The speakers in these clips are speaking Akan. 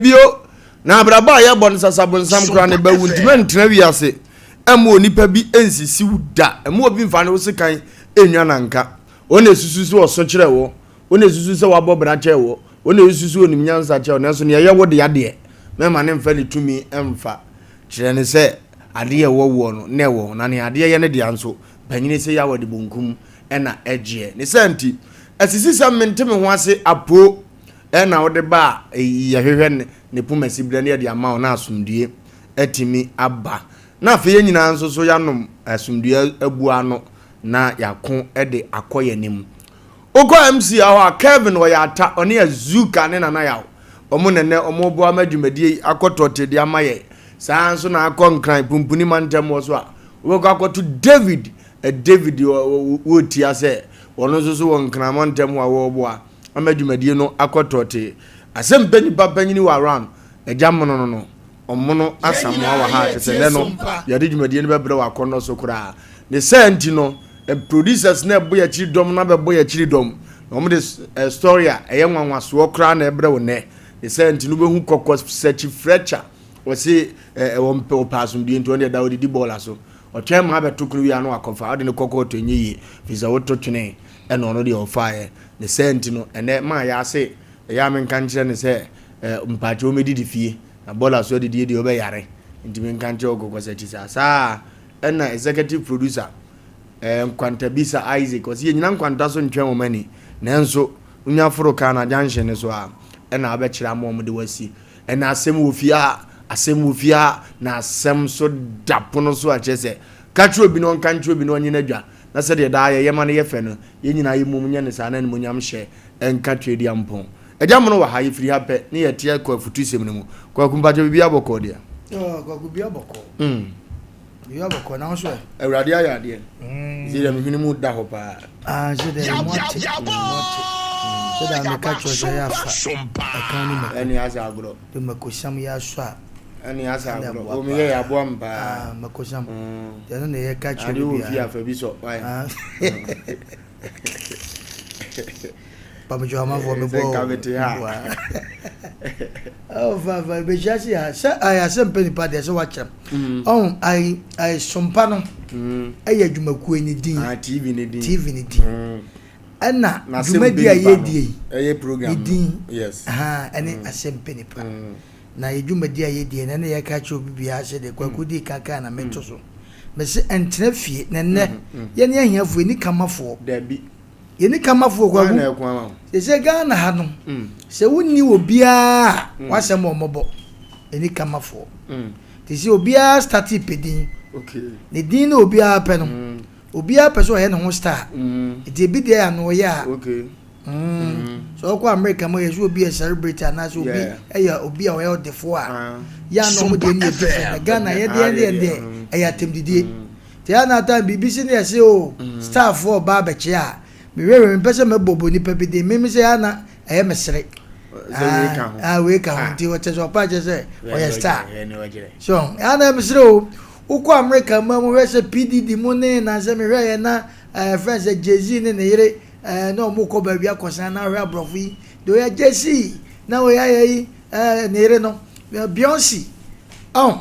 Bio, na abrabɔ a yɛbɔ no sasabonsam koraa ne ba wu nti mɛntena wiase mma onipa bi nsisi wo da, mma obi mfa ne wo sekan nnwa nanka. Wo na esusu sɛ ɔso kyerɛ wo, wo na esusu sɛ wabɔ bra kyɛn wo, wo na esusu sɛ onim nyansa kyɛn wo, nanso nea ɛyɛ wo dea deɛ, mɛma no mfa ne tumi mfa. Kyerɛ no sɛ adeɛ a ɛwɔ woɔ no, na ɛwɔ wo, na nea adeɛ yɛ ne dea nso, panyini sɛ yaw de bonkum na ɛgyeɛ. Ne saa nti, asisi sɛ mente me ho ase apoo na wode ba a, yɛhwehwɛ ne poma siberɛ na yɛde ama wo na asomdue atumi aba. Na afei yɛn nyinaa nso so yɛanom asomdue abu ano na yɛako de akɔ yɛn anim. Wokɔ MC hɔ a, Kevin ɔyɛ ata, ɔne Azuka ne Nana Yaw, wɔn na nnɛ wɔreboa ma dwumadie yi akɔ tɔte de ama yɛn. Saa ara nso na akɔ Nkran, Pumpuni mantam hɔ so a, wobɛkɔ akɔto David, David wɔretia sɛ wɔn nso so wɔ Nkran mantam hɔ a wɔreboa ama dwumadie no akɔ tɔte. Asɛm pɛ nipa panyini wɔ around, agya mono no no, ɔmono asamoa wɔ ha a kyerɛ sɛ nnɛ no yɛde dwumadie no bɛbrɛ wɔ akɔnnɔ so koraa. Ne saa nti no, producers no ɛbɔ yɛn akyiri dɔm no abɛbɔ yɛn akyiri dɔm na wɔn de story a ɛyɛ nwanwasoɔ koraa na ɛbrɛ wo nnɛ. Ne saa nti no wobɛhu kɔkɔ sɛkyi frɛkya wɔse wɔmpɛ wɔpɛ asomdue nti wɔn deɛ da wɔdidi bɔɔla so. Ɔtwɛn ma abɛto kono wie a na wakɔfa ɔde ne kɔkɔɔ to ɛnyɛ yie firi sɛ woto twene ɛna ɔno deɛ ɔfaeɛ. Ne saa nti no ɛnɛ maa yɛase ɛyɛ a menka nkyerɛ no sɛ mpaakyɛw mɛdidi fie na bɔɔla so adidie deɛ wobɛyare nti menka nkyerɛ wo kɔkɔ sɛkyi saa. Saa ɛna executive producer Nkwantabisa Isaac ɔse yɛnyina nkwanta so ntwɛn wɔn ani nanso wonya foro kaa na junction no so a ɛna abɛkyerɛ ama wɔn de wasi ɛna asɛm wɔ fie a asɛm wɔ fie a na asɛm so da pono so a kyerɛ sɛ ka kyerɛ obi na ɔnka nkyerɛ obi na ɔnye n'adwa na sɛdeɛ daa yɛyɛ ma no yɛ fɛ no yɛn nyinaa yɛ mmom nyɛ no saa na animuonyam hyɛ ɛnka Tweaduampɔn agya mono wɔ ha yɛfiri ha pɛ ne yɛte akɔ afutusɛm no mu. Kwaku mpakyɛ biribiara bɔkɔɔ deɛ? Kwaku biribiara bɔkɔɔ. Biribiara bɔkɔɔ na wo nso ɛ? Awurade ayɛ adeɛ. Sɛ deɛ me hwene mu da hɔ paa. Ah, sɛ deɛ mu ate, mu ate. Sɛ deɛ meka kyerɛ sɛ yɛ afa ɛkan ne mako. Ɛne asɛ agorɔ. De makosam yɛ asɔ a. Ɛne asɛ agorɔ. O meyɛ yɛ aboa m paa. Ah, makosam. Deɛ no na yɛ ka kyerɛ bi. Ade wɔ fie afa bi sɔ. Ah. Pamedwo amanfoɔ mebɔ Sɛ nka mete ha. Oh, fa fa bɛhyia se ha sɛ ayɛ asɛm pɛ nipa deɛ sɛ wakyerɛ ɔn ayi ayi sompa no ɛyɛ adwumakuo ne din Ah, TV ne din. TV ne din ɛna Na asɛm dwumadi pɛ a nipa no, yɛdie yi ɛyɛ program ne no. din Yes. ha ɛne asɛm pɛ nipa na yɛ dwumadi a yɛdie no ɛne yɛka kyerɛ obi biara sɛ deɛ Kwaku dii kan kan na meto so mese ɛntena fie na nnɛ yɛne ahiafoɔ yɛni kamafoɔ Dabi. Yɛni kamafoɔ Hwan Kwaku na ɛko ama wo? Sese Ghana ha no sɛ wonni obiara a w'asɛm wɔ mmɔbɔ yɛni kamafoɔ te sɛ obiara starte pɛ din ne din na obiara pɛ no obiara pɛ sɛ ɔyɛ ne ho star nti ebi deɛ ano ɔyɛ a sɛ ɔkɔ America mu yɛ sɛ obi yɛ celebrity anaasɛ obi yɛ obi a ɔyɛ ɔdefoɔ a yɛ a na ɔmo deɛ no yɛ different na Ghana yɛ deɛ deɛ deɛ ɛyɛ atɛmdidie Nti ɛyɛ a na time biribi si na yɛse o star foɔ ɔba abɛkyea a, mehwɛhwɛ mempɛ sɛ mɛbɔbɔ nipa bi din, meme sɛ ɛyɛ a na ɛyɛ me sere. Sɛ wei ka ho. Ah, wei ka ho, nti ɔkyɛ sɛ ɔpa kyɛ sɛ ɔyɛ star. So, ɛyɛ a na ɛyɛ me sere o. Wokɔ America ma mu hwɛ sɛ PDD mu ne nansɛ mehwɛ yɛ na ɛɛ fɛn sɛ Jay-Z ne ne yere ɛɛ na ɔmo kɔ baabi akɔsan na ahwɛ aborɔfo yi de ɔyɛ Jay-Z na ɔyɛ ayɛ yi ɛɛ ne yere no Beyonce ɔn.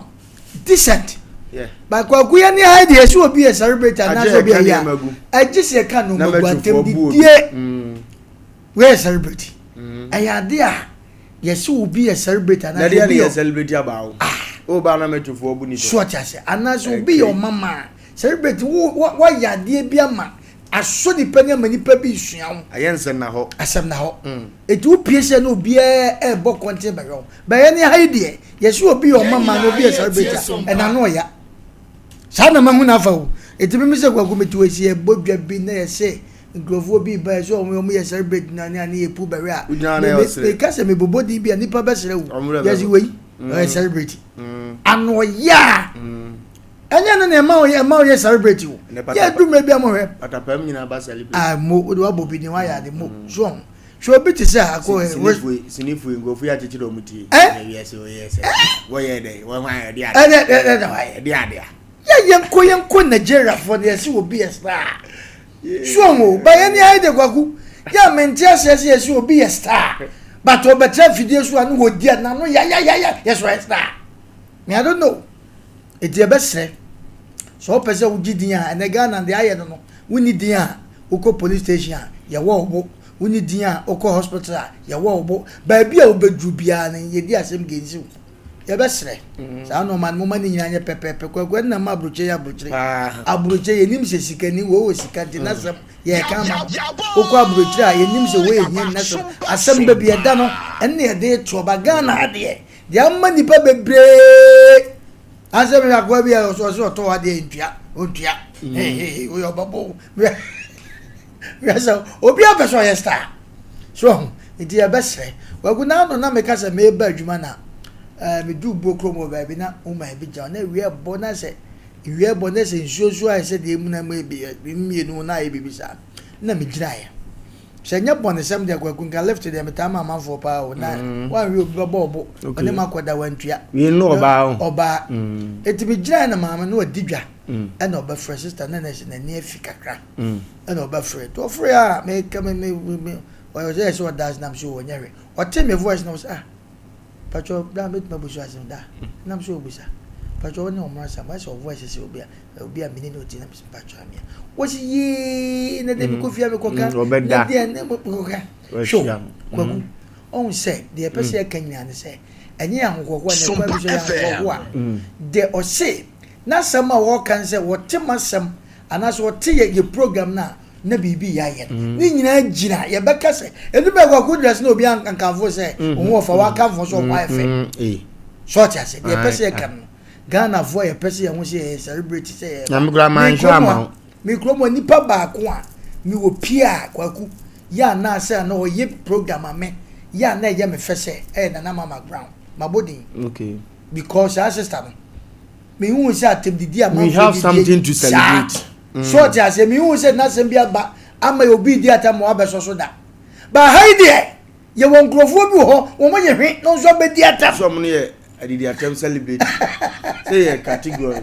Decent. But kwaku yɛ ne ha deɛ sɛ obi yɛ celebrate anaasɛ obi yɛ a ɛgye sɛ ɛka nneɛma gu atɛm didie wei yɛ celebrate mm. ɛyɛ ade a yɛsɛ obi yɛ celebrate anaasɛ obi yɛ celebrate abaawo ah o ba na mɛtufoɔ bu nipa so ɔte ase anaasɛ obi yɛ ɔmama celebrate wo wɔyɛ adeɛ bi ama asɔ nipa ni ama nipa bi sua wo. Ayɛ nsɛm na hɔ. Asɛm na hɔ. Mm. Eti wo pie sɛ na obiara ɛɛbɔ kɔnten bɛhwɛ wo. Bɛyɛ ne ha yi deɛ yɛsɛ obi yɛ ɔma ma na obi yɛ celebrate a ɛna no ɔya. Saa na mahu n'afa o. Eti mímí sɛ kwaku mi ti wɔ esi ɛbɔ dwa bi na yɛsɛ nkurɔfoɔ bi ba yɛsɛ ɔmo ɔmo yɛ celebrate na ne ane yɛ pu bɛhwɛ a. Me ka sɛ mebobɔ din bi a nipa bɛsrɛ wo. Yɛsɛ wei ɔyɛ celebrate. Ano ɔya. Ɛnyɛ no na ɛma ɔyɛ ɛma ɔyɛ celebrate o. Yɛ du mmerɛ bi a mo hwɛ. Patapam nyinaa ba celebrate. Ah mo o de wabɔ bi din wayɛ ade mo mm. so ɔho. Hwɛ obi te sɛ akɔ ɛ. Sinifo sinifo nkurɔfo yi akyekyere wɔn ti. Ɛ ɛna wiase oyɛ sɛ wɔyɛ dɛ wɔn hwan ɛde ade. Ɛdɛ ɛdɛ ɛdɛ wayɛ. Ɛde ade a. Yɛ yɛn kɔ yɛn kɔ Nigeria fo de yɛsi obi yɛ star. So ɔho ba yɛn ni ayɛ de kwaku. Yɛ a mente aseɛ sɛ yɛsi obi yɛ star. But ɔbɛtena afidie so a ne wɔdi a n'ano yayayaya yɛ so ɔyɛ star. Me I don't know. Eti yɛbɛsrɛ sɛ wopɛ sɛ wogye din a ɛnɛ Ghana deɛ ayɛ no no wonni din a wokɔ police station a yɛwɔ wo bo wonni din a wokɔ hospital a yɛwɔ wo bo baabi a wobɛduru biara no yɛdi asɛm gensi wo yɛbɛsrɛ mm. saa nneɛma no moma ne nyinaa nyɛ pɛpɛɛpɛ kwaku ɛnna ma aburokyɛ yɛ aburokyerɛ aburokyɛ yɛnim sɛ sikani wɔ wɔ sika nti n'asɛm yɛka ama no wokɔ aburokyerɛ a yɛnim sɛ wɔyɛ hia n'asɛm asɛm baabi ɛda no ɛnna yɛde toɔ ba Ghana adeɛ Deɛ ama nnipa bebree ansɛ mehwɛ akoa bi a ɔsɛ ɔsɛ ɔtɔ adeɛ ntua ɔntua hehehe woyɛ ɔbɛbɔ hwɛ sɛ obi apɛ sɛ ɔyɛ star so ɔho nti yɛbɛsrɛ wagu n'ano na meka sɛ meba adwuma na ɛɛ medu buo kurom wɔ baabi na woman bi gyina na awia bɔ na sɛ awia bɔ na sɛ nsuo nso ayɛ sɛ deɛ emu na mu ebi mmienu na ayɛ biribi saa na megyinaeɛ Sɛ ɛnyɛ bɔnesɛm deɛ Kwaku nka lift deɛ metaa ma amanfoɔ paa o na mm. wanhwɛ obi bɛbɔ ɔbo ɔne ma kɔda wantua. Wei no ɔbaa o. Ɔbaa. Mm. Eti me gyinae na maame no ɔdi dwa mm. ɛna ɔbɛfrɛ sista na nɛɛse n'ani afi kakra ɛna ɔbɛfrɛ nti ɔfrɛ a meka me me me ɔyɛ sɛ ɛsɛ ɔda ase nam so ɔnyɛ hwɛ ɔte me voice na ɔsɛ ah Pacho bra mɛtumi abusu asɛm da nam so obusa pacho wo ne ɔmo asɛm ayɛ sɛ ɔvoice sɛ obi a obi a mene ne ɔti nam sɛ pacho amia wɔsi yee na deɛ mekɔ fie a mekɔka mm, na deɛ ne mekɔka hwɛ kwaku mm. ɔhu sɛ deɛ ɛpɛ sɛ mm. yɛka nyinaa ne sɛ ɛnyɛ ahokoakoa na ɛkwan bi so yɛ ahokoakoa deɛ ɔse n'asɛm a wɔka ne sɛ wɔte m'asɛm anaasɛ wɔte yɛ yɛ program no a na biribi yɛ ayɛ no mm. ne nyinaa gyina yɛbɛka sɛ ɛnu bɛ kwaku dress na obi ankamfo sɛ mm. òun ɔfa wakamfo sɛ ɔkɔ ayɛ fɛ mm, eh. sɛ ɔte ase deɛ ɛpɛ sɛ yɛka no ghanafoɔ yɛpɛ sɛ yɛho sɛ yɛyɛ celebrity sɛ yɛyɛ me kurom a nipa baako a mewɔ pie a kwaku yɛ anaasɛ ana ɔyɛ program ame yɛ ana ɛyɛ me fɛ sɛ ɛyɛ nana mama brown mabɔ din okay. because saa sister no mehu sɛ atɛmdidi a we have something to celebrate mm. so ɔte aseɛ mehu sɛ n'asɛm bi aba ama yɛ obi di atam ma wabɛsɔ so da ba ha yi deɛ yɛwɔ nkurɔfoɔ bi wɔ hɔ wɔn yɛ hwe na nso abɛdi atam so wɔn yɛ adidi atam celebrate sɛ yɛ categories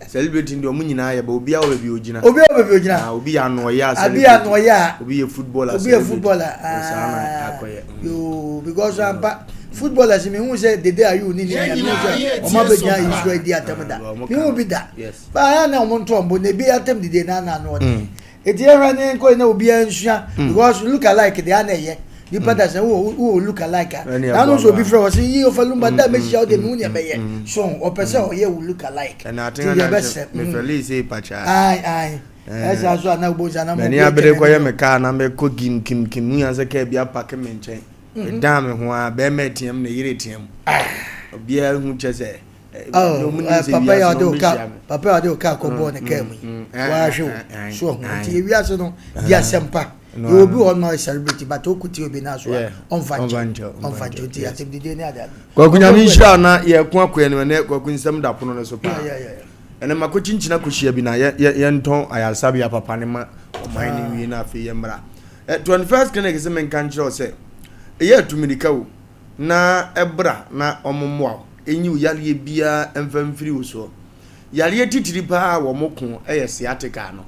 celebrating deɛ wɔn nyinaa yɛ ba obi a wɔ baabi ogyina obi a wɔ baabi ogyina ah, obi yɛ anoɔyɛ a celebrate abi anoɔyɛ a obi yɛ footballer obi yɛ footballer saa na akɔyɛ mm. yoo because ampa footballers mi hu sɛ dede ayew ne ne nua mi hu sɛ wɔn abɛgyina nsuo adi atam da mi hu bi da baa na wɔn nto wɔn bo na ebi atam dede na ana ano ɔden eti ehwɛ ne nkɔ na obiara nsua because look alike deɛ ana ɛyɛ nipa da sɛ wo wo look alike a na ano nso obi frɛ wɔ sɛ yi ofa lumba da mehyia wo de mi hu nea bɛyɛ so ɔpɛ sɛ ɔyɛ wo look alike ti yɛ bɛ sɛ ayi ayi ɛsɛ aso ana obo nsa na mo bi ɛkyɛ abere kɔyɛ me kaa na mɛkɔ kim kim kim mu yan sɛ kaa bi apake me nkyɛn medan me ho a bɛrima ɛteam na yere team obiara hu kyɛ sɛ Oh, papa yi a ɔde ɔka papa yi a ɔde ɔka akɔbɔɔ ne kaa mu yi wahwɛ o so ɔho nti ewiase no di asɛmpa yɛ obi wɔ hɔ no ɔyɛ celebrity but ɔkɔ tie obi naa so a ɔnfa nkyɛw ɔnfa nkyɛw nti asɛm didi ne ade ade. Kwaku nyame nhyira na yɛ ko akɔ anim ɛnɛ kwaku nsɛm da pono no so paa ɛnɛ mako kyinkyina kɔhyia bi na yɛ yɛntɔn ayaresabea papa ne ma ɔman no nwie na afei yɛ mmra 21st clinic sɛ menka nkyerɛ wo sɛ ɛyɛ atumirika o na bra na wɔmmoa wo nyi wo yareɛ biara mfa mfiri wo soɔ. Yareɛ titiri paa a wɔko yɛ sciatica no.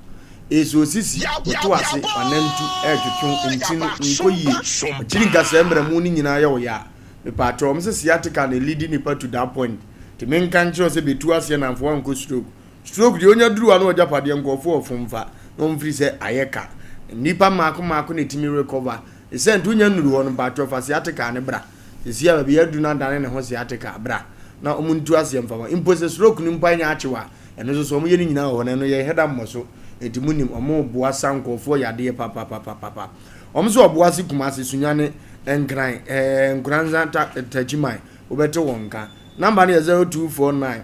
Ɛsɛ osisi, woto ase, w'anantu ɛretwetwe wo, ntini no nkɔ yie, akyiri nkasɛɛ mmerɛmu no nyinaa yɛ wo ya. Mepaakyɛw, wɔn sɛ sciatica na ɛlidi nipa to that point. Nti menka nkyerɛ wo sɛ bɛtu aseɛ na amfa woankɔ stroke. Stroke deɛ ɔnya duru a na w'agyapadeɛ nkurɔfoɔ ɔfom fa na wɔn firi sɛ ayɛ ka. Nnipa mmaako mmaako na ɛtumi recover. Sɛ nti wonya nnuru hɔ no mpakyɛw fa sciatica no bra. Sɛsi a baabi aduru no adane ne ho sciatica bra na ɔmo ntu aseɛ mfa ma. Mpo sɛ stroke no mpo anya akyew a ɛno nso so ɔmo yɛ ne nyinaa wɔ hɔ na ɛno yɛ hɛda mmɔ so. Enti mo nim ɔmo boa sa nkurɔfoɔ yadeɛ papapapapa. Ɔmo so ɔboa se Kumasi, Sunyani, Nkran, ɛɛ Nkoranza, ta, Takyiman wobɛte wɔn nka. Number no yɛ 0249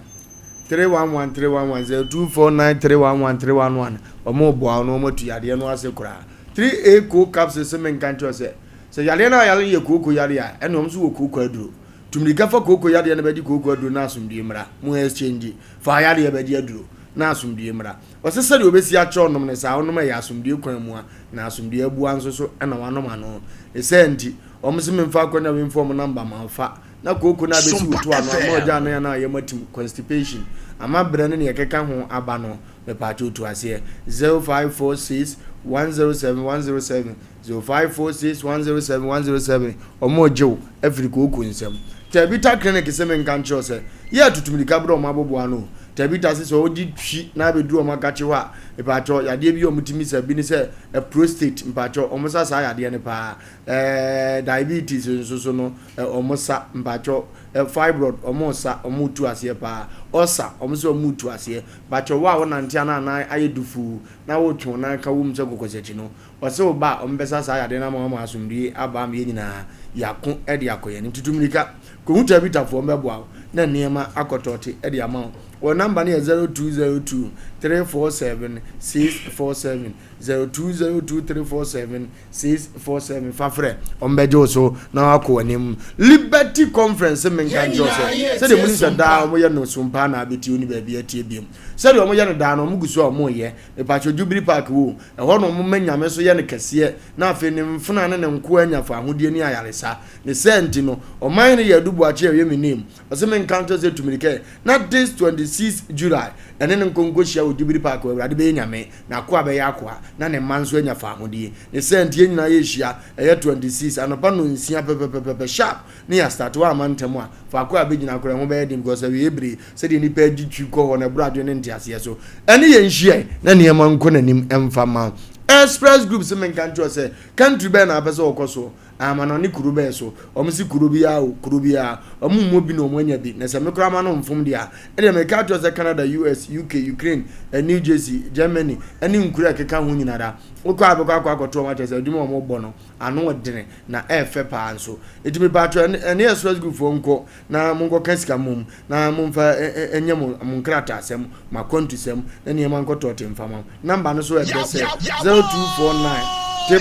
311 311 0249 311 311 Ɔmo boa wo na ɔmo atu yadeɛ no ase koraa. 3A Cold Capsules se menka nkyerɛ wo sɛ, sɛ yareɛ no a yare no yɛ kooko yareɛ a, ɛne wɔn nso wɔ kooko aduro. Tu mmirika fa kooko yadeɛ no bɛgye kooko aduro na asomdwie mmra. Mo exchange, fa yadeɛ bɛgye aduro na asomdwie mmra. Ɔse sɛdeɛ ɔbɛsi akyerɛ wo nom no saa, wonom ɛyɛ asomdwie kwan mua na asomdwie abua nso so na wanom ano. Ne saa nti, wɔn se memfa akwanya wei mfa wɔn number ma wo fa. na kooko no abɛsi wo to ano ama ɔgya anan anaa yam atim, constipation, ama brɛ ne nea ɛkeka ho aba no, mepaakyɛw tu aseɛ. 0546 107 107 0546 107 107 Wɔn regye wo afiri kooko nsam. Tabitha Clinic se menka nkyerɛ wo sɛ, yɛ atutu mirika berɛ wɔn aboboa ano o. Tabitha se sɛ wogye twi na abɛduru wɔn akakye hɔ a, mepaakyɛw, yadeɛ bi a wɔtumi sa bi ne sɛ prostate, mpaakyɛw, wɔn sa saa yadeɛ no paa. Ɛɛ diabetes nso so no, wɔn sa, mpaakyɛw, fibroid, wɔn sa, wɔn tu aseɛ paa. Ulcer, wɔn sɛ wɔn tu aseɛ. Mpaakyɛw, wo a wonante a na anan ayɛ dufuu na wotwe wo nan ka wom sɛ kɔkɔsakyi no, Wɔse wo ba a, wɔbɛsa saa yadeɛ no ama wo ama asomdwie aba ama yɛn nyinaa yɛako de akɔ yɛn anim. Tutu mmirika kɔhu Tabitafoɔ, wɔbɛboa wo na nneɛma akɔ tɔɔte de ama wo. Wɔn namba no yɛ 0202 347 647, 0202 347 647. Fa frɛ, wɔbɛgye wo so na woakɔ w'anim. Liberty Conference se menka nkyerɛ wo sɛ, sɛdeɛ monim sɛ daa wɔyɛ no sompa na abɛtie wo ne baabi atie biom. Sɛdeɛ wɔyɛ no daa no, wɔgu so a wɔreyɛ. Mepakyɛw Jubilee Park wo, ɛhɔ na wɔma Nyame so yɛ no kɛseɛ na afei ne mfenaa ne ne nkoa anya fahodie ne ayaresa. Ne saa nti no, ɔman hene yɛ Adu Boakye a ɔyɛ me name, ɔse menka nkyerɛ sɛ tu mirika ɛ, na this 26 July ɛne no nkɔ nkɔhyia wɔ Jubilee Park wɔ Awurade bɛyɛ Nyame, n'akoa bɛyɛ akoa, na ne mma nso anya fahodie. Ne saa nti yɛn nyinaa yɛrehyia, ɛyɛ 26 anɔpa nnɔnsia pɛpɛpɛpɛpɛ sharp. Ne yɛ start woamma ntɛm a, faako a bɛgyina koraa ɛho bɛyɛ den because awieɛ bere yi sɛdeɛ nnipa adi twi kɔ hɔ no ɛboro adwene ne nteaseɛ so. Ɛne yɛn nhyiae na nneɛma nkɔ n'anim mfa mma wo. Express group se menka nkyerɛ wo sɛ country bɛn na wopɛ sɛ wɔkɔ soɔ? Amanɔne kuro bɛn so? Wɔn se kuro biara o, kuro biara. Wɔn mmɔ bi na wɔn anya bi. Na sɛ me koraa m'ano mfom deɛ a, ɛdeɛ meka akyerɛ wo sɛ Canada, US, UK, Ukraine, New Jersey, Germany ɛne nkuro a ɛkeka ho nyinara wokɔ a bɛkɔ akɔ akɔto wɔn akyerɛ sɛ adwuma a wɔbɔ no ano ɔdene na ɛyɛ fɛ paa nso. Enti mepaatwɔ ɛne ɛne Express Group foɔ nkɔ na monkɔ ka sika mmom na momfa nyɛ mo mo nkrataasɛm, mo akwantusɛm na nneɛma nkɔ tɔɔte mfa ma mo. Number no so ɛdɛ sɛ 0249 000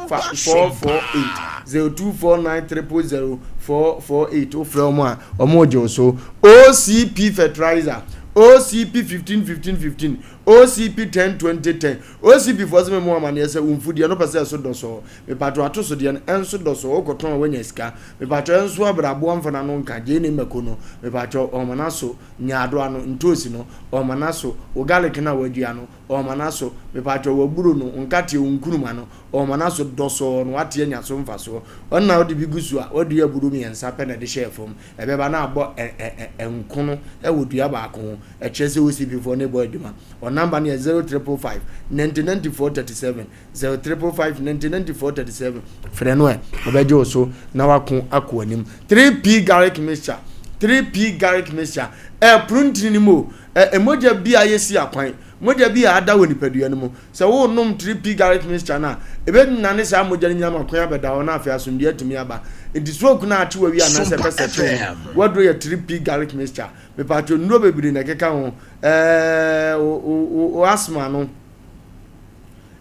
448 0249 000 448 wofrɛ wɔn a wɔn regye wo so. OCP Fertilizer OCP 15 15 15 OCP 10 20 10 OCP foɔ se me mo amaneɛ sɛ wo mfudeɛ no pɛ sɛ ɛso dɔsɔɔ. Mepatwɔ atosodeɛ no ɛnso dɔsɔɔ wo kɔtɔn a wanya sika. Mepatwɔ ɛnso abrɛ aboa mfa n'ano nka gyeene mako no. Mepatwɔ ɔma n'aso nyaadoa no ntoosi no ɔma n'aso wo garlic no a wadua no ɔma n'aso. Mepatwɔ w'aburo no wo nkateɛ wo nkuruma no ɔma n'aso dɔsɔɔ na wate anya so mfasoɔ. Ɔno na wode bi gu so a wadua aburo miɛnsa pɛ na ɛde hyɛɛ fam. Ɛbɛba na abɔ ɛ ɛ ɛ nkono wɔ dua baako ho. Ɛkyerɛ sɛ OCP foɔ no rebɔ adwuma. Wɔn number no yɛ 0555 90 94 37, 0555 90 94 37. Frɛ no ɛ, ɔbɛgye wo so na wako akɔ w'anim. 3P garlic mixture, 3P garlic mixture, ɛpono ntini no mu o, ɛ, mogya bi a yɛsi akwan, mogya bi a ada wɔ nipadua no mu. Sɛ worenom 3P garlic mixture no a, ɛbɛnane saa mogya no nyinaa ma kwan abɛda hɔ na afei asomdwoeɛ atumi aba. Nti stroke no a akye wo awie anaasɛ ɛpɛ sɛ ɛkye wo no, w'aduro yɛ 3P garlic mixture. Mepatwɔ nnuro bebree na ɛkeka ho. Ɛɛ wo wo wo asthma no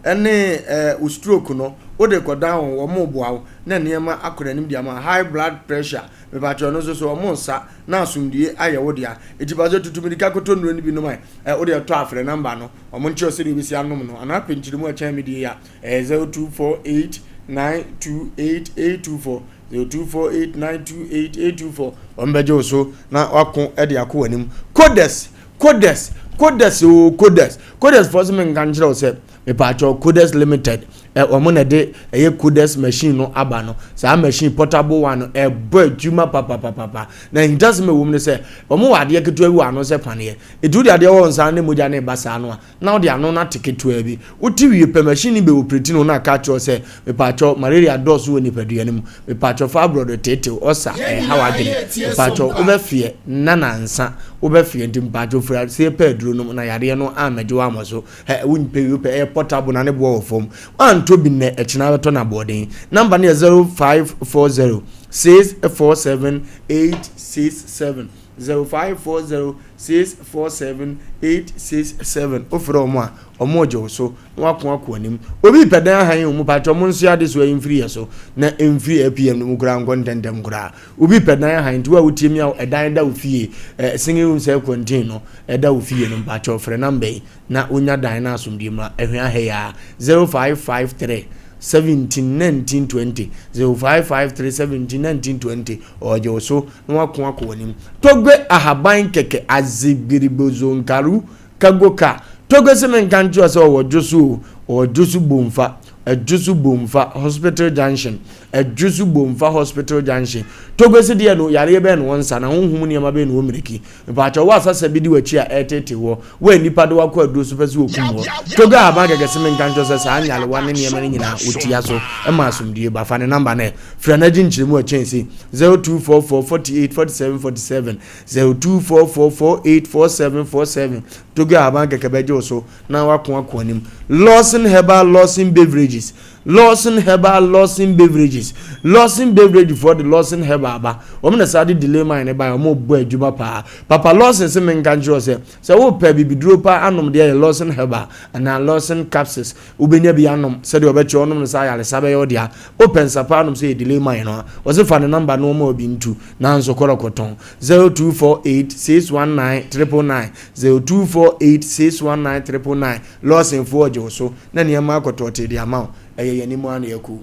ɛne ɛɛ wo stroke no wode kɔdan wɔn wɔn reboa wo na nneɛma akɔ n'anim de ama high blood pressure mepatwɔ no nso so wɔn nsa na asomdue ayɛ wo dea eti pasɛ tutu mirika kɔtɔ nnuro no bi nom ɛ ɛ wode ɛtɔ afrɛ namba no wɔn nkyerɛ sɛdeɛ wobɛsi anom no anaa pɛ nkyerɛmu a ɛkyɛn me deɛ yi a ɛyɛ 0248 928 824 0248928824 wɔn bɛgye wo so na wako de akɔ w'anim kodes kodes kodes oo kodes kodes fɔ so menka nkyerɛ wo sɛ mepaakyɛw kodes limited ɛ wɔn na ɛde ɛyɛ kodes machine no aba no saa machine portable one no ɛbɔ adwuma papapapapa na ahintasɛm ɛwɔ mu no sɛ wɔn wɔ adeɛ ketewa bi wɔ ano sɛ paneɛ etu de adeɛ wɔ nsa ne mogya ne ba saa no a na wode ano no ate ketewaa bi. Wote wie pɛ, machine no bɛ operate no na aka akyerɛ wo sɛ, Mepaakyɛw, malaria dɔɔso wɔ nipadua no mu. Mepaakyɛw, fibroid reteetew, ulcer ɛrehaw adwene. Mepaakyɛw, wobɛfeɛ nna nansa, wobɛfeɛ nti mepaakyɛw firi aseɛ pɛ aduro nom na yareɛ no ammɛgye wo ammɔ so. Hɛ, wompɛ wie wopɛ, ɛyɛ portable na ne boɔ wɔ fam. Woantɔ bi nnɛ, ɛkyena wobɛtɔ no aboɔden. Number no yɛ 0540 647 867. 0540 647 867 wofrɛ wɔn a wɔn regye wo so na wako akɔ anim obi pɛ dan ahan wɔn pakyɛ wɔn nso adesoa yi mfiri yɛ so na mfiri APM no mu koraa nkɔ ntɛntɛm koraa obi pɛ dan ahan nti wo a wotie mi a ɛdan da wo fie ɛ single room sɛ quarantine no ɛda wo fie no mpakyɛ frɛ namba yi na wonya dan no asomdue mu a ɛhwɛ ahɛ ya 0553. 17 19 20, 0553 17 19 20, ɔregye wo so na wako akɔ w'anim. Togbe ahaban kɛkɛ Azegbirigbozonkaru Kagoka Togbe se menka nkyerɛ wo sɛ ɔwɔ Dwoso o, ɔwɔ Dwoso Bomfa, Dwoso Bomfa Hospital Junction, Dwoso Bomfa Hospital Junction. Togbe se deɛ no yareɛ bɛn na wɔnsa na honhom nneɛma bɛn na wɔmmiriki. Mpakyɛw wo asasa bi di w'akyi a ɛreteetee woɔ, wo a nnipa de wo akɔ aduro so pɛ sɛ wɔkum woɔ. Togo ahaban kɛkɛ se menka nkyerɛ wo sɛ saa nyarewa ne nneɛma no nyinaa wɔtia so ma asomdwoeɛ ba. Fa ne number no ɛ. Frɛ no gye nkyerɛmu a ɛkyɛn sei, 0244 48 47 47, 0244 48 47 47. Togo ahaban kɛkɛ bɛgye wo so na woako akɔ anim. Lawson Herbal Lawson Beverages Lawson Herbal Lawson Beverages Lawson Beverage foɔ de Lawson Herbal aba. Wɔn na saa de Delay Mine no baeɛ. Wɔn rebɔ adwuma paa. Papa Lawson se menka nkyerɛ wo sɛ, sɛ wopɛ abibiduro paa anom deɛ yɛ Lawson Herbal anaa Lawson Capsules. Wobɛnya bi anom sɛdeɛ ɔbɛkyerɛ wo nom no saa ayaresa bɛyɛ wo dea. Wopɛ nsa paa anom sɛ yɛ Delay Mine no a, ɔse fa ne number no ɔma obi ntu nanso kɔrɔ kɔtɔn. 0248 619 999 0248 619 999 Lawson foɔ ɔgye wo so. na nneɛma akɔ tɔɔtee de ama wo. Ɛyɛ yɛn anim ara na yɛakɔ.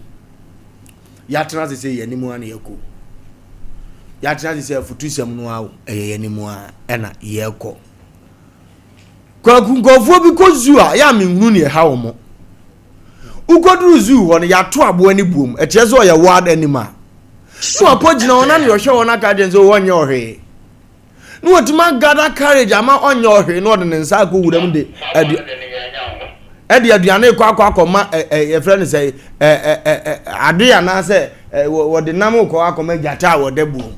Yɛatena ase sɛ yɛn anim ara na yɛakɔ. Yɛatena ase sɛ afutusɛm no ara o, ɛyɛ yɛn anim ara ɛna yɛkɔ. Kwaku nkurɔfoɔ bi kɔ zoo a, yɛ a menhunu nea ɛha wɔn. Wokɔduru zoo hɔ no, yɛato aboa no buom. Ɛkyerɛ sɛ ɔyɛ wild animal. Na wakɔgyina hɔ na nea ɔhwɛ hɔ no aka akyerɛ no sɛ ɔnyɛ ɔhwee. na watumi agada courage ama ɔnyɛ ɔhwee na ɔde ne nsa akɔ wura mu de adu ɛde aduane kɔ akɔ akɔma ɛ ɛ yɛfrɛ no sɛ ɛ ɛ ɛ ade anaasɛ ɛ wɔde nam kɔ akɔma gyata a wɔda buo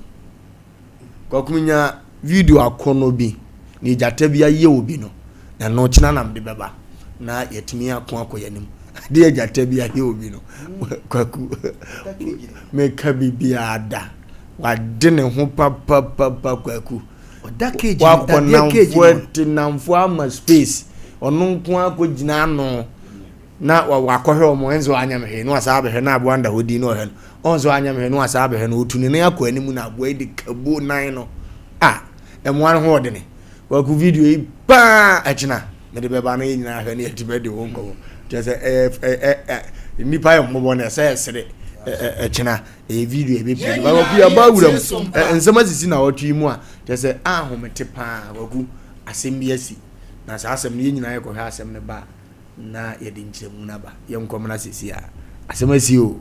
kɔkɔm nya video akɔnɔ bi ne gyata bi ayɛ obi no na no kyena nam de bɛba na yɛtumi ako akɔ yɛn anim adeɛ gyata bi ayɛ obi no kwaku meka biribiara da Wade ne ho papapapa kwaku. Ɔda cage mu, Wakɔ dadeɛ cage namfo mu. ati namfo ama space. Ɔno nko ara kɔ gyina ano na wakɔhwɛ wɔn ɛnso anyɛ me hwee na wasan abɛhwɛ na aboa nda hɔ din na ɔhwɛ no. Ɔnso anyɛ me hwee na wasan abɛhwɛ no. Otu ne nan akɔ anim na aboa yi de kabo nan no. Ah, ɛmoa no ho ɔdene. Kwaku video yi paa ɛkyena mede bɛba na yɛn nyinaa ahwɛ na yɛatumi adi ho nkɔmmɔ. Kyerɛ sɛ ɛyɛ ɛ ɛ nnipa yɛ mmɔbɔ na ɛsɛ ɛsere ɛkyena ɛyɛ video ɛbɛpie no kwaku yɛaba awura mu nsɛm asisi na ɔtwe yi mu a kyerɛ sɛ ahomete paa kwaku asɛm bi asi na saa asɛm no yɛn nyinaa yɛkɔhwɛ asɛm no ba na yɛde nkyerɛmu no aba yɛnkɔ mmra sisi a asɛm asi o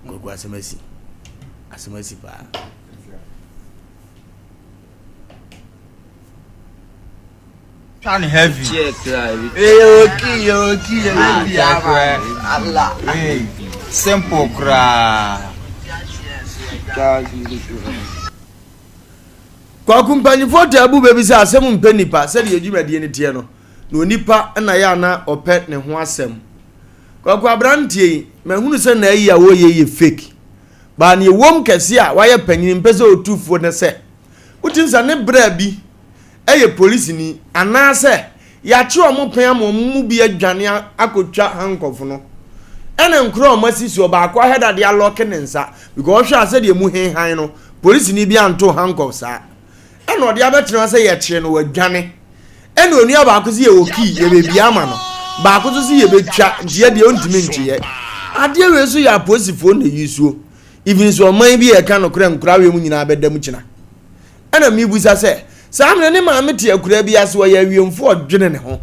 kwaku asɛm asi asɛm asi paa. Twa ne heavy. Ee oki oki ebi ama. Allah. Simple koraa. Kwaku mpanyinfoɔ taa bu bɛ bi sɛ asɛm mpɛ nipa sɛdeɛ dwumadie no teɛ no na onipa na yɛ ana ɔpɛ ne ho asɛm. Kwaku aberanteɛ yi mahunu sɛ n'ayi a wɔyɛ yɛ fake baa neɛ wɔm kɛse a wayɛ panyini mpɛ sɛ ɔtu foɔ ne sɛ wotumi sɛ ne bra bi yɛ polisini anaasɛ yɛakye wɔn pɛn ama wɔn mu bi adwane akɔtwa handcuff no ɛna nkura wɔn asi so ɔbaako ahwɛ dade alɔke ne nsa because ɔhwɛ a sɛdeɛ mu henhan no polisini bi anto handcuff saa ɛna ɔde abɛtena sɛ yɛkyee no wadwane ɛna onua baako sɛ yɛwɔ kii yɛbɛbia ama no baako nso sɛ yɛbɛtwa nti yɛ deɛ ɔntumi nkyeeɛ adeɛ wei so yɛ apolisifoɔ na yi suo even sɛ ɔman bi yɛka nokorɛ nkora wei mu nyinaa bɛda mu kyena Ɛna mebisa sɛ, saa mmerɛ ne maame te akuraa bi ase, ɔyɛ awiemfoɔ ɔdwene ne ho.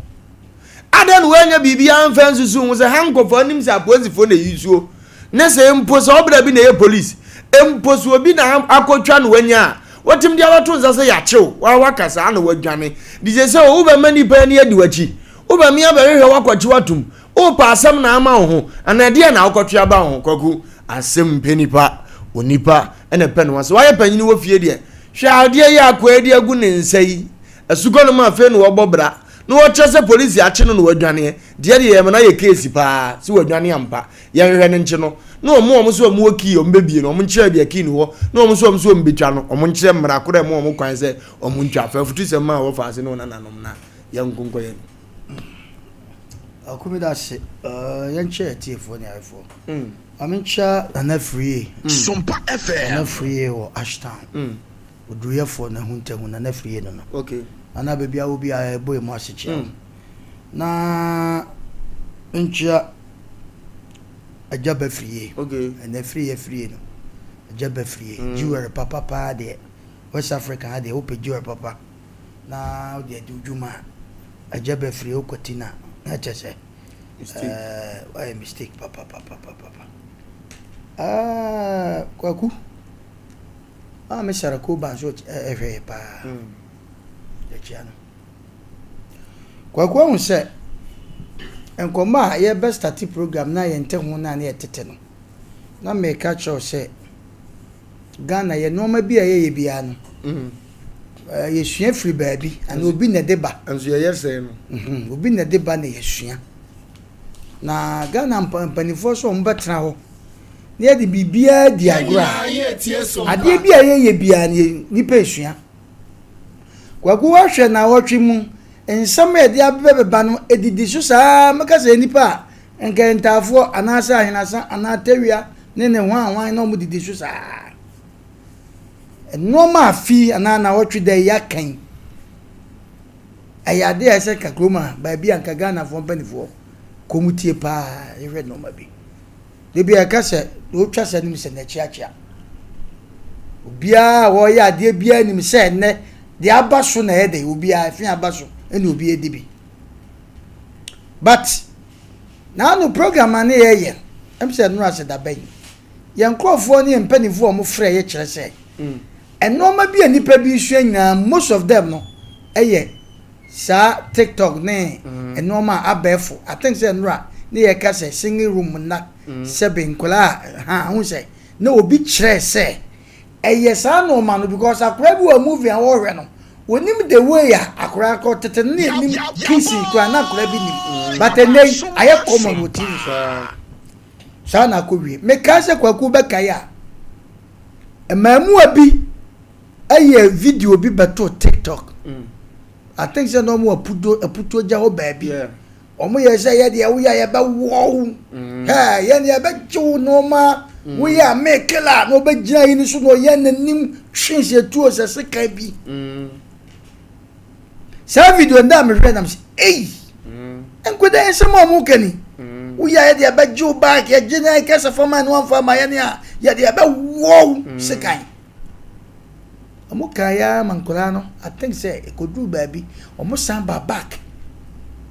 Adɛn na wannya biribiara amfa ansusu ho sɛ hankɔfoɔ anim sɛ apolisifoɔ na ɛyi suo, ne sɛ mpo sɛ ɔbra bi na ɛyɛ polisi, mpo sɛ obi na akɔtwa na wanya a, wɔtumi de abɛto nsa sɛ yɛakye wo, waka saa na wadwane. De sɛ sɛ wobɛma nnipa ani adi w'akyi, wobɛme abɛhwehwɛ woakɔkye woatom, Worepɛ asɛm na ama wo ho anaa ɛdeɛn na wokɔtwe aba wo ho? Kwaku, asɛm mpɛ nipa, onipa na ɛpɛ ne ho asɛm. Woayɛ panyini wɔ fie deɛ, hwɛ adeɛ yi a akoa yi de agu ne nsa yi, asukɔ no mu afei na wɔbɔ bra na wɔkyerɛ sɛ polisi akye no na wadwaneɛ, deɛ deɛ yɛma no ayɛ keesi paa sɛ wadwane ampa, yɛnhwehwɛ no nkye no na wɔn a wɔn sɛ wɔn wɔ kii wɔn bɛbie no wɔn nkyerɛ baabi a kii no wɔ na wɔn nso wɔn sɛ wɔn bɛtwa no wɔn nkyerɛ mmara korɔ ɛma wɔn kwan sɛ wɔn ntwa. Fa afutusɛm ma a wɔfa ase ne wɔn nananom na yɛnko nkɔ yɛn. Akumi da ase. Yɛnkyɛ atiefoɔ ne ayefoɔ. Mm. Maame nkyia Nana Firie. Mm. Sompa FM. Nana Firie wɔ Ashtown. Mm. Oduruyɛfoɔ na huntahu Nana Firie no no. Okay. Nana baabi a wo bi a ɛbɔ emu ase kyia. Mm. Na nkyia. Agya ba firie. Okay. Ɛnɛ firie firie no. Agya ba firie. Mm. Jewelry papa paa deɛ. West Africa ha deɛ wopɛ jewelry papa. Na wode adi wo dwuma a. Agya ba firie wokɔti na na kyɛ sɛ. Mistake. Ɛɛ wayɛ mistake papa papa papa. Ah, Kwaku. Maame Sarah Koba nso ɛhwɛ yɛ paa. Mm. Yɛkyia no. Kwaku ahu sɛ nkɔmmɔ a yɛbɛ starte program na yɛnte ho no a na yɛtete no, na meka kyerɛ wo sɛ Ghana yɛ nneɛma bi a yɛyɛ biara no, mm. eh, yɛsua firi baabi ana obi na ɛde ba. Nso yɛyɛ sɛɛ no. Mhm, obi na ɛde ba na yɛsua. Na Ghana mpanimfoɔ sɛ wɔn bɛtena hɔ na yɛde biribiara di agorɔ a, adeɛ bi a yɛyɛ biara no nipa esua. Kwaku woahwɛ naawɔtwe mu nsɛm a yɛde abɛbɛba no ɛdidi so saa ara mɛka sɛ nnipa a nka ntaafoɔ anaasɛ ahenasa anaa tawia ne ne hwan hwan na wɔn didi so saa nneɛma afi anaa naawɔtwe da yi aka yi ɛyɛ adeɛ a ɛsɛ nka kurom a baabi a nka Ghanafoɔ mpanimfoɔ kɔn tie paa yɛhwɛ nneɛma bi. Da bi a yɛka sɛ deɛ ɔtwa sɛ nim sɛ n'akyiakyia. Obiara a ɔreyɛ adeɛ biara nim sɛ ɛnnɛ deɛ aba so na ɛyɛ dɛ obiara efi aba so ɛna obi edi bi. But n'ano program a ne yɛyɛ ɛm sɛ ɛno ase da bɛn yɛn nkurɔfoɔ ne yɛn mpanimfoɔ a wɔfrɛ yɛ kyerɛ sɛ nneɛma bi a nnipa bi sua nyinaa most of them no ɛyɛ Saa tiktok ne nnoɔma a abɛɛfo I think sɛ nnora ne yɛka sɛ singing room nna sɛbe nkwadaa a ha ho sɛ na obi kyerɛ sɛ ɛyɛ saa nnoɔma no because akwadaa bi wɔ movie a wɔhwɛ no wɔnim the way a akwadaa kɔ tete no ne yɛnim kissing koraa na akwadaa bi nim but ɛnɛ yi ayɛ common wɔ TV so saa na akɔ wie mekae sɛ kwaku bɛkae a mmaamuwa bi ɛyɛ video bi bɛto tiktok mm. I think sɛ na wɔn aputo aputo gya hɔ baabi wɔn yɛ sɛ yɛ deɛ woyɛ a yɛbɛwɔ wo mm. hɛ yɛ deɛ yɛbɛgye wo nneɛma mm. woyɛ a mekela na ɔbɛgyina yi no so na ɔyɛ n'anim twe sɛ tuo sɛ sekan bi mm. saa video no a mehwɛ nam sɛ ei nkwadaa nsɛm a wɔn ka ni woyɛ a yɛ deɛ yɛbɛgye wo baag yɛgye na yɛkɛsɛ fam a na wɔmfa ma yɛ ne a yɛ deɛ yɛbɛwɔ wo sekan. Ɔmo kaeɛ ara ma nkwadaa no I think sɛ ɛkɔduruu baabi ɔmo san baa back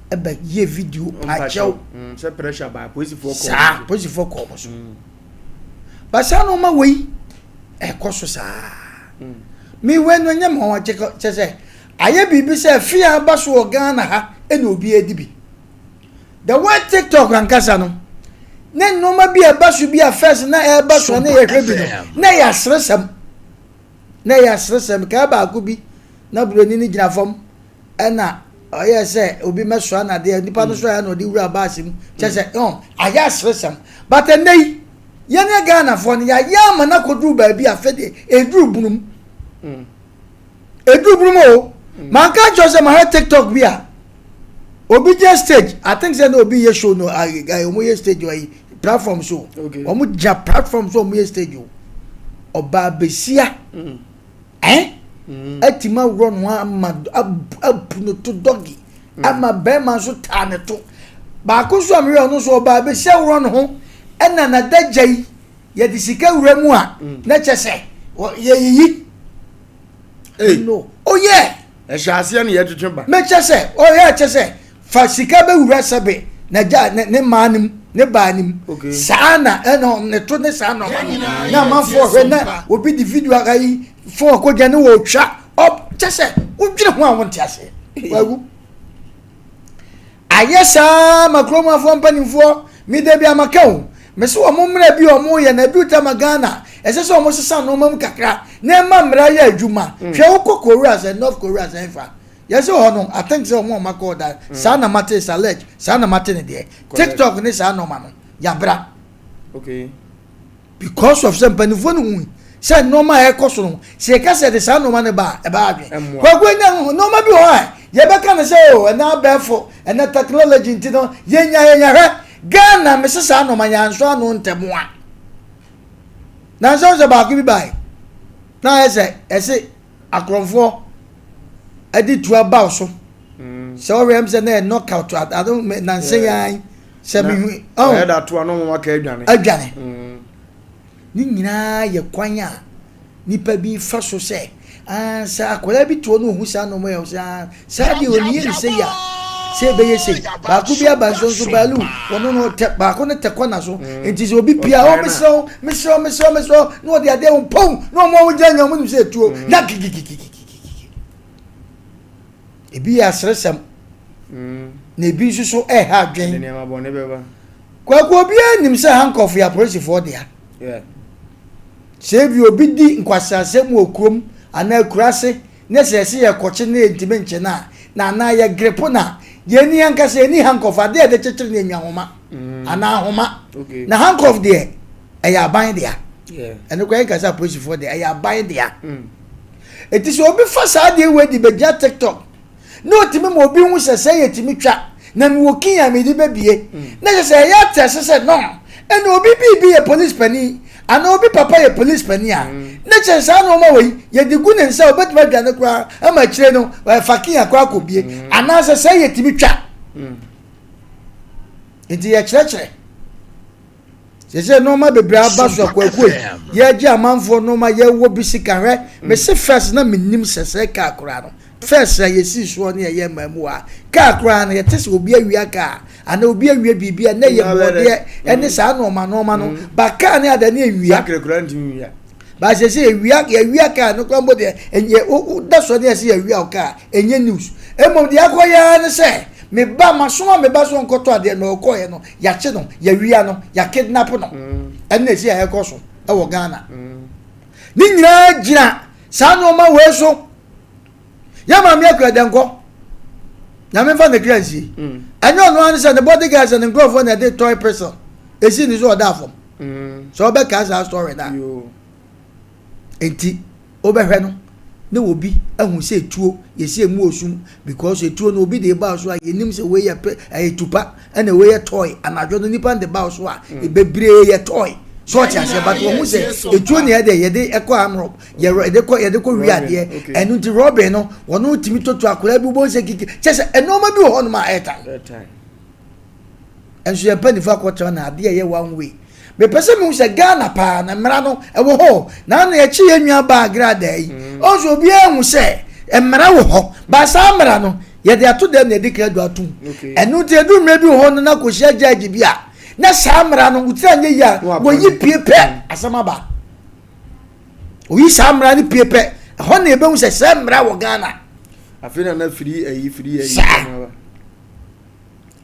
ɛbɛ yɛ video paakyɛw. Mm, sɛ pressure baa polisifoɔ kɔɔ saa polisifoɔ kɔɔ ɔmo so. Mm. Ba saa na ɔma wei ɛkɔ so saa. Mm. Me wei no ɛnyɛ me wɔn kyɛ sɛ ayɛ biribi sɛ fia aba so wɔ Ghana ha ɛna obi adi bi. The word TikTok ankasa no, ne nneɛma bi a ɛba so bi a first na ɛba so na yɛhwɛ bi no, na ɛyɛ aseresɛm. Na ɛyɛ aseresɛm. Kaa baako bi, na buroni no gyina fam, ɛna ɔyɛ sɛ obi mɛsoa n'adeɛ, nipa no so ayɛ na ɔde wura baase mu. Kyɛ sɛ, ɔn, ayɛ aseresɛm. But ɛnnɛ yi, yɛn ne Ghanafoɔ no, yɛayɛ ama no akɔduru baabi a afei deɛ, ɛduru bunum. Mm. Ɛduru bunum o. Mm. Manka nkyerɛ sɛ mahwɛ TikTok bi a, obi gyina stage i think sɛ na obi yɛ show no wɔn yɛ stage wɔ yi platform so wɔn gyina platform so wɔn yɛ stage o ɔbaa besia mm. ɛn mm. ɛtumi aworɔ no ama abu no to dɔgi mm. ama bɛrima nso taa ne to baako nso a meyɛ ɔno nso ɔbaa besia worɔ ne ho ɛna n'adagya yi yɛde sika wura mu a na kyɛ sɛ yɛyiyi no oh yeah. Ɛhyɛ aseɛ na yɛtwetwe ba. Mekyɛ sɛ, ɔyɛ kyɛ sɛ, fa sika bɛwura sɛbe na gya ne ne maa no mu, ne baa no mu. Okay. Saa na ɛna ne to ne saa nɔɔma no. Na amanfoɔ hwɛ na obi de video aka yi fon akɔgya ne wɔtwa. Ɔp kyɛ sɛ, wodwene ho a wonte aseɛ. Wawu. Ayɛ saa ma kurom afoɔ mpanimfoɔ, me da bi a maka o, me se wɔn mmara bi a wɔn yɛ no aduru tam a Ghana, ɛsɛ sɛ wɔn sesa nnoɔma mu kakra na ɛma mmara yɛ adwuma. Mm. Hwɛ wokɔ Korea sɛ North Korea sɛ ɛfa, yɛse hɔ no, I think sɛ wɔn a wɔakɔ hɔ da, mm. saa na mate Salej, saa na mate ne deɛ. TikTok ne saa nnoɔma no, yabra. Okay. Because of sɛ mpanimfoɔ no hui sɛ nneɛma a ɛkɔ so no sɛ yɛka sɛ de saa nneɛma no ba a ɛbɛyɛ adwene. Kwaku anya nneɛma bi wɔ hɔ a yɛbɛka no sɛ o oh, ɛna abɛɛfo ɛna technology nti no yɛnya yɛnya hwɛ Ghana mese saa nneɛma yɛansɔ ano ntɛm a. Nanso sɛ baako bi bae na ayɛ sɛ ɛse akorɔmfoɔ ɛde tu aba so mm. sɛ ɔwɛ m sɛ na yɛ knockout ado nansa yi an. Sɛ mehu ɔyɛ da to ano wɔn aka adwane. Adwane. Ne nyinaa yɛ kwan a nipa bi fa so sɛ ah, sɛ akwadaa bi toɔ no ohu saa nneɛma yɛ sɛ ah, saa deɛ ɔniyɛ ne sɛ yɛ a sɛ ɛbɛyɛ sei baako bi aba nso nso baalu ɔno no tɛ baako no tɛ kɔna so mm. nti sɛ obi pia ɔ mesrɛ wo mesrɛ wo mesrɛ wo mesrɛ wo na ɔde adeɛ wo pɔn na ɔmo a wogyina nyɛ ɔmo nim sɛ etuo mm. na kikikikikiki ebi yɛ aseresɛm mm. na ebi nso so ɛha adwen kwaku obiara nim sɛ handcuff yɛ apolisifoɔ dea sɛ ebi obi di nkwaseasɛm wɔ kurom anaa akuraase na sɛ yɛse yɛkɔkye no na yɛntumi nkye no a, na anaa yɛgrepo no a, yɛn ani ankasa yɛnni handcuff, adeɛ a yɛde kyekyere no yɛ nnwahoma mm. anaa ahoma. Na handcuff deɛ ɛyɛ aban dea. Ɛno koraa yɛnka sɛ apolisifoɔ deɛ ɛyɛ aban dea. Eti mm. sɛ obi fa saa adeɛ wei de bɛgyina TikTok na otumi ma obi hu sɛ sɛ yɛtumi twa na mewɔ key a mede bɛbie mm. na kyɛ sɛ ɛyɛ ate ase sɛ no ɛna obi biribi yɛ police panin anaa obi papa yɛ police panin a mm. na kyɛ saa nneɛma wɔ yi yɛde gu ne nsa a obɛtumi adwane koraa ama akyire no ɛfa key akɔ akɔbie mm. anaasɛ sɛ yɛtumi twa nti yɛkyerɛkyerɛ sese nneɛma bebree aba so akwakuo yi yɛgye amanfoɔ nneɛma yɛwɔ bi sika hwɛ mese first na menim sɛ sɛ kaa koraa no first a yɛsii soɔ ne yɛyɛ mmaa mu a kaa koraa no yɛte sɛ obi awia kaa anaa obi awia biribi a na yɛ bɔɔdeɛ ɛne saa nneɛma nneɛma no mm. ba kaa ne ada ne awia ba sɛ sɛ yɛwia yɛwia kaa no koraa mbɔ deɛ ɛnyɛ woda soɔ ne yɛsɛ yɛwia wo kaa ɛnyɛ news mmom deɛ akɔyɛ ara ne sɛ me ba masoma me ba so nkɔtɔ adeɛ na ɔkɔɛ no yɛakye no yɛwia no yɛakidnap no mm. ɛno na ɛsi a ɛkɔ so ɛwɔ Ghana mm. ne nyinaa gyina saa nneɛma wei so yɛ maame akura dɛnkɔ nyame nfa ne kra nsie mm. ɛnyɛ ɔno ara ne sɛ ne bodyguard sɛ ne nkurɔfoɔ na ɛde toy pistol ɛsi ne so ɔda fam sɛ ɔbɛkaa saa story no a nti wobɛhwɛ no na obi ahu sɛ etuo yɛsi emu osum because etuo no obi de ba so a yɛnim sɛ wei yɛ pɛ ɛyɛ tupa ɛna wei yɛ toy anadwo no nipa de ba so a mm. bebree yɛ toy so ɔte aseɛ but wɔn ho sɛ etuo na yɛde yɛde ɛkɔ amrɔb yɛ yɛde kɔ yɛde kɔ wi adeɛ ɛno nti rɔbin no wɔn tumi toto akwadaa bi wɔn sɛ kiki kyɛ sɛ nneɛma bi wɔ hɔnom a ɛɛtan. Nso yɛn mpanyinfoɔ akɔtena na adeɛ ɛyɛ one way. Mepɛ sɛ mehu sɛ Ghana paa na mmara no ɛwɔ hɔ na na yɛkye yɛn nua baa agradaa yi. Mm. Ɔnso obiara hu sɛ mmara wɔ hɔ. Ba saa mmara no yɛde ato dɛm na yɛde krado atom. Ɛno nti edu mmerɛ bi wɔ hɔ no na kɔhyia judge bi a na saa mmara no wotiri anyɛ yie a wɔyi pie pɛ mm. asɛm aba. Oyi saa mmara no pie pɛ ɛhɔ na yɛbɛhu sɛ sɛ mmara wɔ Ghana. Afei na na firi ayi firi ayi. Saa.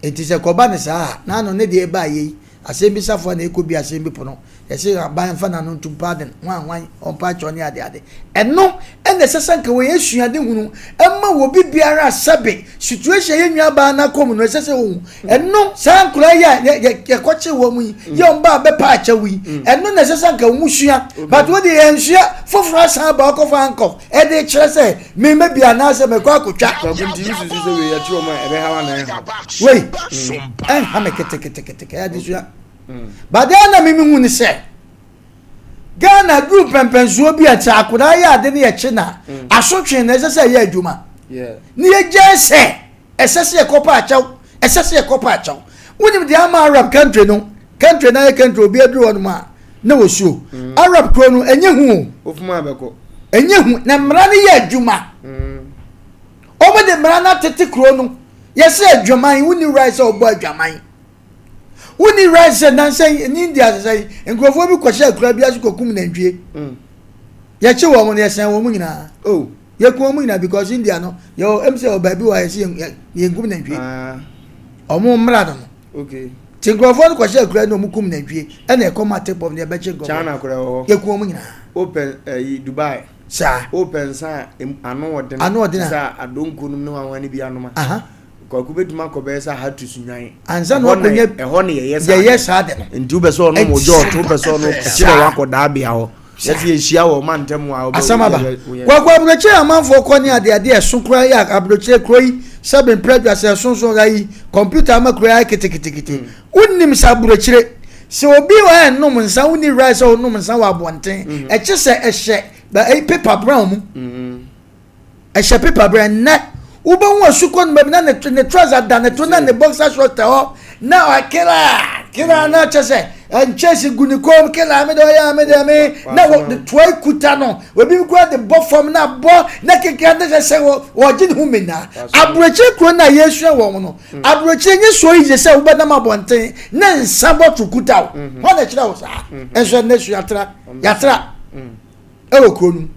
Enti sɛ kɔba no saa a, n'ano ne deɛ ɛbaa yei, asɛm bi safoa na ɛkɔ bi asɛm bi pono, yɛse aban mfa n'ano ntom pardon, hwan hwan, ɔmpa akyɛw ne ade ade. Ɛno na ɛsɛ sɛ nka wɔyɛ asuade hunu ɛma wɔ bi biara a sɛbe situation yɛn nua baa no akɔ mu no ɛsɛ sɛ ohu. Ɛno saa nkwadaa yi a yɛkɔkye wɔn yi, yɛ wɔn ba a bɛpa akyɛw yi, ɛno na ɛsɛ sɛ nka wɔn sua. But wo deɛ yɛnsua, foforɔ asan aba ɔkɔfa handcuff ɛde kyerɛ sɛ mema bi anaasɛ mɛkɔ akɔtwa. Kwaku nti wosusu sɛ wei yɛkye wɔn a ɛbɛhaw anaa ɛnhaw? Wei ɛnha me ketekete ɛyɛ adesua. But deɛ na mimi hu ne sɛ Ghana duru mpɛmpɛnsoɔ bi a sɛ akwadaa yɛ ade ne yɛkye na asotwe na ɛsɛ sɛ ɛyɛ adwuma. Ne yɛgyae sɛ ɛsɛ sɛ yɛkɔpa akyɛw ɛsɛ sɛ yɛkɔpa akyɛw. Wonim deɛ ama Arab country no country na ayɛ country obi aduru hɔ nom a na wɔsuo mm. Arab kuro no ɛnyɛ hu o ɛnyɛ hu na mmara no yɛ adwuma mm. wɔn de mmara no atete kuro no yɛsɛ adwaman wonni right sɛ ɔbɔ adwaman wonni right sɛ nansa ne India sɛ nkurɔfoɔ bi kɔhyɛ akura bi ase kɔkum nantwie mm. yɛkye wɔn no yɛsɛn wɔn nyinaa oh. yɛku wɔn nyinaa because India no yɛwɔ ɛm sɛ wɔ baabi wɔ a yɛsɛ yɛnkum nantwie ah. wɔn mmara no no Okay. Ti nkurɔfoɔ no kɔhyɛ akura na wɔn kum nantwie ɛna ɛkɔm ate pɔm deɛ ɛbɛkye nkurɔfoɔ. China kura wɔ hɔ. Yɛku wɔn nyinaa. Open ɛyi eh, Dubai. Saa. Open nsa a ano ɔden. Ano ɔden a. Sɛ adonko nom ne wanwan ne bi anoma. Aha. Kwaku bɛtumi akɔ bɛyɛ sɛ ahatu sunwan. Ansa na wakɔnya. Ɛhɔ ne yɛyɛ saa. Yɛyɛ saa de no. Nti wopɛ sɛ ɔnom ɔjɔɔto wopɛ sɛ ɔnom ɛkyi na wakɔ daabea hɔ. Yɛsɛ yɛhyia wɔ ɔma ntɛm a Asɛm aba. Kwaku aburokyire amanfoɔ kɔ ne adeade ɛso koraa yɛ aburokyire kuro yi sɛbe mprɛdwa sɛ ɛso so ayi kɔmputa ama kuro yi ayɛ ketekete. Mm. Wonim sɛ aburokyire sɛ obi ɛnnom nsa wonni right sɛ ɔnom nsa wɔ abɔnten mm. ɛkye sɛ ɛhyɛ ɛyi paper brown mu. Mm. Ɛhyɛ paper brɛ nnɛ wobɛhu asukɔ no baabi na ne ne trouser da ne to na ne boxer short tɛ hɔ. Na ɔkela kela na kyɛ sɛ nkyɛnse gu ne kɔn mu kela me de ɔyɛ me de me na wɔ toa kuta no obi kura de bɔ fam na bɔ na keka ne sɛ sɛ wɔgye ne ho mena aburokyire kuro na yɛsua wɔn no mm. aburokyire nye so yiye sɛ wobɛnam abɔnten na nsa bɔtɔ kuta wo mm-hmm. wɔn na kyerɛ wo saa mm-hmm. nso ɛnɛ so yɛatra yɛatra mm. ɛwɔ kuro no mu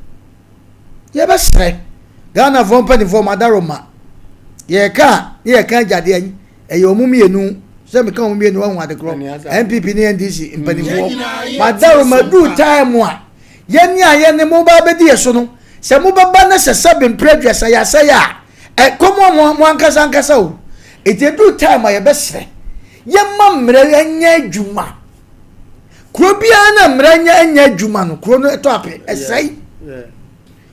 yɛbɛsrɛ ghanafoɔ mpanimfoɔ madaroma yɛka a ne yɛka agyadeɛ yi ɛyɛ wɔn mmienu sɛ meka wɔn mmienu ahu ade korɔ npp ne ndc mpanimfoɔ madaroma duu time a yɛne a yɛne mo ba bɛdi yɛ so no sɛ mobɛba ne sɛ sɛbe mprɛ aduasa yɛasɛe a ɛkɔm a mo ankasa ankasa o ɛti ɛduu time a yɛbɛsrɛ yɛma mmerɛ ɛnyɛ adwuma kuro biara na mmerɛ nyɛ ɛnyɛ adwuma no kuro no ɛtɔ ape ɛsɛe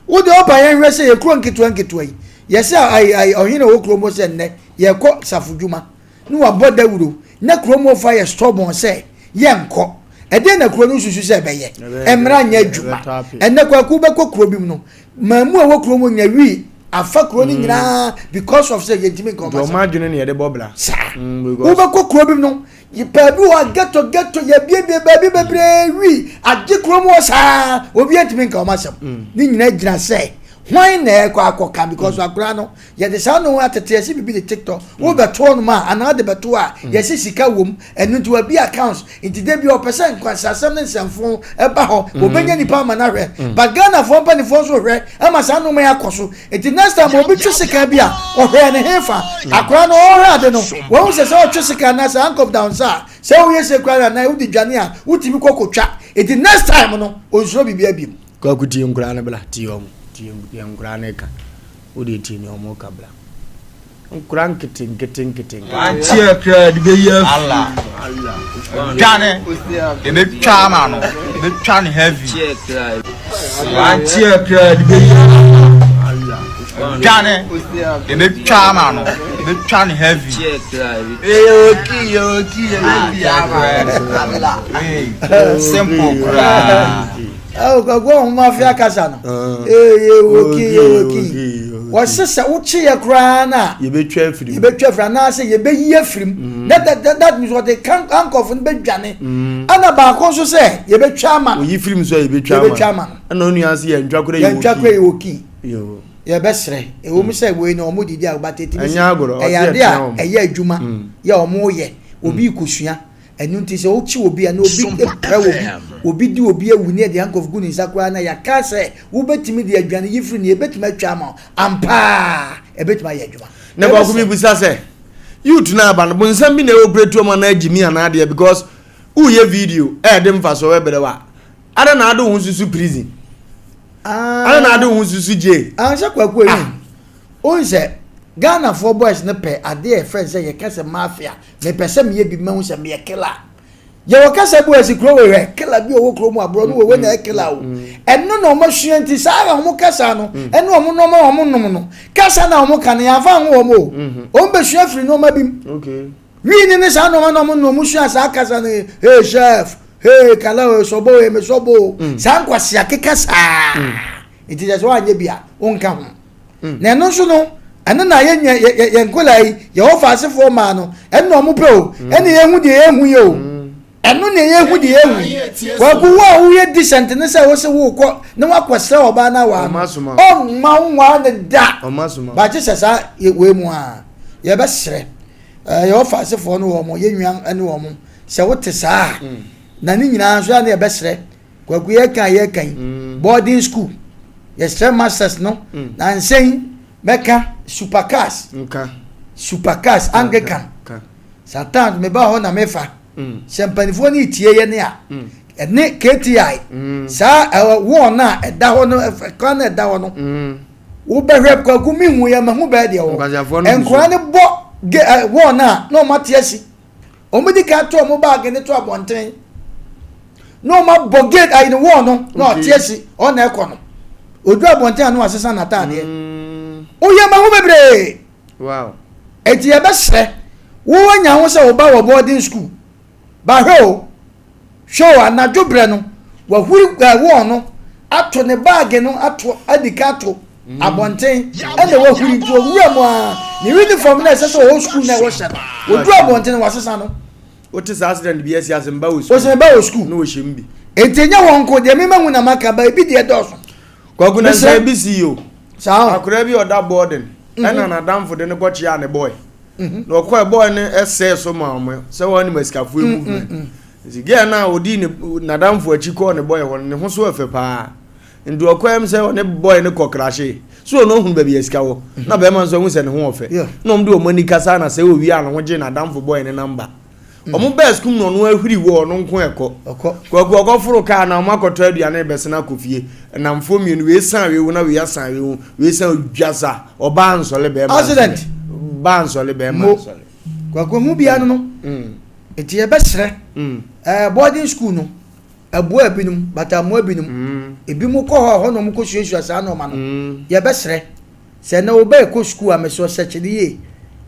wo deɛ ɔba yɛn hwɛ sɛ yɛ kuro nketewa nketewa yi yɛsɛ ayi ayi ɔhene wɔ kuro mu sɛ nnɛ yɛkɔ safo dwuma ne wabɔ dawuro na kuro mu fa yɛ stubborn sɛ yɛnkɔ ɛdeɛ na kuro no susu sɛ ɛbɛyɛ mmerɛ nyɛ adwuma ɛnɛ kwaku bɛkɔ kuro bi mu no maamu a ɛwɔ kuro mu nya wii afa kuro no mm. nyinaa because of sɛ yɛntumi nka ɔma sɛ adwene ne yɛde bɔ bra saa mm, wobɛkɔ kuro bi mu no Baabi wɔ hɔ ghetto ghetto yɛbiebie baabi bebree wi agye kurom hɔ saa obi antumi nka wɔn asɛm mm. ne nyinaa gyina sɛ hwan na ɛkɔ akɔka because mm. akora no yɛde saa no atete yɛsi bibi de tiktok mm. wobɛto no a anaa de bɛto a yɛsi sika wom ɛno nti wabi accounts nti de bi ɔpɛ sɛ nkwansasɛm ne nsɛmfo ɛba hɔ wɔbɛnya nipa ama no ahwɛ but ghanafoɔ mpanimfoɔ nso hwɛ ama saa nneɛma yi akɔ so Nti next time obi twe sekan bi a ɔhwɛ ne hefa akora no ɔhwɛ ade no wɔn sɛ sɛ ɔtwe sekan na sɛ handcuff down nsa a sɛ woyɛ sɛ kura na wode dwane a wotumi kɔ kotwa nti next time no onsuro biribi abiem. Kwaku tie nkoraa no bla tie ɔmo tie deɛ nkoraa no ka wodeɛ tie nea ɔmo ka bla. Nkura nkete nkete nkete nkete. Wanteɛ koraa de bɛyi afiri. Dwane, yɛbɛtwa ama no, yɛbɛtwa no heavy. Wanteɛ koraa de bɛyi afiri. Dwane, yɛbɛtwa ama no, yɛbɛtwa no heavy. Simple koraa. Ɛwɔ kwaku ɔhoma afia kasa no. Ee yɛ wɔ ki yɛ wɔ ki. Wɔse sɛ wokye yɛ koraa no a yɛbɛtwa afiri mu yɛbɛtwa afiri anaasɛ yɛbɛyi afiri mu mm. that, that, that means wɔde handcuff no bɛdwane mm. ɛna baako nso sɛ yɛbɛtwa ama no oyi firi mu so a yɛbɛtwa ama no ɛna onua nso yɛntwa koraa yɛntwa koraa yɛwɔ kii yɛbɛsrɛ ɛwɔ mu sɛ wei no wɔn didi a wɔba tete bi ɛyɛ ade a ɛyɛ adwuma yɛ wɔn yɛ obi kosua Ɛno nti sɛ wokye obi anaa obi pira obi, obi di obi awu ne yɛde handcuff gu ne nsa koraa na yɛaka sɛ wobɛtumi de aduane yi firi ne yɛbɛtumi atwa ama wo ampa a ɛbɛtumi ayɛ adwuma. Na baako mi bisa sɛ youth na aba no bonsam bi na ɛwɔ operate wɔn anaa gyimi anaa adeɛ because woyɛ video ɛɛde mfasoɔ bɛbrɛ wa ada na ade wo ho susu prison ada na ade wo ho susu jail. Ansa kwaku eyi ah. Wohu sɛ Ghanafoɔ boys no pɛ adeɛ a yɛfrɛ no sɛ yɛka sɛ mafia mepɛ sɛ meyɛ bi mahu sɛ meyɛ killer yɛwɔ kasa bi wɔ asi kuro wei hwɛ killer bi ɔwɔ kuro mu aborɔ no wɔ na ɛyɛ killer o ɛno na wɔn asua nti saa na wɔn kasa no ɛne wɔn nneɛma wɔn nom no kasa na wɔn ka no yɛnfa ho wɔn o wɔn bɛsua firi nneɛma bi mu wii ne ne saa nneɛma na wɔn nom wɔn sua saa kasa no hey chef hey kala o sɔbɔ o emi sɔbɔ o saa nkwasi akeka saa nti sɛ sɛ wɔanyɛ bi a wɔnka ho. Mm. Na ɛno nso no, ɛno na yɛn yɛ yɛ yɛn nkwadaa yi yɛwɔ asefoɔ maa no ɛno na wɔn pɛ o mm. ɛna yɛn hu deɛ yɛn hu yɛ o mm. ɛno na yɛn hu deɛ yɛn hu kwaku wo a woyɛ decent ne sɛ wosɛ wokɔ na wakɔ srɛ ɔbaa na waa no ɔmma wo nwaa ne da baakye sɛ saa wei mu a yɛbɛsrɛ ɛɛ yɛwɔ fa asefoɔ no wɔn yɛn nua ne wɔn sɛ wote saa na ne nyinaa nso yɛ na yɛbɛsrɛ. Kwaku yɛka a yɛka yi mm. boarding school yɛsrɛ masters no mm. na nsɛn mɛka supercars supercars anglican sometimes meba hɔ na mefa mm. sɛ mpanimfoɔ no tie yɛ ne a ɛne kti saa wɔn a ɛda hɔ no kwan na ɛda hɔ no wobɛhwɛ kwaku mi hu yɛ mahu bɛɛ deɛ wɔ nkora no bɔ wɔn a na wɔn ate asi. Wɔn di kan to wɔn baage no to abɔnten na wɔn abɔ gate ayi no wɔɔ no na ɔte asi ɔna ɛkɔ no odu abɔnten a na wasesa n'ataadeɛ mm. woyɛ ma ho bebree eti yɛbɛsrɛ wo anya ho sɛ wo ba wɔ boarding school bahwɛ o Hwɛ o, anadwo berɛ no, wahuri wɔɔ no ato ne baage no ato adi ka ato mm. abɔnten ɛna wahuri nti owura mu a ne uniform na ɛsɛ sɛ ɔwɔ sukuu na ɛwɔ hyɛ no, wɔduru abɔnten no wasesa no. Wote saa accident bi asi ase mba wɔ sukuu. Ɔsɛ mba wɔ sukuu. Na wɔhyɛ mu bi. Enti ɛnyɛ wɔn nko deɛ mema hu na maka ba ebi deɛ dɔɔso. Kwaku na nsɛm bi si yi o. Saa. Akwadaa bi ɔda boarding ɛna n'adamfo de no kɔkyea ne boy. Na ɔkɔɛ boy no ɛsɛɛ so ma wɔn sɛ wɔn anim asikafoɔ movement. Nti girl no a ɔdii ne n'adamfo akyi kɔɔ ne boy hɔ no ne ho so ɛfɛ paa. Nti ɔkɔɛ m sɛ ɔne boy no kɔ krahye. So ɔno ohunu baabi a sika wɔ. Na bɛrima nso ahu sɛ ne ho ɔfɛ. Na wɔn de wɔn ani kasa na sɛ owie a ne ho gye n'adamfo boy ne namba. Wɔn bɛɛ sukuu mu na ɔno ahuri wɔ ɔno nko ɛkɔ. Kwaku ɔkɔ foro kaa na wɔn akɔtɔ aduane bɛsena akɔ fie. Nnamfoɔ mmienu wei san wei ho na wei asan wei ho. Wei san dwa sa. Ɔbaa nsɔle bɛrima nsɔle. Accident. Baa nsɔle bɛrima nsɔle. Kwaku ehu bia no no. Nti yɛbɛsrɛ. Ɛɛ boarding school no. Ɛboa ebinom but ammoa ebinom. Ebinom kɔ hɔ a ɛhɔ na wɔn kɔ suasua saa nneɛma no. Yɛbɛsrɛ sɛ ɛnɛ wo ba ɛkɔ sukuu a mesrɛ sɛkye no yie.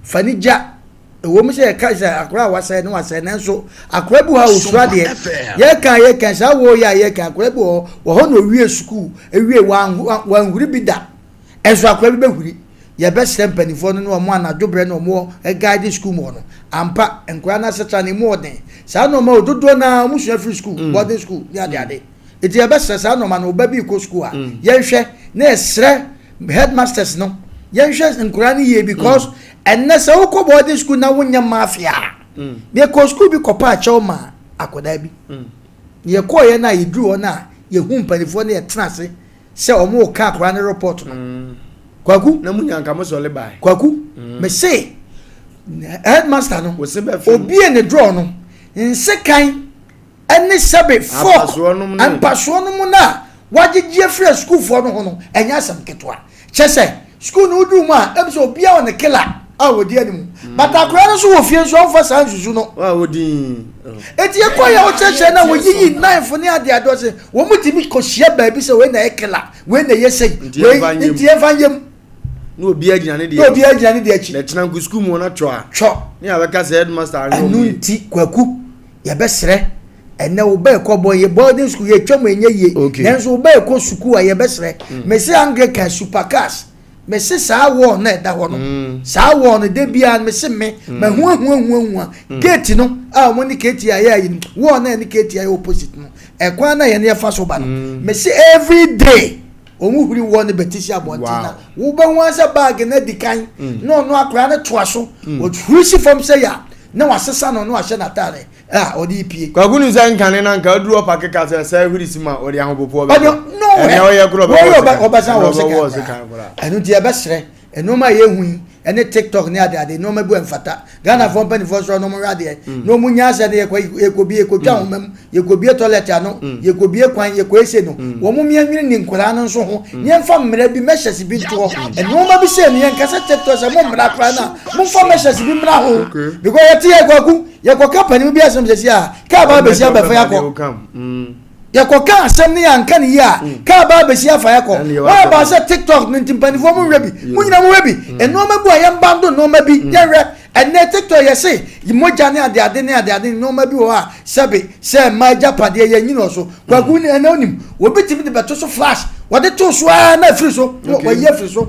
Fa no gya. Ɛwɔ mu sɛ yɛka sɛ akwadaa a wasɛe no wasɛe nanso akwadaa bi wɔ hɔ a ɔsuro adeɛ. Yɛka a yɛka saa wɔ yɛ a yɛka akwadaa bi wɔ hɔ wɔ hɔ na ɔwie sukuu ewie wanhuri bi da. Ɛnso akwadaa bi bɛhuri. Yɛbɛsrɛ mpanimfoɔ no ne wɔn anadwo berɛ na wɔn guide sukuu mu hɔ no. Ampa, nkwadaa no asetra no emu ɔden. Saa nneɛma o dodoɔ no ara wɔn sua firi sukuu, mm. boarding school ne ade ade. Eti yɛbɛsrɛ saa nneɛma no ɔba bi kɔ sukuu a, mm. yɛnhwɛ na yɛsrɛ headmasters no yɛnhwɛ nkwadaa no yie because mm. ɛnnɛ sɛ wokɔ boarding school na wonyɛ mafia a, yɛkɔ sukuu bi kɔpa akyɛw ma akwadaa bi. Yɛkɔɔyɛ no a yɛduru hɔ no a yɛhu mpanimfoɔ no yɛtena ase sɛ ɔmo reka akwadaa no report no mm. Kwaku na mu nyanka mo sɔle bae Kwaku mm. me se headmaster no obie ne draw no nsekan ɛne sɛbe fork mpasoɔ no mu no a wagyegye afiri asukuufoɔ no ho no ɛnyɛ asɛm ketewa kyɛ sɛ sukuu no woduru mu a ɛm sɛ obiara wɔ ne kela a wɔdi anim mm. but akwadaa no nso wɔ fie nso ɔmfa saa nsusu no eti ɛkɔ yɛ ɔkyerɛkyerɛ na wɔyiyi knife ne adeade ɔsɛ wɔn mu tumi kɔhyia baabi sɛ wei na ɛyɛ kela wei na ɛyɛ sɛyi wei nti yɛmfa nyɛ mu na obiara gyina ne deɛ na obiara gyina ne deɛ akyi na ɛkyena nko sukuu mu wɔn atwɔ a twɔ ne abɛka sɛ headmaster anyɛ wɔn yie ɛnu nti kwaku yɛbɛsrɛ ɛnɛ wo bɛɛ kɔ bɔ yɛ boarding school yɛ twɛ mu ɛnyɛ yie nanso wo bɛɛ kɔ sukuu a yɛbɛsrɛ mm. mese Anglican supercars mese saa wall na ɛda hɔ no mm. saa wall no de biara mese me mm. mahu ahu ahu ahu a gate no a wɔn ne kti ayɛ ayi no wall na ɛne kti ayɛ opposite no ɛkwan na yɛn yɛfa so ba no mese every day wɔn huri wall no bɛti si abɔnten na wobɛhu asɛ baagi no adi kan na ɔno akora no toa so wɔhuri si fam sɛ ya na wasesa no na wahyɛ n'ataare a ɔde repie. Kwaku nim sɛ nkane na nka aduru ɔpa keka sɛ sɛ hwiri si ma ɔde ahopopoɔ bɛkɔ. No, ɛnɛ ɔyɛ korɔ ɔbɛsan wɔ sekan koraa. Ɛno nti yɛbɛsrɛ nneɛma a yɛhu yi ɛne tiktok ne adeade nneɛma bi ɛmfata. Ghanafoɔ mpanimfoɔ sɔrɔ na wɔn hwɛ adeɛ mm. na wɔn nya asɛ no yɛkɔ yɛkɔbie yɛkɔtwa mm. ahoma mu yɛkɔbie toilet ano mm. yɛkɔbie kwan yɛkɔ ese no wɔn mmea nwene ne nkwadaa no nso ho yɛmfa mmara bi measures bi nto hɔ nneɛma bi sɛ no yɛnka sɛ tiktok sɛ mo mmara koraa no a momfa measures bi mmra ho because yɛte yɛ kwaku Yɛkɔka panin bi asɛm sɛsi a, kaa ba abɛsi abɛfa yɛ akɔ. Mm. Yɛkɔka asɛm ne yɛanka ne yie a, mm. kaa ba abɛsi afa yɛ akɔ. Wɔn aba sɛ TikTok no nti mpanimfoɔ mo nhwɛ bi. Mo nyinaa mo hwɛ bi. Mm. Nneɛma bi a yɛn ba do nneɛma bi yɛnhwɛ. Ɛnɛ TikTok yɛse mogya ne adeade ne adeade nneɛma bi wɔ hɔ a sɛbe sɛ mmaa agyapadeɛ yɛn nyina so. Kwaku ne ɛnɛ onim. Obi tumi de bɛto so flash. Wɔde to so ara na afiri so. Wɔyi afiri so.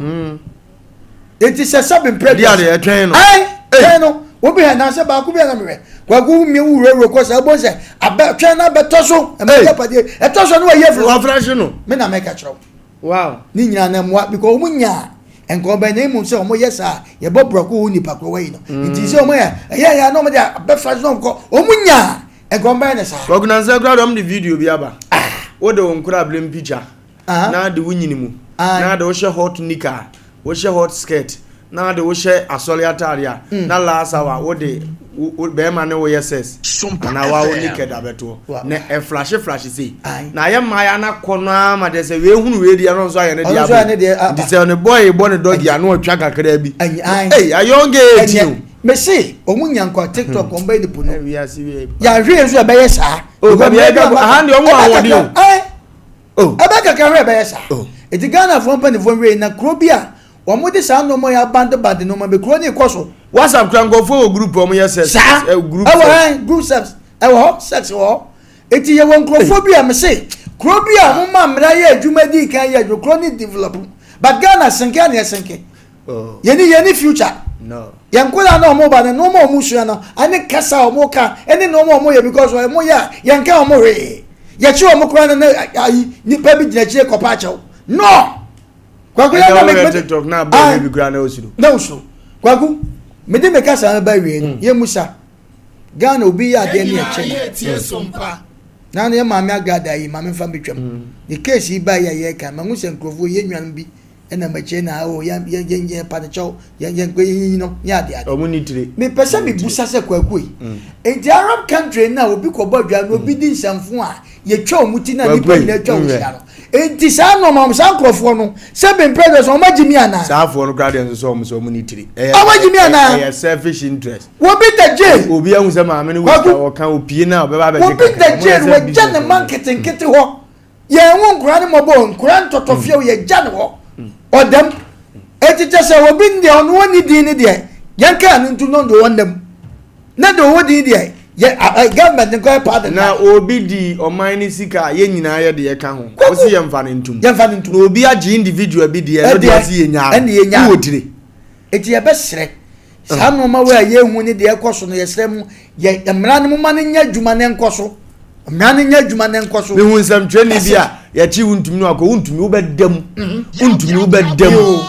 Eti sɛ sɛbe mpɛ bi ade ɛtwɛn no. Ɛn twɛn no obi hɛ nansɛ baako bi a na mehwɛ kwaku mi wurawura kɔ sɛ ɛbɔ sɛ abɛ twɛn na bɛtɔ so ɛmɛ yɛ padeɛ ɛtɔ so no wɔyɛ firi so. Wafra hye no. Me na mɛka kyerɛw. Wow. Ne nyinaa na mmoa because wɔn nyaa nkɔmɔ na emu sɛ wɔn yɛ saa yɛbɔ brɔko wɔ nipa korɔ wɔyi no mm. nti sɛ wɔn yɛ ɛyɛ yɛ na wɔn de abɛfra so na wɔn kɔ wɔn nyaa nkɔmɔ bɛyɛ ne saa. Kwaku nansɛ kura de wɔn de video bi aba. Ah. Wode wɔn kura abirem picture. na de wo nyini mu na de wohyɛ hot nika wohyɛ hot skirt na de wohyɛ asɔre ataade a mm. na last hour wode bɛrima ne woyɛ sex anaa wa wo naked abɛtoɔ na ɛflashe flashe sei na ayɛ mmaaya no akɔ no ara ma deɛ sɛ wei hunu wei deɛ no nso ayɛ ne deɛ abɔ nti sɛ ne bɔɔye bɔ ne dɔgi a na ɔtwa kakra bi ei ayɔnge eti o mese ɔmo nya nkwa tiktok ɔmo bɛyɛ ne po no yɛahwɛ yɛn nso ɛbɛyɛ saa. o baabi a yɛka aha deɛ ɔmo ahoɔden o. Oh. Ɛbɛ kakra hwɛ ɛbɛyɛ saa. Oh. Eti Ghanafoɔ mpanimfoɔ nwie na kuro bi a wɔn de saa nneɛma yi abandebande nneɛma bi kuro ne kɔ so. WhatsApp kura nkurɔfoɔ wɔ group wɔn yɛ sex. Saa eh, group ɛwɔ hɛn group sex ɛwɔ hɔ sex wɔ hɔ. Eti yɛ wɔ nkurɔfoɔ bi a mese kuro bi a wɔn ma mmara yɛ adwuma di kan yɛ adwuma kuro ne develop but Ghana senke a na yɛ senke. Oh. Yɛni yɛni future. No. Yɛn nkwadaa na wɔn ba no nneɛma a wɔn sua no ɛne kasa a wɔn ka ɛne nneɛma a wɔn yɛ because wɔn yɛ a yɛn ka wɔn hwee. Yɛkyi wɔn koraa no na ayi nipa bi gyina akyire kɔpa akyɛw. No. Kwaku yɛn na me TikTok na abɔ bi koraa na osuro. Na osuro. Kwaku mede me kasa no ba wie no hmm. yɛn musa. Ghana obi yɛ adeɛ ne ɛkyɛ no. Na ne yɛ maame agrada yi maame nfa bi twam. Hmm. Ne case yi ba yɛ yɛ kan mahu sɛ nkurɔfoɔ yɛ nuanom bi ɛna makyire na o yɛn yɛn yɛn yɛn pa ne kyɛw yɛn yɛn yɛn yiyi no ne ade ade. Ɔmo ni tire. Mepɛ sɛ mebusa sɛ kwaku yi. Hmm. Nti Arab country na obi kɔbɔ adwa na obi di nsɛmfo a yɛtwa wɔn ti na nipa nyinaa atwa wɔn hyia no. Nti saa nneɛma saa nkurɔfoɔ no sɛ bempɛ dɛ sɛ wɔn agye mi anaa. Saa afoɔ no koraa deɛ nso sɛ wɔn sɛ wɔn ni tire. Wɔn agye mi anaa. Ɛyɛ selfish interest. Obi da jail. Obi ahu sɛ maame no wɔ sika ɔka opie na ɔbɛba abɛgye kakra. Obi da jail wɔgya ne mma nketenkete hɔ. Yɛn ho nkora ne mmɔbɔ nkora ntɔtɔfeɛ yɛgya ne hɔ. Ɔdam. Eti kyɛ sɛ obi deɛ ɔno ɔnni din ne deɛ yɛn kaa no ntu no deɛ ɔnam. Na deɛ ɔwɔ din deɛ yɛ government nkɔ yɛ pardon. Na obi di ɔman ne sika a yɛn nyinaa yɛ deɛ ka ho. Ɔsi yɛn fa ne ntum. Yɛn fa ne ntum. Na obi agye individual bi deɛ ɛno deɛ ɔsi yɛn nyaa. Ɛne yɛn nyaa. Wɔ tire. Eti yɛbɛsrɛ saa nneɛma wei a yɛhu ne deɛ ɛkɔ so no yɛsrɛ mu yɛ mmara no mo ma no nyɛ adwuma na ɛnkɔ so mmara no nyɛ adwuma na ɛnkɔ so. Mehu nsɛmtwerɛni bi a yɛkye wontumi no akɔ wontumi wobɛda mu mhm. wontumi wobɛda mu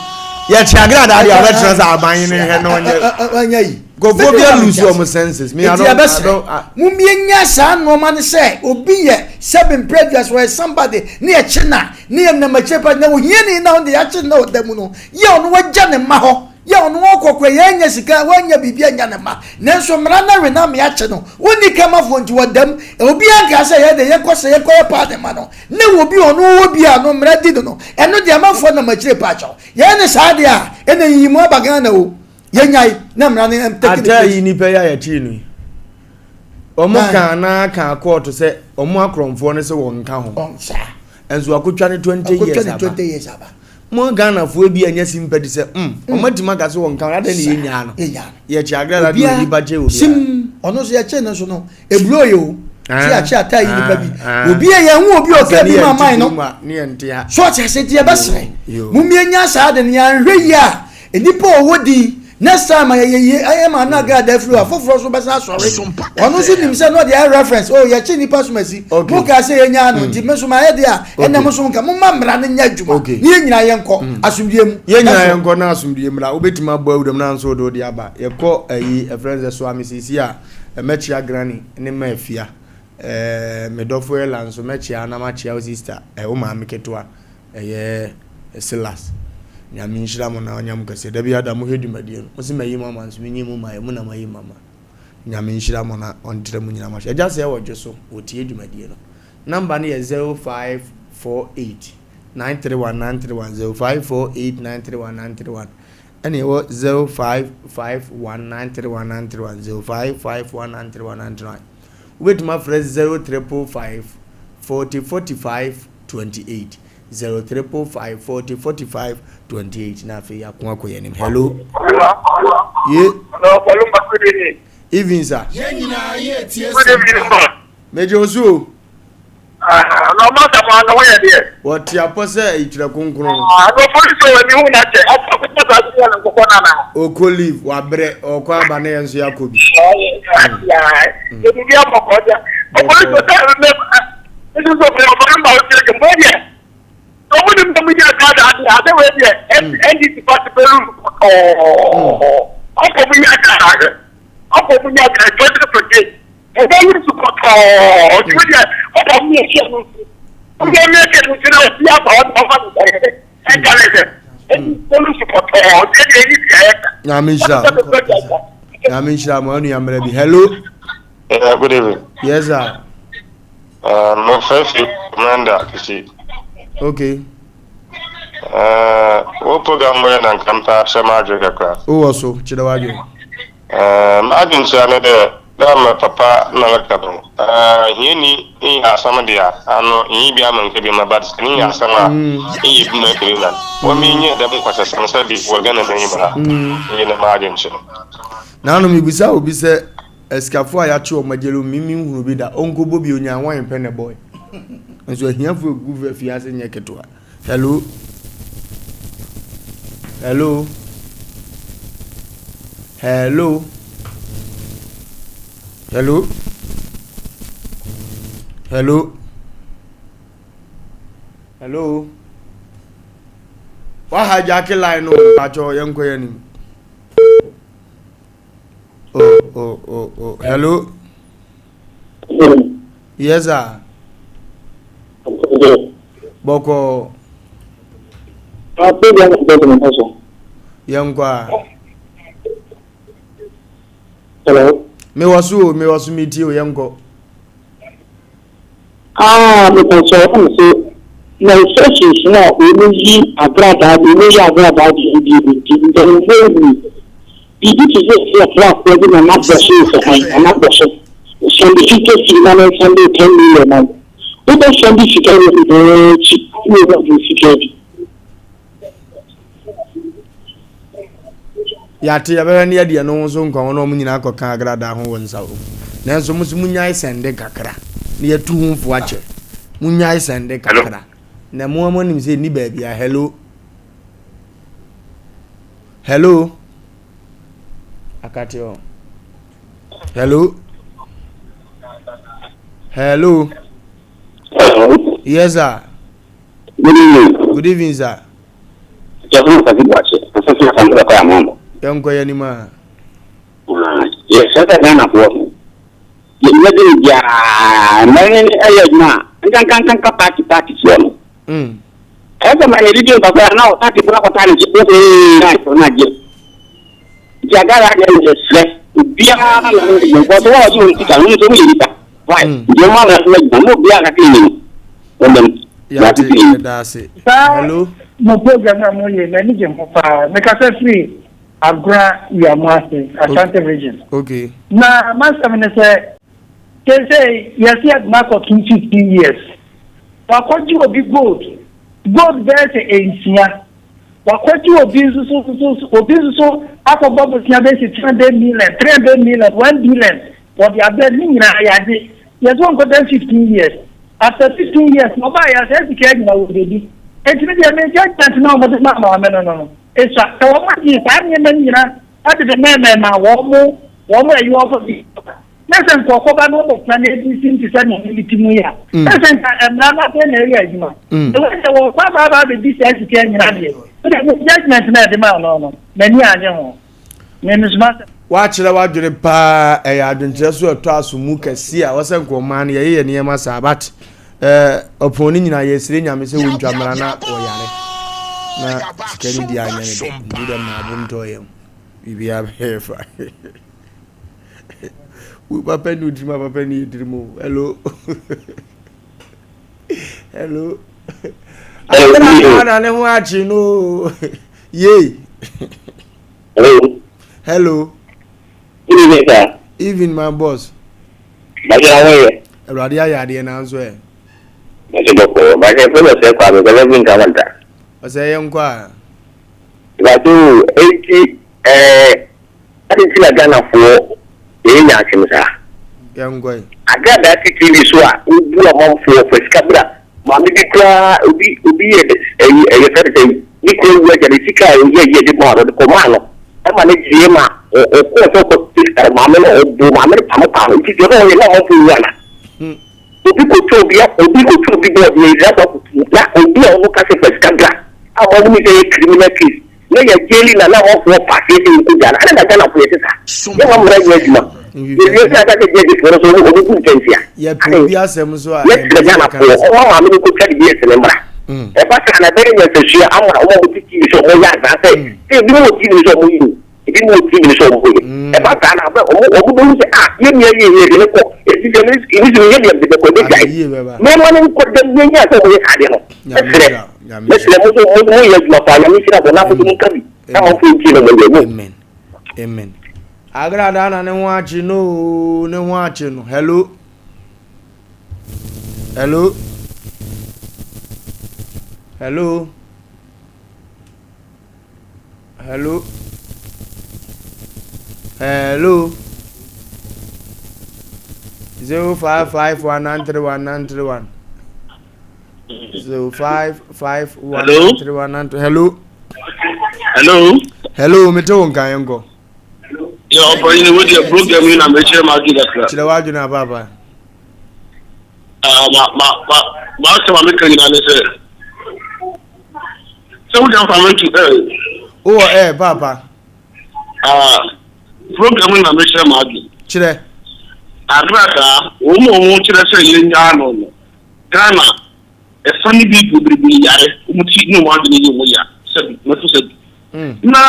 yɛkye agradaa deɛ wobɛtena sɛ aban no hwɛ na ɔnyɛ ɔnyɛ yi nkurɔfoɔ bi alusu ɔmo senses me ano yɛbɛsrɛ mommie saa nneɛma no sɛ obi yɛ sɛbe mprɛdua so ɔyɛ somebody ne yɛkye na ne yɛ nam akyire pa na ohiani na ɔde yɛakye na ɔda mu no yɛ ɔno wagya ne mma hɔ Yɛ ɔno ɔkɔ kora yɛ anya sika wanya biribi anya ne mma nanso mmara no awe no ame akye no wonni kamafoɔ nti wɔda mu obiara nkaa sɛ yɛ de yɛnkɔ sɛ yɛnkɔ yɛ paa ne mma no ne wɔ bi ɔno wɔ bi a no mmara di no no ɛno deɛ amanfoɔ nam akyire paa kyɛw yɛn ne saa deɛ a ɛna yiyi mu aba Ghana o yɛnyae na mmara no ntɛki ne ataa yi nipa yi a yɛkyee no yi wɔn kaa na kaa kɔɔto sɛ wɔn akorɔmfoɔ no sɛ wɔn nka ho nso akotwa ne 20 years aba Mo Ghanafoɔ bi anya sympathy sɛ mm, mm. ɔmo atumi aka sɛ wɔn nka adɛn ne yɛnyaa no yɛkye agrada de onipa kyɛ obi sim ɔno nso yɛkye no nso no eburo yɛ o ti akye ata yi nipa bi ah, ah. obi yɛ yɛn ho obi ɔka bi ma man no so ɔte ase ti yɛbɛsrɛ mo mmea saa de no yɛanhwɛ yie a Nnipa a ɔwɔ din, next time a yɛyɛ yie ɛyɛ ma ana agrada afiri hɔ a foforɔ nso bɛsan asɔre. Ɔno nso nim sɛ na ɔde ayɛ reference, oh yɛkye nnipa som asi, mo kaa sɛ yɛnyaa no nti me nso mayɛ deɛ a ɛnna mo nso nka, momma mmara no nyɛ adwuma na yɛn nyinaa yɛnkɔ mm. asomdwoeɛ mu. Yɛn nyinaa yɛnkɔ na asomdwoeɛ mmra. Wobɛtumi abɔ awuram na nso wode wode aba. Yɛkɔ ayi ɛfrɛ sɛ soa me seesi a mɛkyea granny ne ma afia. Ɛɛ me dɔfo Ella nso mɛkyea na makyea wo sister, wo maame ketewa. Ɛyɛ Silas. Nyame nhyira mo na ɔnyɛ mo kɛseɛ. Da biara da mohwɛ dwumadie no, mo se mayi mo ama nso menyi mo mmaeɛ, mo na mayi mo ama. Nyame nhyira mo na ɔntra mo nyinaa mo ahyɛ. Agya sɛɛ wɔ dwo so, wɔtie dwumadie no. Number no yɛ 0548 931 931, 0548 931 931, ɛna ɛwɔ 0551 931 931, 0551 931 931. Wobɛtumi afrɛ 0555 40 45 28 0 555 40 45 28 na afei yɛako akɔ yɛn anim. Hello. Ye. Hello, Palumba, good evening. Evening, sir. Yɛn nyinaa yɛ tie Good evening, ma. Megye wo so o. Ah, na ɔma sɛ mo ano ho yɛ deɛ. Wɔte apɔ sɛ ɛtwerɛ kronkron no. Ah, no polisi wɔ mi hu na kyɛ. Ɔkɔ kɔkɔ saa bi yɛ no nkokɔ nana. Ɔkɔ leave, wabrɛ, ɔkɔ aba na yɛn nso yɛakɔ bi. Ebi bi abɔkɔ deɛ. Ɔpolisi sɛ mɛ Nso so fɛ ɔmo ama ɔsi ɛdi mo deɛ ɔmo nim sɛ mo nyɛ kaa ade ade wei deɛ NDC party bɛ lose pɔtɔɔ ɔkɔ mo nyɛ kaa ahwɛ ɔkɔ mo nyɛ kaa 2028 ɛbɛ lose pɔtɔɔ ɔsi mo deɛ ɔkɔ mo yɛ hyɛ no nso ɔmo yɛ hyɛ no nso na ɔsi aba ɔmo ɔfa no sɛ ɛdɛ ɛka ne sɛ ɛdi bɛ lose pɔtɔɔ ɔsi ɛdi ɛyi si ayɛ ka. Nyame nhyira Nyame nhyira mo anua mmerɛ bi hello. Yeah, good evening. Yes sir. Uh, mefrɛ fi Komenda Kisi. Okay. Uh, wo program yɛ na nka mpɛ akyerɛ m'adwene kakra. Wowɔ so, kyerɛ w'adwene. Uh, m'adwene kyerɛ ne dɛ, dɛ me papa na meka no, uh, hiani nyɛ asɛm de a, ano nyi bi ama nka bi ma, but sɛ ne nyɛ asɛm a, nyɛ bi ma nka bi ma. Wɔn mi nyɛ dɛm nkwasasɛm sɛ bi wɔ Ghana n'enyim ha. Iyi ne m'adwene kyerɛ. Nanom mebisa obi sɛ Asikafo a yɛakye wɔn agyere me menhunu bi da ɔnkɔbɔ bi onyaa wan pɛ na ɛbɔe nso ahiafo egu afiase nyɛ ketewa hello hello. Hello. Hello. Hello. Hello. Wa hijack line no mpakyɛ yɛnkɔ yɛn anim. Oh oh oh oh. Hello. Yes sir. Bɔkɔ. Yɛnkɔ a. Hello. Mewɔ so o, mewɔ so metie o, yɛnkɔ. Ah, mepɛsɛ ɔmo se na sessions no a ɔmo yi agradaa bi, ɔmo yi agradaa bi bi bi nti mpanyinfoɔ hu biribi te sɛ sɛ ɔkra bi na n'abɔ so sɛ hwan na n'abɔ so sɛnde 50 cedi na ne nsɛnde 10 million ma wo wobɛ sɛnde sika wɔ nyinaa akyi na ɔmo agye sika bi. Yɛate, yɛbɛhwɛ ne yɛde ɛno ho nso nkwa wɔn a wɔn nyinaa kɔka agradaa ho wɔ nsa wɔ mu. Nanso mo nso monyae sɛnde kakra na yɛatu ho fo akyɛ. Monyae sɛnde kakra. Na mo ara moanim sɛ ɛnni baabi a. Hello. Hello. Akate hɔ. Hello. Hello. Hello. Yes, sir. Good evening. Good evening, sir. Jẹ́fún Kwasi Buakye, Asase Asante Bɛkɔ Amoamo. Yɛnkɔ yɛn anim a. Yɛsrɛ sɛ Ghanafoɔ, yɛnyɛ de ne biara, mmerɛ ne ɛyɛ adwuma a, nkankankanka party party foɔ no. Ɛyɛ sɛ ma yɛde di mpapa na party foɔ akɔta ne kye, na ayɛ na agye. Nti agara deɛ no yɛsrɛ obiara na ho adwuma, because wɔn a wɔgye wɔn sika no, wɔn nso wɔyɛ nipa. Why? Nti wɔn a wɔn adwuma, mo obiara kakra ni no. Wɔn Yɛate, yɛda ase. Saa Hello. mo program a moyɛ m'ani gye ho paa. Mekasa firi Agora Wiamoase, Ashanti Region. Okay. Na m'asɛm ne sɛ, seesei yɛse yɛde no akɔto 15 years. Wakɔgye obi gold, gold bɛyɛ sɛ nsia. Wakɔgye obi nso so nso so obi nso so akɔbɔ bosea bɛyɛ sɛ 300 million, 300 million, 1 billion. Wɔde abrɛ no ne nyinaa yɛagye. Yɛse ɔnkɔda 15 years. After 15 years no ɔbaeɛ a saa sika yi nyinaa wɔbɛdi. Enti me deɛ me judgement no a wɔde maa maame no no no esua. Sɛ wɔn agye saa nneɛma no nyinaa de de mɛɛmɛɛ maa wɔn wɔn a ɛyɛ wɔn bi na sɛ nka ɔkɔba na ɔbɛtena na ebi si te sɛ nea ne ti mu yi a na sɛ nka mmara no afei na ɛyɛ adwuma. Ɛwɔ sɛ wɔkɔ aba aba abɛdi saa sika nyinaa deɛ. Me deɛ me judgement no a ɛde maa no no m'ani annye ho. Me mesoma sɛ. Woakyerɛ w'adwene paa ɛyɛ adwenkyerɛ so ɛtɔ aso mu kɛse a wɔsɛ nka ɔman no yɛyɛ yɛ nneɛma saa but eh, ɔpɔn no nyinaa yɛsrɛ nyame sɛ wɔntwa mmara na wɔyare na sika no di anyɛ ne dɛ nti dɛ ma abo ntɔ yɛm biribiara bɛyɛ fa wo papa ne otirim a papa ne yɛtirim o hello hello ana ne ho akye no yei Hello. Hello. Good evening, sir. Evening, my boss. Bàjẹ́ àwọn yẹ. Awurade ayɛ adeɛ nanso ɛ. Bàjẹ́ bọ̀kọ̀ bàjẹ́ fẹ́ bọ̀ sẹ́ kọ́ àmì kọ́lẹ́ bí nǹkan wọn ta. Ɔsɛ yɛ nkɔ a. Bàjẹ́ o eti ɛɛ adi ti na Ghana foɔ yɛyɛ nya asɛm saa. Yɛ nkɔ yi. Agradaa si TV so a wobu amanfoɔ fa sika bra maame bi koraa obi obi yɛ ɛyi ɛyɛ fɛ de sɛ ne kura wu agya ne sika a ɔyɛ yɛ de maa no de kɔ maa no ɛma ne gyee ma ɔkɔɔ sɛ ɔkɔ sika maame no ɔbo maame no pamo paa no nti deɛ ɔyɛ na amanfoɔ wu ana obi kɔtwa obi obi kɔtwa obi bɔɔd na ɛdira kɔ akɔtu na obi a ɔno ka sɛ fa sika bra a wɔn mu sɛ yɛ criminal case Na yɛ gyeli na na ɔfoɔ fa aseɛ sɛ yɛnkɔ gya no adɛn na Ghana foɔ yɛte saa yɛma mmara nyɛ adwuma yɛwie sɛ aka sɛ gyɛgye foɔ no so ɔmo ɔmo bu ntɛntia Yɛpɛ obi asɛm nso a yɛkyerɛ yɛmpɛ sɛ Ghana yɛka foɔ n'asɛm. ɔmo maame no nkɔtwa de BS no mmra ɛba saa na ɛbɛyɛ nyansasua ama ɔmo a ɔmo te TV so ɔmo yɛ azaa sɛ sɛ ebi mo wɔ TV no so ɔmo yɛ o ebi mo wɔ TV no so ɔmo yɛ ɛba saa na abɛ ɔmo ɔmo bɛhu sɛ ah yɛ nua yɛ yɛ de ne kɔ eti sɛ ne ne sɛ yɛ deɛ de bɛkɔ ebe gyae Ayie bɛba. mɛma ne nkɔ dɛm yɛ nyɛ sɛ ɔmo yɛ saa deɛ no Nyame Mɛsrɛ, nhyira wo. Nyame mɛsrɛ nhyira mo nso mo mo yɛ adwuma paa Nyame nhyira mo na mo nso mo nka bi na Amen. amanfoɔ ntie na mo yɛ mo. Amen. Amen. Agradaa na ne ho akye no oo, ne ho akye no. Hello. Hello. Hello. Hello. Hello. 0551931931. 0551 Hello. 931 Hello. Hello. Hello, mete wo nka yɛnkɔ. Yɛ ɔpanyin wo deɛ program yi na mekyerɛ m'adwene kakra. Kyerɛ w'adwene apaapa. Ah, ma ma ma m'asɛm a meka nyinaa ne sɛ sɛ wogya mfa me nto ɛ. Wowɔ ɛ paapa. Ah, program yi na mekyerɛ m'adwene. Kyerɛ. Agradaa, wɔn a wɔn kyerɛ sɛ yɛnyaa no no, Ghana ɛfa no bi bebrebe yare, wɔn ti ne wɔn adwene yɛ wɔn ya, sɛbi, mɛto sɛbi. Na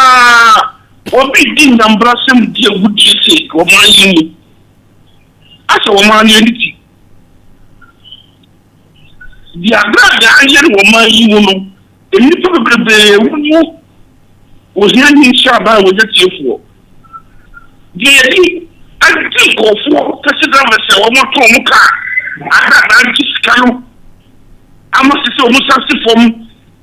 obi di nyambrasɛm di awudie sei wɔ man yi mu, asɛ wɔn anyɛ ne ti. Deɛ agradaa ayɛ no wɔ man yi mu no, nnipa bebrebe wuwu, ohia nyi nhyɛ aban a wɔnyɛ tiefoɔ. Deɛ yɛde agye nkurɔfoɔ taxi drivers a wɔatɔn wɔn kaa agradaa gye sika no ama sɛ sɛ wɔn nsa si fam,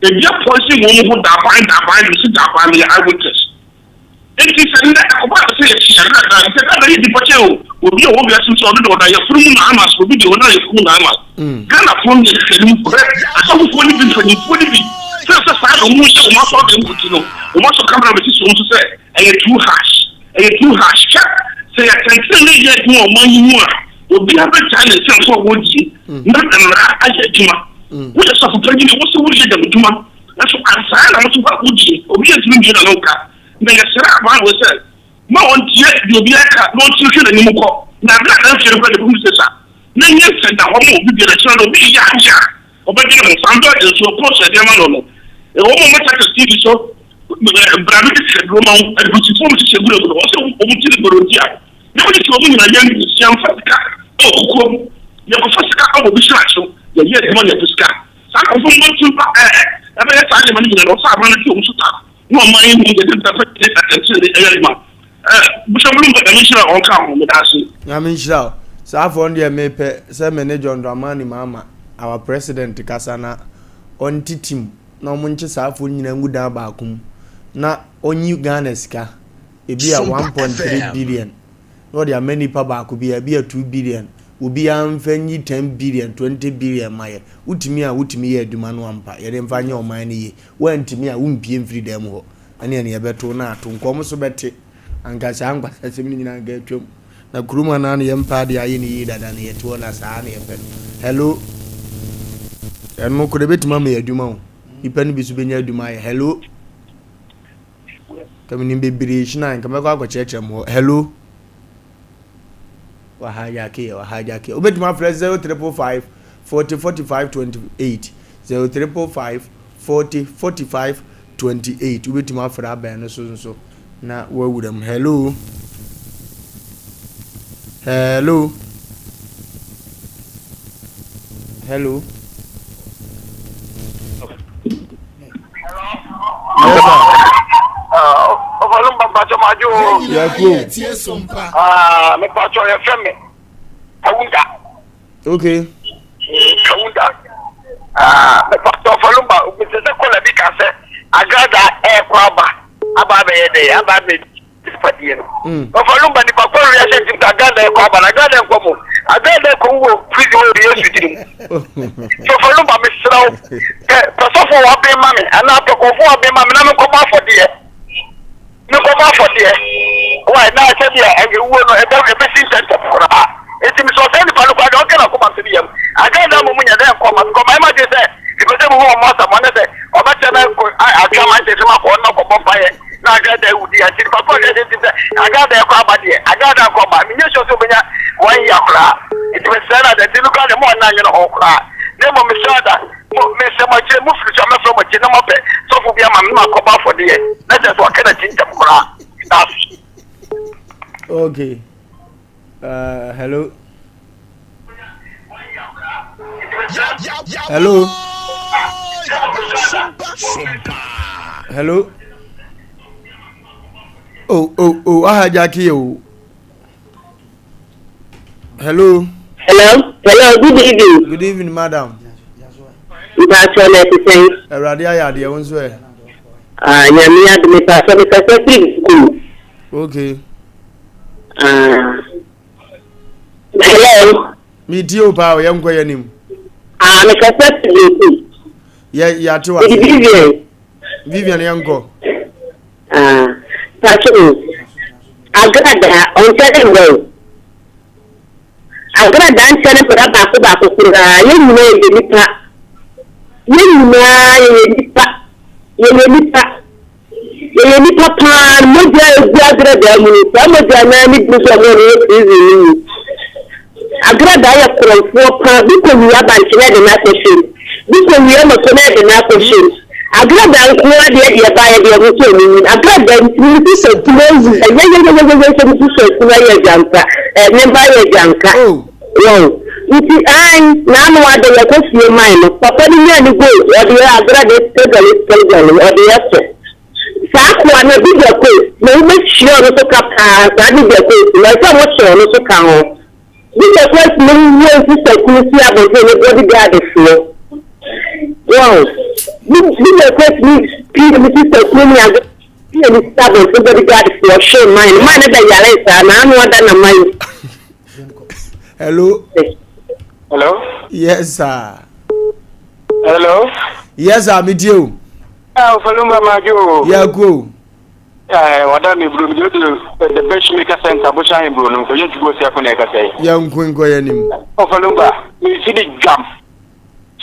ebi apɔison wɔn ho daaban daaban, mese daaban meyɛ eye witness. Enti sɛ nnɛ ɛkɔba sɛ yɛte yɛn agradaa no, sɛ agradaa yɛ nnipa kyɛn o, obi a ɔwɔ wiase mu sɛ ɔno deɛ ɔda yafunu mu na ama so, obi deɛ ɔnna yafunu mu na ama. Ghanafoɔ no yɛ nhwehwɛnimfoɔ, asɔfofoɔ no bi, mpanimfoɔ no bi, sɛ sɛ saa na wɔn hyɛ wɔn asɔredan mu nti no, wɔn asɔ camera bɛsisi wɔn so sɛ ɛyɛ too harsh, ɛyɛ too harsh. Hwɛ, sɛ yɛatɛntrenee yɛ adwuma wɔ ɔman yi mu a, obiara bɛgyae ne nsɛmfo a wɔredie na mmara ayɛ adwuma. Woyɛ sɔfo panyin, wo sɛ woreyɛ nyamedwuma. Nanso ansaa na moto hɔ a wodie, obi antumi mmue n'ano nka. Na yɛsrɛ aban wei sɛ, ma ɔntie deɛ obiara ka na ɔntumi hwɛ n'anim nkɔ. Na berɛ a n'amfie no koraa deɛ bɛhunu sɛ sa na nyɛ nsɛnnahɔ ma obi biara, kyerɛ no obi reyɛ adeɛ a ɔbɛdwene ho. Saa mmerɛ nso post a yɛde ama no no, ɛwɔ mu wɔma Titus TV so bra no de sikaduro ma wo, adusifoɔ mu hyehyɛ gura mu no, wɔn sɛ wɔn tiri boro nti a, na wɔde sɛ wɔn nyinaa yɛn nsia mfa sika wɔ kukuo mu, yɛkɔfa sika wɔ obi sraakye so, yɛyɛ adwuma na yɛpɛ sika. Saa nkurɔfo no bɛtu ba ɛ ɛbɛyɛ saa nneɛma no nyinaa na wɔfa aban no to wɔn so ta na ɔman yi hu yɛde mpɛpɛ ne atɛntrenee ɛyɛ adwuma. Ɛ Bishop Lumba Nyame nhyira wɔn ka ho meda ase. Nyame nhyira wo. Saa afɔ no deɛ mepɛ sɛ me ne John Dramani Mahama our president kasa na ɔnte team na ɔmo nkye saa afɔ no nyinaa ngu dan baako mu na ɔnyi Ghana sika ebi a 1.3 billion na ɔde ama nipa baako biara ebi a 2 billion Obiara mfa nyi ten billion, 20 billion ma yɛ. Wotumi a, wotumi yɛ adwuma no ampa. Yɛde mfa nyɛ ɔman no yie. Woantumi a, wompue mfiri dan mu hɔ. Ɛneɛ no yɛbɛto na ato. Nka wɔn nso bɛte. Anka saa nkwasasɛm no nyinaa anka atwam. Na kurom ha no ara na yɛmpɛ adeɛ ayɛ no yie dada no, yɛte hɔ na saa na yɛpɛ no. Hello. Ɛno koraa ɛbɛtumi ama yɛ adwuma o. Nnipa no bi nso bɛnya adwuma ayɛ. Hello. Nka menim bebree hyina nka mɛkɔ akɔkyerɛkyerɛ mo hɔ. Hello. Wahajake yɛ wahajake. Wobɛtumi afrɛ 0345 40 45 28 0345 40 45 28 wobɛtumi afrɛ abɛn no so nso na wawura mu. Hello. Hello. Hello. Yes, sir. Ɔfɔlɔ mpatsɔ ma jo. Yɛ kurom. Aa mepatsɔ yɛ fɛ mi Kawunda. Okay. Kawunda. Aa mepatsɔ ɔfɔlɔ mba mesɛ sɛ kɔla bi ka sɛ agrada ɛɛkɔ aba aba abɛyɛ dɛ aba abɛ nipadie no. Ɔfa mm. lumba nipa kɔ wiase nti nka Ghana ɛkɔ aba na Ghana nkɔ mu. Ghana ɛkɔ wu wɔ prison wɔ Yesu diri mu. So ɔfa lumba mesrɛ wo pɛ pɛsɔfo wa bɛn ma me anaa pɛkɔfo wa bɛn ma me na menkɔbɔ afɔdeɛ. Menkɔbɔ afɔdeɛ. Why na sɛdeɛ ɛwuo no ɛbɛ ɛbɛsi ntɛntɛm koraa. Nti mesɛ ɔsɛ nipa no koraa deɛ ɔnka n'akoma nto ne yam. Ghana mmom nyɛ dɛ nkɔ ma because mayɛ m'adwene sɛ mepɛ sɛ mehu wɔn asɛm ɔne sɛ ɔbɛkyɛ me atwa mankyɛ sɛ makɔ ɔno makɔbɔ mpaeɛ na agrada awu di akyi nipa kɔ hwɛ sɛ sɛ agrada ɛkɔ aba deɛ agrada nkɔ ba menyɛ sure sɛ ɔbɛnya one year koraa nti mesrɛ no ada nti no koraa deɛ mo ɔnna nwene ho koraa na mmom mesrɛ ada mo mesrɛ mo akyire mo firi so a mɛfrɛ mo akyi na moapɛ sɔfo bi ama me na makɔbɔ afɔdeɛ na kyerɛ sɛ waka n'akyi ntɛm koraa that's Okay. Hello. Hello. Hello. Oh, oh, oh, aha Jackie, oh. Hello. Hello, hello, good evening. Good evening, madam. Mpatsɔ na ɛte sɛn? Awurade ayɛ adeɛ wo nso ɛ. Ah, nyame adom mpatsɔ mekasa firi sukuu. Okay. Ah. Hello. Mi tie o paa o yɛn nkɔ yɛn nim. Ah, mi kasa ti bi. Yɛ yɛ ate wa. Vivian. Vivian yɛn nkɔ. Ah, pàṣẹ o. Agradaa, ɔnkyɛ ne mmerɛ o. Agradaa nkyɛ ne mmara baako baako koraa. Yɛn nyinaa yɛyɛ nnipa. Yɛn nyinaa yɛyɛ nnipa. Yɛyɛ nnipa. Yɛyɛ nnipa paa. Mogya a ɛgu agradaa mu no, saa mogya no ara ne bi nso a wɔn a wɔwɔ prison no mu. Agradaa yɛ korɔmfoɔ paa. Bi kɔwia abankye na ɛde no akɔhyɛ mu. Bi kɔwia mako na ɛde no akɔhyɛ mu. Agradaa nko ara deɛ deɛ ɛbaeɛ deɛ ɔmo nso ɔmo nim. Agradaa nti me sista kunu awu ɛyɛyɛyɛyɛyɛ sɛ me sista kunu ayɛ agyanka ɛ ne ba ayɛ agyanka wɔn nti ae n'ano ada yɛkɔ fie man no papa no nyaa ne gold ɔde yɛ agradaa sika gale sika gale ɔde yɛ kɔ saa akoa no bi da coat na wobɛhyia ɔno so ka paa saa bi da coat na ɛsɛ ɔmo hyɛ ɔno so ka ho. Jesus Christ no wuo nti sɛ kunu si abɔnten ne body guard foɔ. Wow. Jesus Christ ni pii ne sista kunu ni ade pii ne si abɔnten body guard foɔ hwɛ man no man no bɛ yare saa na ano ada na man. Hello. Hello. Yes sir. Hello. Yes sir, mi tie o. Ah, Ofalumba Majo. Yeah, go. Eh, wada me bro, me de the best maker center bosha he bro no, ko yɛ tugo sia ko na ɛkasa yi. Yɛ nko nkɔ yɛ nim. Ɔfalumba, me si de dwam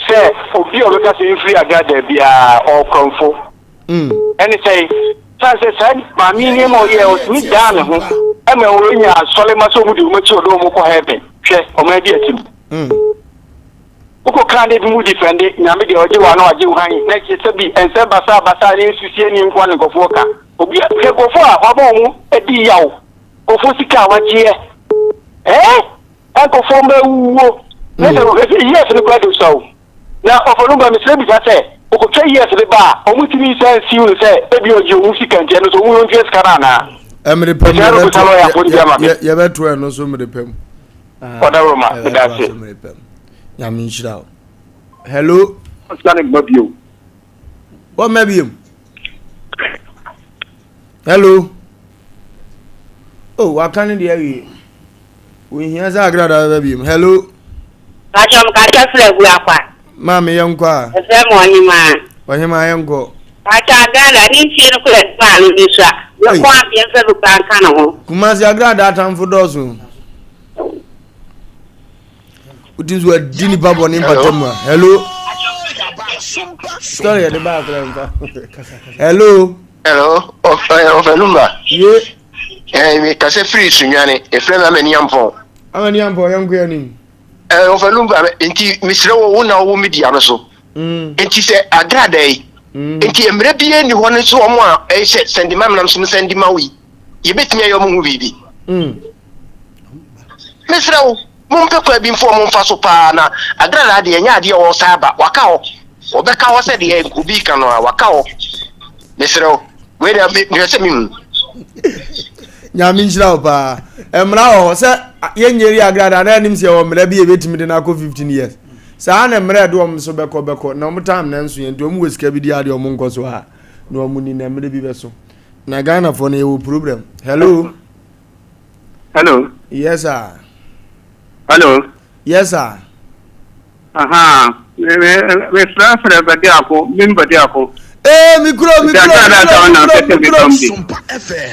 sɛ obi a ɔbɛka sɛ mfiri agrada biara ɔkorɔmfo. Mm. Ɛne sɛ san sɛ saa maame yi nneɛma ɔyɛ ɔtumi daa ne ho ɛma wɔnya asɔre ma sɛ ɔmo de ɔmo akyi ɔde ɔmo kɔ heaven hwɛ ɔmo adi atim. Mm. Wokɔ kra de bi mu defɛnde Nyame deɛ ɔgye wo a na wagye wo hann na kyerɛ sɛ bi ɛnsɛ basaa basaa ne nsusie ne nkoa ne nkurɔfoɔ ka obi a hwɛ nkurɔfoɔ a wama wɔn adi yaw nkurɔfoɔ sika a wagyeɛ ɛɛ nkurɔfoɔ mma awuwuo ne sɛ ɛsɛ years no koraa de sua o na ɔfɔ no ba mesrɛ bisa sɛ ɔkɔtwa years de ba a wɔn tumi nsa nsiw no sɛ ebi ɔgye wɔn sika nti ɛno so wɔn ntua sika no anaa Mmere pɛ mu Mesrɛ no bisa lɔyafoɔ no bi ama me. yɛbɛto ɛno so mmere pɛ mu. Ɔdawuruma, meda ase. Nyame nhyira wo. Hello. Ɔsika ne mma bio. Wọ́n mma bio. Hello. Oh, waka ne deɛ awie. Ohia sɛ agrada bɛba bio. Hello. Pàtó mo kasa fira gu akwa. Maame yɛn kɔ a. Ɛfɛ mu ɔhemaa. Ɔhemaa yɛn kɔ. Pàtó agrada ne nfie no kura duma ano bi so a. Yɛ kɔn adeɛ nfa bi kura nka ne ho. Kumasi agrada atamfo dɔɔso. Wotumi so adi nipa bɔ ne mpata mu a. Hello. Story yɛ de ba akora nfa. Hello. Hello, Ɔfɛnumba. Ye. Ɛɛ mi kasa firi Sunyani, efirɛ mi Amani Ampɔn. Amani Ampɔn yɛn kɔ yɛn nim. Ɛɛ Ɔfɛnumba nti mesrɛ wo wo na ɔwɔ media no so. Mm. Nti sɛ agrada yi. Mm. Nti mmerɛ bi ni hɔ no nso wɔn a ɛyɛ sɛ sɛndima menam so sɛndima wo yi. Yɛbɛtumi ayɛ wɔn ho biribi. Mm. Mesrɛ wo, mompɛ kwan bi mfa wɔn mfa so paa na agradaa deɛ ɛnyɛ adeɛ a wɔsan aba. Waka hɔ. Wɔbɛka hɔ sɛ deɛ obi ka no a, waka hɔ. Mesrɛ wo, wei deɛ mehwɛ sɛ mehu. Nyame nhyira wo paa. Mmara wɔ hɔ sɛ yɛnyɛ ri agradaa na anim sɛ yɛwɔ mmara bi a yɛbɛtumi de no akɔ 15 years. Saa na mmara ɛde wɔn so bɛkɔ bɛkɔ na wɔn time na nso yɛn nti wɔn wɔ sika bi di adeɛ wɔn nkɔ so a na wɔn ni na mmere bi bɛso. Na Ghanafoɔ no yɛwɔ problem. Hello. Hello. Yes sir. Hello. Yes sir. Aha. Me me me fra fra bade ako, me bade ako. Eh, mi kuro, mi kuro, mi kuro, mi kuro, mi kuro.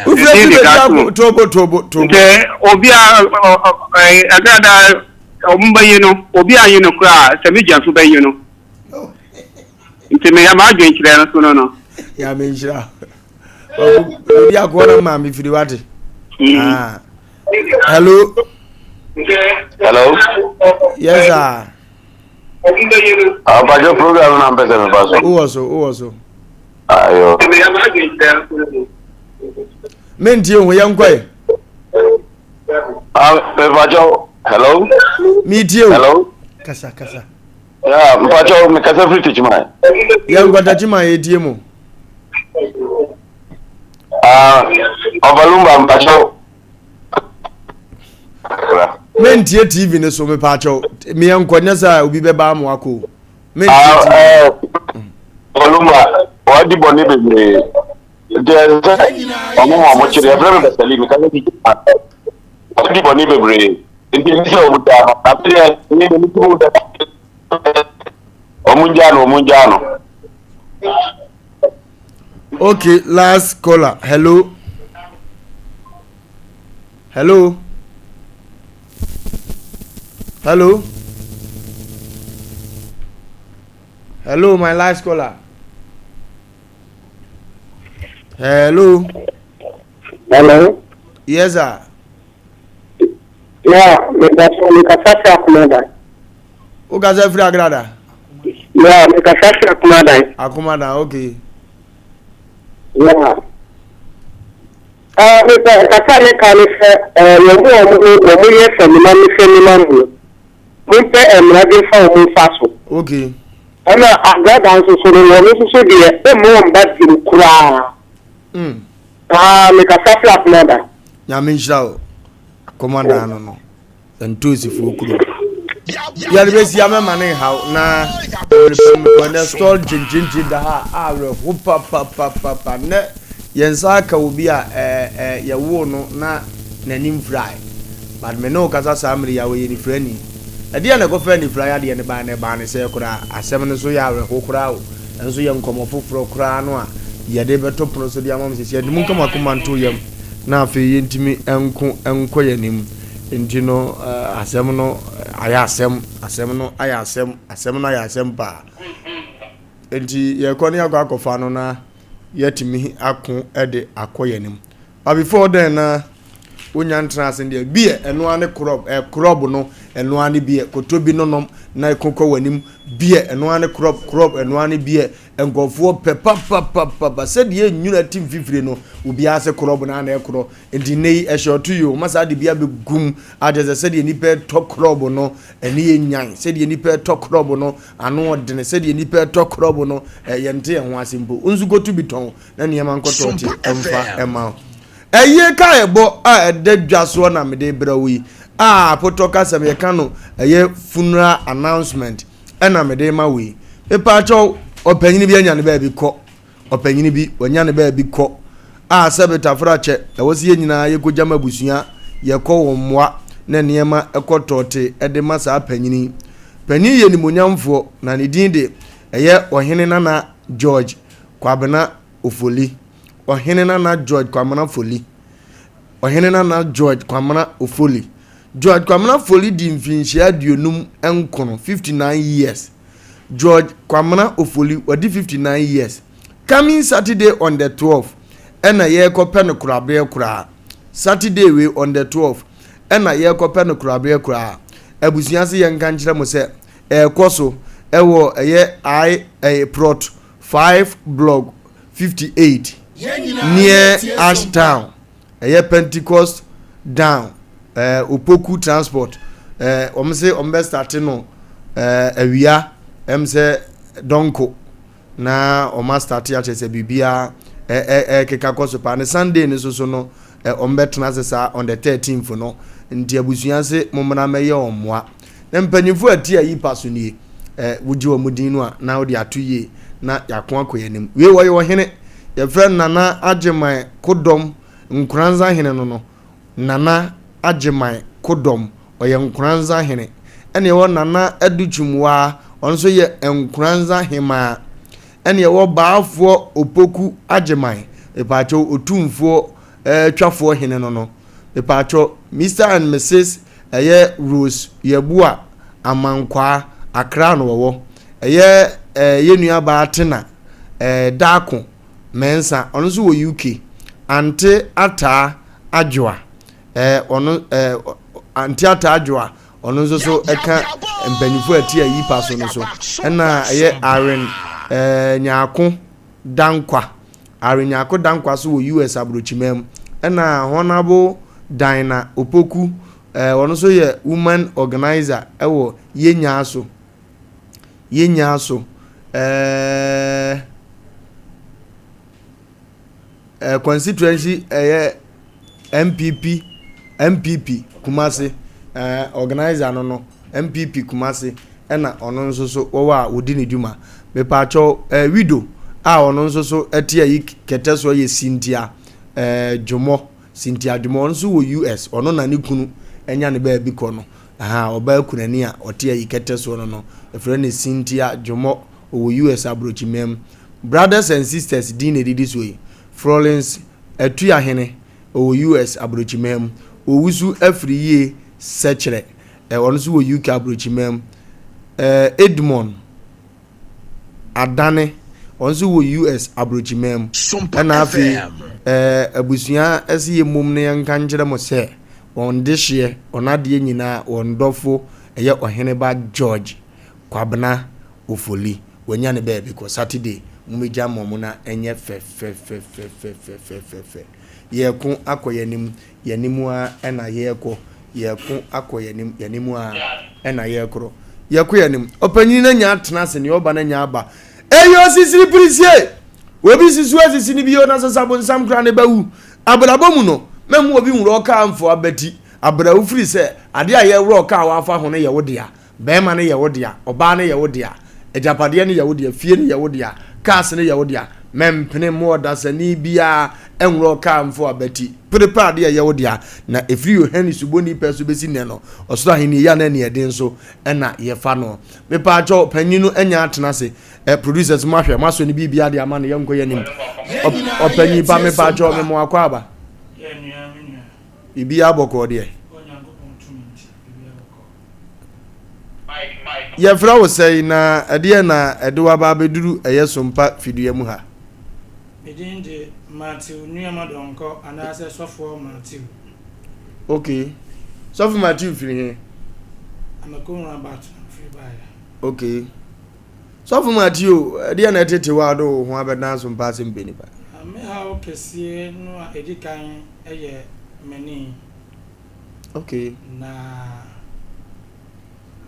Wofura fi bade ako, tobo, tobo, tobo. Nti obi a agrada ɔmo bɛyi no, obi a yi no koraa, sɛ me gya so bɛyi no. Nti me ya ma adwen kyerɛ no so no no. Ya me nhyira. Obi akoa na maame firi wate. Mm. Ah. Hello. Hello. Yes sir. Abajo program na mpɛ sɛ mefa so. Wowɔ so, wowɔ so. Ayo. Mentie ho yɛn kɔe. Ah, mepacho. Hello. Metie o. Hello. Kasa kasa. Yeah, mpacho mekasa firi Techiman. Yɛn kɔ Techiman yɛtie mo. Ah, Ɔfalumba mpacho. Mentie TV ne so mepacho. Meyɛ nkɔ nyɛ sɛ obi bɛba ama wakɔ o. Mentie Ah, TV. eh, Ɔfalumba, wadi bɔne bebree. Nti ɛsɛ sɛ ɔmo ma ɔmo kyerɛ yɛfrɛ me Basali mekasa fi Japan. Wadi bɔne bebree. Nti ɛsɛ sɛ ɔmo gyaa no. Na deɛ ne ne ti mu dɛ ɔmo ngyaa no ɔmo ngyaa no. Okay, last caller. Hello. Hello. Hello. Hello, my last caller. Hello. Hello. Yes, sir. Yeah, mekasa mekasa firi Akomadan. O kasa firi Agrada? Yeah, mekasa firi Akomadan. Akomadan, okay. Yeah. Ah, mepɛ kasa ne ka ne sɛ ɛɛ wɔn mu a wɔn wɔn yɛ fɛnima ne fɛnima mu no, mompɛ mmara bi nfa wɔn nfa so. Okay. Ɛna Agrada nso so no wɔn nso so deɛ ɛmmu wɔn ba bio koraa. Mm. Ah, mekasa firi Akomadan. Nyame nhyira wo. Akomadan no no. Ntoosifoɔ kurom. Yɛde bɛsi amɛma ne nhaw na mmerepɛmmerepɛ nɛ stɔl gyengyengyeng da ha a awerɛho papapapapa nnɛ yɛn nsa aka obi a ɛɛ yɛwoo no na n'ani mfirae but me ne wo kasa saa mmere yi a ɔyɛ nifirani. Ɛdeɛn na ɛkɔfaa nifira yadeɛ no bae na ɛbaa ne sɛɛ koraa? Asɛm no nso yɛ awerɛho koraa o. Ɛno nso yɛ nkɔmmɔ foforɔ koraa no a yɛde bɛto pono so de ama mo sisi. Ɛnti monka mo akoma nto yam na afei yɛntumi nko nkɔ yɛn anim. Nti no asɛm no ayɛ asɛm, asɛm no ayɛ asɛm, asɛm no ayɛ asɛm paa. Nti yɛkɔ ne yɛakɔ akɔfa no na yɛatumi ako de akɔ yɛn anim. But before then na wonya ntena ase deɛ beer ɛno ara ne korɔb ɛ korɔb no ɛno ara ne beer koto bi nonom na ɛko kɔ w'anim beer ɛno ara ne korɔb korɔb ɛno ara ne beer nkurɔfoɔ pɛ papapapapa sɛdeɛ nwunu ati mfifire no obiara sɛ korɔb no ara na ɛkorɔ nti nnɛ yi ɛhyɛ ɔto yi o ma saa de bi abɛgum akyɛ sɛ sɛdeɛ nnipa ɛtɔ korɔb no ɛne yɛ nyan sɛdeɛ nnipa ɛtɔ korɔb no ano ɔdene sɛdeɛ nnipa ɛtɔ korɔb no yɛnte yɛn ho ase mpo nso kɔtu bi tɔn na nneɛma nkɔtɔ te mfa mma wo. Ɛyie kaebɔ a ɛda dwa soɔ na mede brɛ wo yi a apotɔ kasɛm yɛka no ɛyɛ funeral announcement ɛna mede ma wo yi. Mepaakyɛw ɔpanyini bi anya ne baabi kɔ ɔpanyini bi wanya ne baabi kɔ a sɛ betafra kyɛ ɛwɔ sɛ yɛn nyinaa yɛkɔgya ma abusua yɛkɔ wɔn mmoa na nneɛma ɛkɔ tɔɔte ɛde ma saa panyini. Panyin yɛ nimonyamfoɔ na ne din de ɛyɛ ɔhene Nana George Kwabena Ofoli, Ɔhene Nana George Kwamena Foli, Ɔhene Nana George Kwamena Ofoli. George Kwamena Foli di mfinhyia aduonum nkono, 59 years. George Kwamena Ofoli, wadi 59 years. Coming Saturday on the 12 ɛna yɛrekɔpɛ no koraberɛ koraa. Saturday wei on the 12 ɛna yɛrekɔpɛ no koraberɛ koraa. Abusua se yɛnka nkyerɛ mo sɛ ɛrekɔ so ɛwɔ ɛyɛ I ɛyɛ prot 5 blog 58 near Ashtown ɛyɛ Pentecost down ɛɛ Opoku transport ɛɛ wɔn se wɔn bɛ start no ɛɛ awia ɛm sɛ dɔnko na wɔn astate akyerɛ sɛ biribiara ɛɛ ɛkeka kɔ so paa ne Sunday no soso no ɛɛ wɔn bɛ tena ase saa on the 13th no nti abusua se mo mmra mɛyɛ wɔn mmoa. Na mpanyimfo a ɛte ayi pa so nie, ɛ, wogye wɔn din no a, na wode ato yie na yɛako akɔ yɛn anim. Wei wɔyɛ ɔhene, yɛfrɛ no Nana Agyeman Kodɔm Nkoranza hene no no, Nana Agyeman Kodɔm, ɔyɛ Nkoranza hene. Ɛna ɛwɔ Nana Adu Twumwaa, ɔno nso yɛ Nkoranza hemaa. Ɛna ɛwɔ Baafoɔ Opoku Agyeman, mepaakyɛw, Otumfoɔ ɛɛ Twafoɔ hene no no, mepaakyɛw, Mister and Misis Ɛyɛ Rose Yeboah Amankwaa, Accra na ɔwɔ. Ɛyɛ eh, yɛn nuabaa Tina eh, Darko Mensah, ɔno nso wɔ UK. Ante Ataa Adwoa, eh, ɔno eh, Ante Ataa Adwoa, ɔno nso so ɛka mpanyinfoɔ a ɛte ayi pa so no so. Ɛna ɛyɛ Aren eh, Nyarko Dankwa. Aaron Nyarko Dankwa so wɔ US aborɔkyiman mu. Ɛna Honourable Dinah Opoku, eh, ɔno nso yɛ woman organizer wɔ Yenyaa so. Yenyaa so. Eh, eh, constituency ɛyɛ eh, NPP, NPP Kumasi, eh, organizer no no, NPP Kumasi. ɛna ɔno nso so wɔwɔ a wɔdi ne dwuma. Mepaakyɛw eh, widow a ɔno nso so ɛte ayi kɛtɛ soɔ yɛ Cynthia eh, Dwomɔ, Cynthia Dwomɔ, ɔno nso wɔ US, ɔno na ne kunu anya ne baabi kɔ no. Aha, ɔbaa kunani a ɔte ayi kɛtɛ soɔ no no, ɛfrɛ no Cynthia Dwomɔ, ɔwɔ US aburokyimam. Brothers and sisters din na ɛdidi soɔ yi, Florence Atuahene, ɔwɔ US aburokyiman mu. Owusu afiri yie sɛkyerɛ. Eh, ɔno nso wɔ UK aburokyiman mu. Eh, Edmond Adane, ɔno nso wɔ US aburokyiman mu. Ɛna afei, eh, abusua ɛsɛ yɛ mmom na yɛnka nkyerɛ mo sɛ wɔn dehyeɛ, wɔn adeɛ nyinaa, wɔn dɔfo ɛyɛ Ɔheneba George Kwabena Ofoli. Wanya ne baabi kɔ. Saturday, mommɛgya mmɔ mo na ɛnyɛ fɛfɛfɛfɛfɛfɛfɛ. Yɛreko akɔ yɛn anim, yɛn anim ara na yɛrekɔ. Yɛreko akɔ yɛn anim, yɛn anim ara na yɛrekorɔ. Yɛkɔ yɛn anim. Ɔpanyin no anya atena ase, nea ɔba no anya aba. Eyi osisiri pirisie! Obi susu asisi no bio na sɛ sabonsam koraa ne ba wu. Abrabɔ mu no, mɛmmu obi nwura ɔkaa mfo abati. Abra wofiri sɛ adeɛ a yɛworɔ ɔkaa a wafa ho no yɛ wo dea. Barima no yɛ wo dea, ɔbaa no yɛ wo dea, agyapadeɛ no yɛ wo dea, fie no yɛ wo dea, cars no yɛ wo dea. Mɛmpene mma ɔdasani biara nworɔ kaa mfo abati. Pere pɛ adeɛ a ɛyɛ wo dea. Na ɛfiri Yohane Suboni pɛ so bɛsi nnɛ no, ɔsoro ahennie yɛ a na aniɛden so na yɛfa no. Mepaakyɛw, panyin no anya atena ase. Eh, producers mo ahwɛ, mo asɔ ne biribiara de ama no, yɛnkɔ yɛn anim. Ɔpanyin pa, mepaakyɛw, mema wakɔ aba. Biribiara bɔkɔɔ deɛ. Yɛfrɛ wo sɛn, na ɛdeɛn na ɛde wo aba abɛduru ɛyɛ Sompa fidua mu ha? Me din de Matthew Nuamah Donkor anaasɛ Sɔfoɔ Matthew. Ok. Sɔfo Matthew firi he? Amakom Rabat na mefiri baeɛ. Ok. Sɔfo Matthew, ɛdeɛn na ɛtete wo a wode wo ho abɛdan Sompa asɛm nipa? Me haw kɛseɛ no a ɛdi kan yɛ m'ani. Okay. Na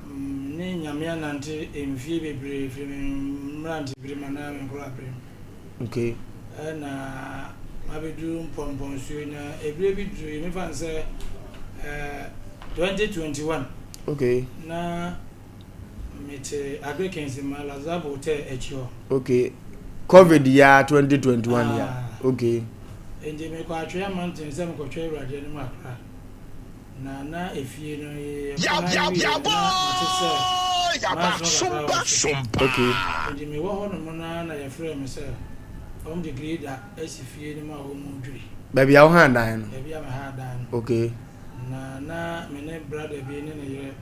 me ne Nyame anante mfie bebree firi me mmerantebere mu anaa me nkorabere mu. Okay. Ɛna mabɛduru mpɔmpɔnsuo yi na ebire bi duru yi mefa no sɛ eh, 2021. Okay. Na mete Agric ma Lazabo Hotel akyi hɔ. Okay. Covid ya 2021 ya. Ah. Okay. Enti mekɔ Atwea Mountain sɛ mekɔtwɛ Awurade anim akra. Na na efie no yɛkɔ na wie no na mate sɛ manso kakra wɔ so. Okay. Enti mewɔ hɔ nom no ara na yɛfrɛɛ me sɛ wɔn de grader asi fie no mu a wɔredwiri. Baabi a wohaa dan no? Baabi a mehaa dan no. Okay. Na na me ne brother bi ne ne yere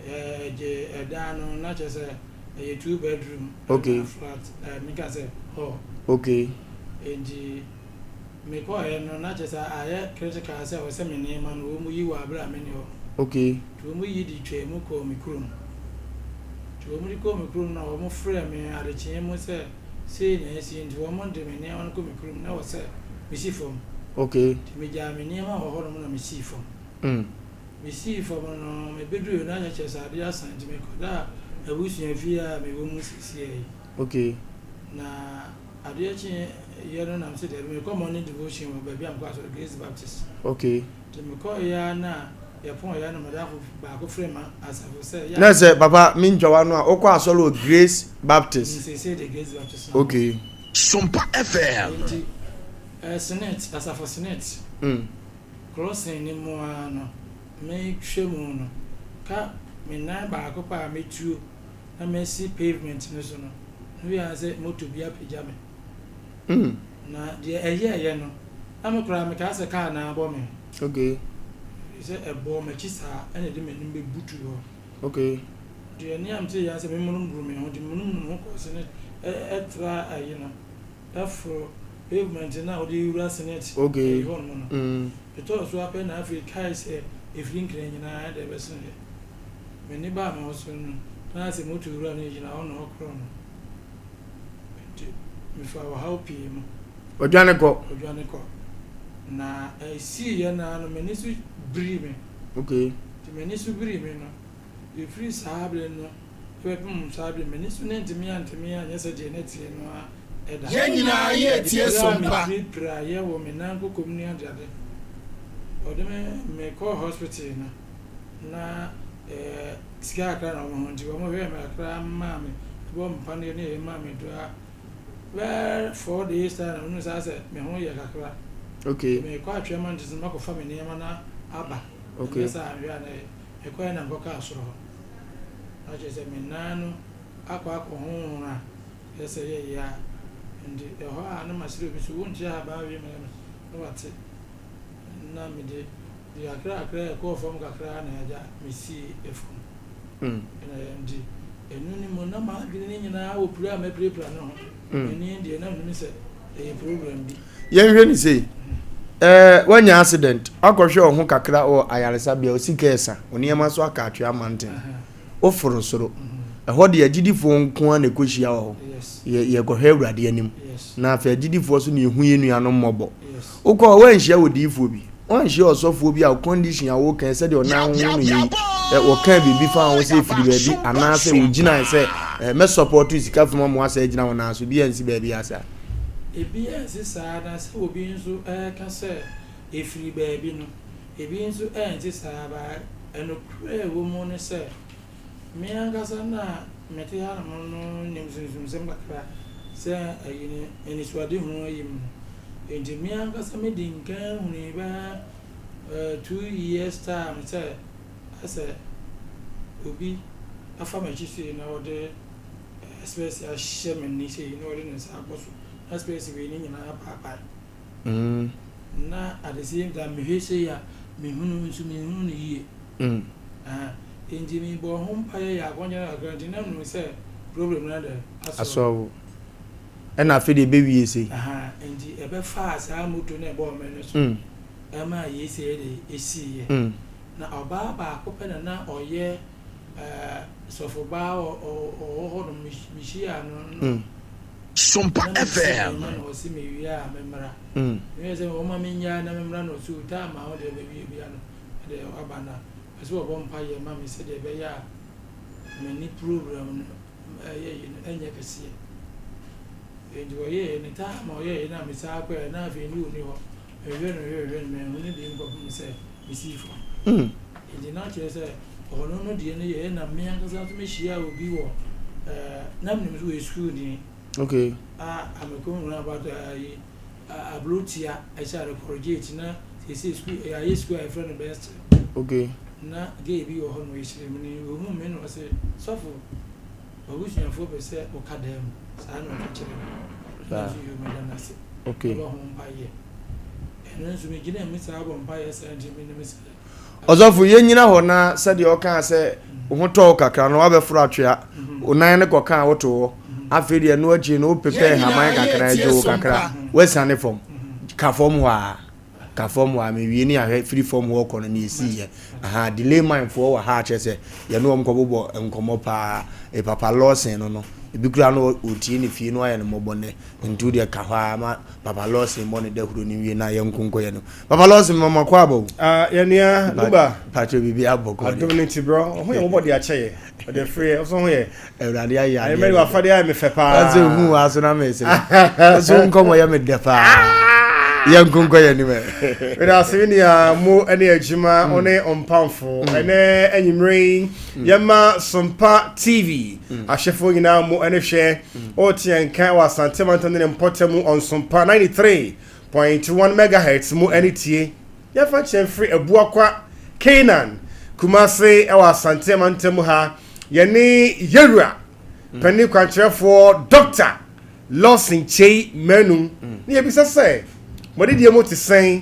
yɛgye ɛdan no na kyerɛ sɛ ɛyɛ 2 bedroom okay. ɛna flat ɛɛ meka sɛ hall. Okay. Enti mekɔɔɛ no na kyerɛ sɛ ayɛ critical sɛ ɛwɔ sɛ me nneɛma no wɔn yi wɔ abere a menni hɔ. Okay. Nti wɔn yi de twaa mu kɔɔ me kurom. Nti wɔn de kɔɔ me kurom na wɔn frɛɛ me adekyeɛ mu sɛ sei na asi nti wɔn de me nneɛma no kɔ me kurom na ɛwɔ sɛ mesi fam. Okay. Nti megyaa me nneɛma wɔ hɔnom na mesii fam. Mm. Mesii fam no, mebeduui no na kyerɛ sɛ ade asa nti mekɔdaa m'abusua fie a mewɔ mu seesei yi. Okay. Na adeɛ kyeeɛ no na mese daabi mekɔ morning devotion wɔ baabi a mekɔ asɔre, Grace Baptist. Okay. Nti mekɔeɛ ara na yɛpɔn yɛ na madamfo baako frɛ me asafo sɛ yɛ. Na sɛ papa mentwa w'ano a wokɔ asɔre wɔ Grace Baptist? Seesei de Grace Baptist na. Okay. Sompa FM. Nti eh, Senate, asafo Senate. Mm. Crossing no mu ara no, metwa mu no, ka me nan baako pɛ a metuo na masi pavement no so no, na wei ara sɛ moto bi apagya me. Na deɛ ɛyɛeɛ no, na me koraa mekaa sɛ kaa na abɔ me. Okay. Sɛ ɛbɔɔ m'akyi saa ɛna ɛde m'anim bɛbutuu hɔ. Okay. Deɛ nea meteeɛ ara sɛ memunumunu me ho, nti memunumunu me ho kɔɔ sene ɛtra ayi no. foro pavement no a wode wura Senate Okay. ayi hɔ nom no. Mm. Metɔɔ so ara pɛ na afei kae sɛ ɛfiri Nkran nyinaa de bɛseneeɛ. M'ani baa me ho so no, na ayɛ sɛ moto wura no gyina hɔ na ɔrekorɔ no. Nti mefaa ɔhaw pii mu. Ɔdwane kɔ. Ɔdwane kɔ. Na ɛsiiɛ no ara no, m'ani so birii me. Okay. Nti m'ani so birii me no, Ɛfiri saa berɛ no bɛpem saa berɛ yi, m'ani so no antumi antumi anyɛ sɛdeɛ na ɛteɛ no ara da. Yɛn nyinaa yɛ tie Pira a sompa. mepirapiraeɛ wɔ me nan kokom ne adeade. Wɔde me mekɔɔ hospital no, na eh, sika kakra na wɔ me ho nti wɔhwɛɛ me kakra maa me, bɔɔ me paneɛ ne ɛyɛ maa me aduro a bɛyɛ 4 days time na mehunu saa sɛ me ho yɛ kakra. Okay. Mekɔ Atwea Mantis no makɔfa me nneɛma no aba. Okay. Ɛnyɛ saa anhwɛ a na ɛyɛ. Mekɔeɛ na mekɔkaa soro hɔ. Na kyerɛ sɛ me nan no akɔ akɔhonhono a, kyerɛ sɛ ɛyɛ yea. Nti ɛhɔ a na masrɛ obi sɛ wonte ahaban wei mmrɛ me na wate. Na mede. Nti kakra kakra ɛkɔɔ fam kakra na agya mesii fam. Ɛna yɛ nti ɛno ne mu na m'adwene ne nyinaa wɔ pira a mapirapira no ho. M'ani deɛ na menim sɛ ɛyɛ program bi. Yɛnhwɛ ne sei. Ɛɛ wanya accident, akɔhwɛ wo ho kakra wɔ ayaresabea, wo sika ɛsa, wo nneɛma so aka atwea manten. Woforo soro. Ɛhɔ deɛ agyidifoɔ nko ara na ɛkɔhyia wɔ hɔ. Yɛ yɛkɔhwɛ Awurade anim. Na afei agyidifoɔ so na yɛhu yɛn nuanom mmɔbɔ. Wokɔ hɔ woanhyia odiyifoɔ bi. Woanhyia ɔsɔfoɔ bi a condition a woka yi sɛdeɛ ɔnan ho no yɛ yi wɔkaa biribi faa ho sɛ ɛfiri baabi anaasɛ wogyinae sɛ mɛ support sika fam ama woasɛ agyina wo nan so bi ansi baabi a saa. Ebi ansi saa na sɛ obi nso ɛreka sɛ ɛfiri baabi no ebi nso ɛnte saa but ɛnokorɛ a ɛwɔ mu ne sɛ Me ankasa no a mete hanom no nim sunsumsɛm kakra sɛ ayi no anisoadehunu ayi mu no. Enti me ankasa me di nkan hunui bɛyɛ 2 years time sɛ asɛ obi afa m'akyi sei na ɔde spɛs ahyɛ m'ani sei na ɔde ne nsa abɔ so na spɛs wei ne nyinaa apaapae. Na at the same time mehwɛ sei a mehunu nso menhunu no yie. Ahaa enti me bɔɔ ho mpaeɛ yɛ akɔnkyene kakra nti na menim sɛ problem no adɛ asɔre. Ɛna afei deɛ ɛbɛwie sei. Ahaa enti ɛbɛfaa saa moto no a ɛbɔɔ me no so ɛmaa yei sei de ɛsiiɛ. Na ɔbaa baako pɛ na na ɔyɛ ɛɛ sɔfobaa ɔwɔ hɔ nom mehyiaa no no. Sompa Na mese FM. mema no ɔse mewie a memmra. Meyɛ sɛ ɔma mennyae na memmra na ɔse o time a wode bɛwie bia no ɛdeɛ waba na ɔpɛ sɛ ɔbɔ mpaeɛ ma me sɛdeɛ ɛbɛyɛ a m'ani program no ɛyɛ yi no ɛnyɛ kɛseɛ. Enti ɔyɛɛ ne time a ɔyɛɛ na mesaa kɔɛ na afei ne ɔnni hɔ. Mehwehwɛ no hwehwɛ no manhu no bio kɔpem sɛ mesii fam. Enti na kyerɛ sɛ ɔno no deɛ no yɛ na me ankasa nso mehyiaa obi wɔ ɛɛ na menim nso ɔyɛ sukuuni. Okay. A Amekom roundabout ayi Abrotia ɛkyɛ Arekɔrɔgate na seesei sukuu yɛayɛ sukuu a yɛfrɛ no Best. Okay. Na gay bi wɔ hɔ na ɔyɛ kyerɛmuni ohuu me na ɔse sɔfo w'abusuafoɔ pɛ sɛ woka dan mu saa na ɔka kyerɛɛ me. Ɛna nso yoo meda no ase. Okay. Mɛbɔ ho mpaeɛ. Ɛno nso megyina mu saa bɔ mpaeɛ saa nti menim sɛ. Ɔsɔfo, yɛnnyina hɔ na sɛdeɛ ɔkaa sɛ wo ho tɔ wo kakra no, woabɛforo atwea, wo nan no kɔkaa wo too hɔ, afei deɛ ɛno akyiri no wopepɛɛ nhaban kakra, ɛgyee wo kakra, woasiane fam, ka fam hɔ ara, ka fam hɔ ara, mewie ne ahwɛ firi fam hɔ kɔ no ne ɛsiiɛ. Aha, delay mine foɔ wɔ ha kyerɛ sɛ yɛne wɔn kɔbobɔ nkɔmmɔ paa, e papa Lawson no no, ebi koraa no ɔtie ne fie no ayɛ no mmɔbɔ nnɛ, nti wo deɛ ka hɔ ara ma papa Lawson mmɔ ne dahuro no nwie na yɛnko nkɔ yɛn no. Papa Lawson ma makɔ aba o. Ah, yɛn nua Luba. Pacho biribi abɔ kɔ. Adom ne ti brɔ. Ɔho yɛ mɔbɔ de akyɛ yɛ. Ɔde afiri yɛ. Ɔso ho yɛ. Awurade ayɛ adeɛ. Ayɛ mɛde wafade ayɛ me fɛ paa. Ɔsɛ hu wa so na me sere. Ɔso nkɔmɔ yɛ me dɛ paa. Yɛ nkonkɔ yɛ nim ɛ. Mede ase me nua mo ne adwuma ɔne ɔmpamfo. Ɛnɛ anwummere yi yɛma Sompa TV ahwɛfoɔ nyinaa mo ne hwɛ. Ɔte yɛn nka wɔ Asante mantam ne ne mpɔtam Ɔnsompa 93 Point one megahertz mu ɛne tie. Yɛmfa nkyerɛ mfiri Abuakwa, Canaan, Kumase ɛwɔ Asante amantam mu ha. Yɛne Yɛwura panin kwankyerɛfoɔ Dɔkta Lawson Kyei Manu na yɛbisa sɛ, mo adidie mu te sɛn?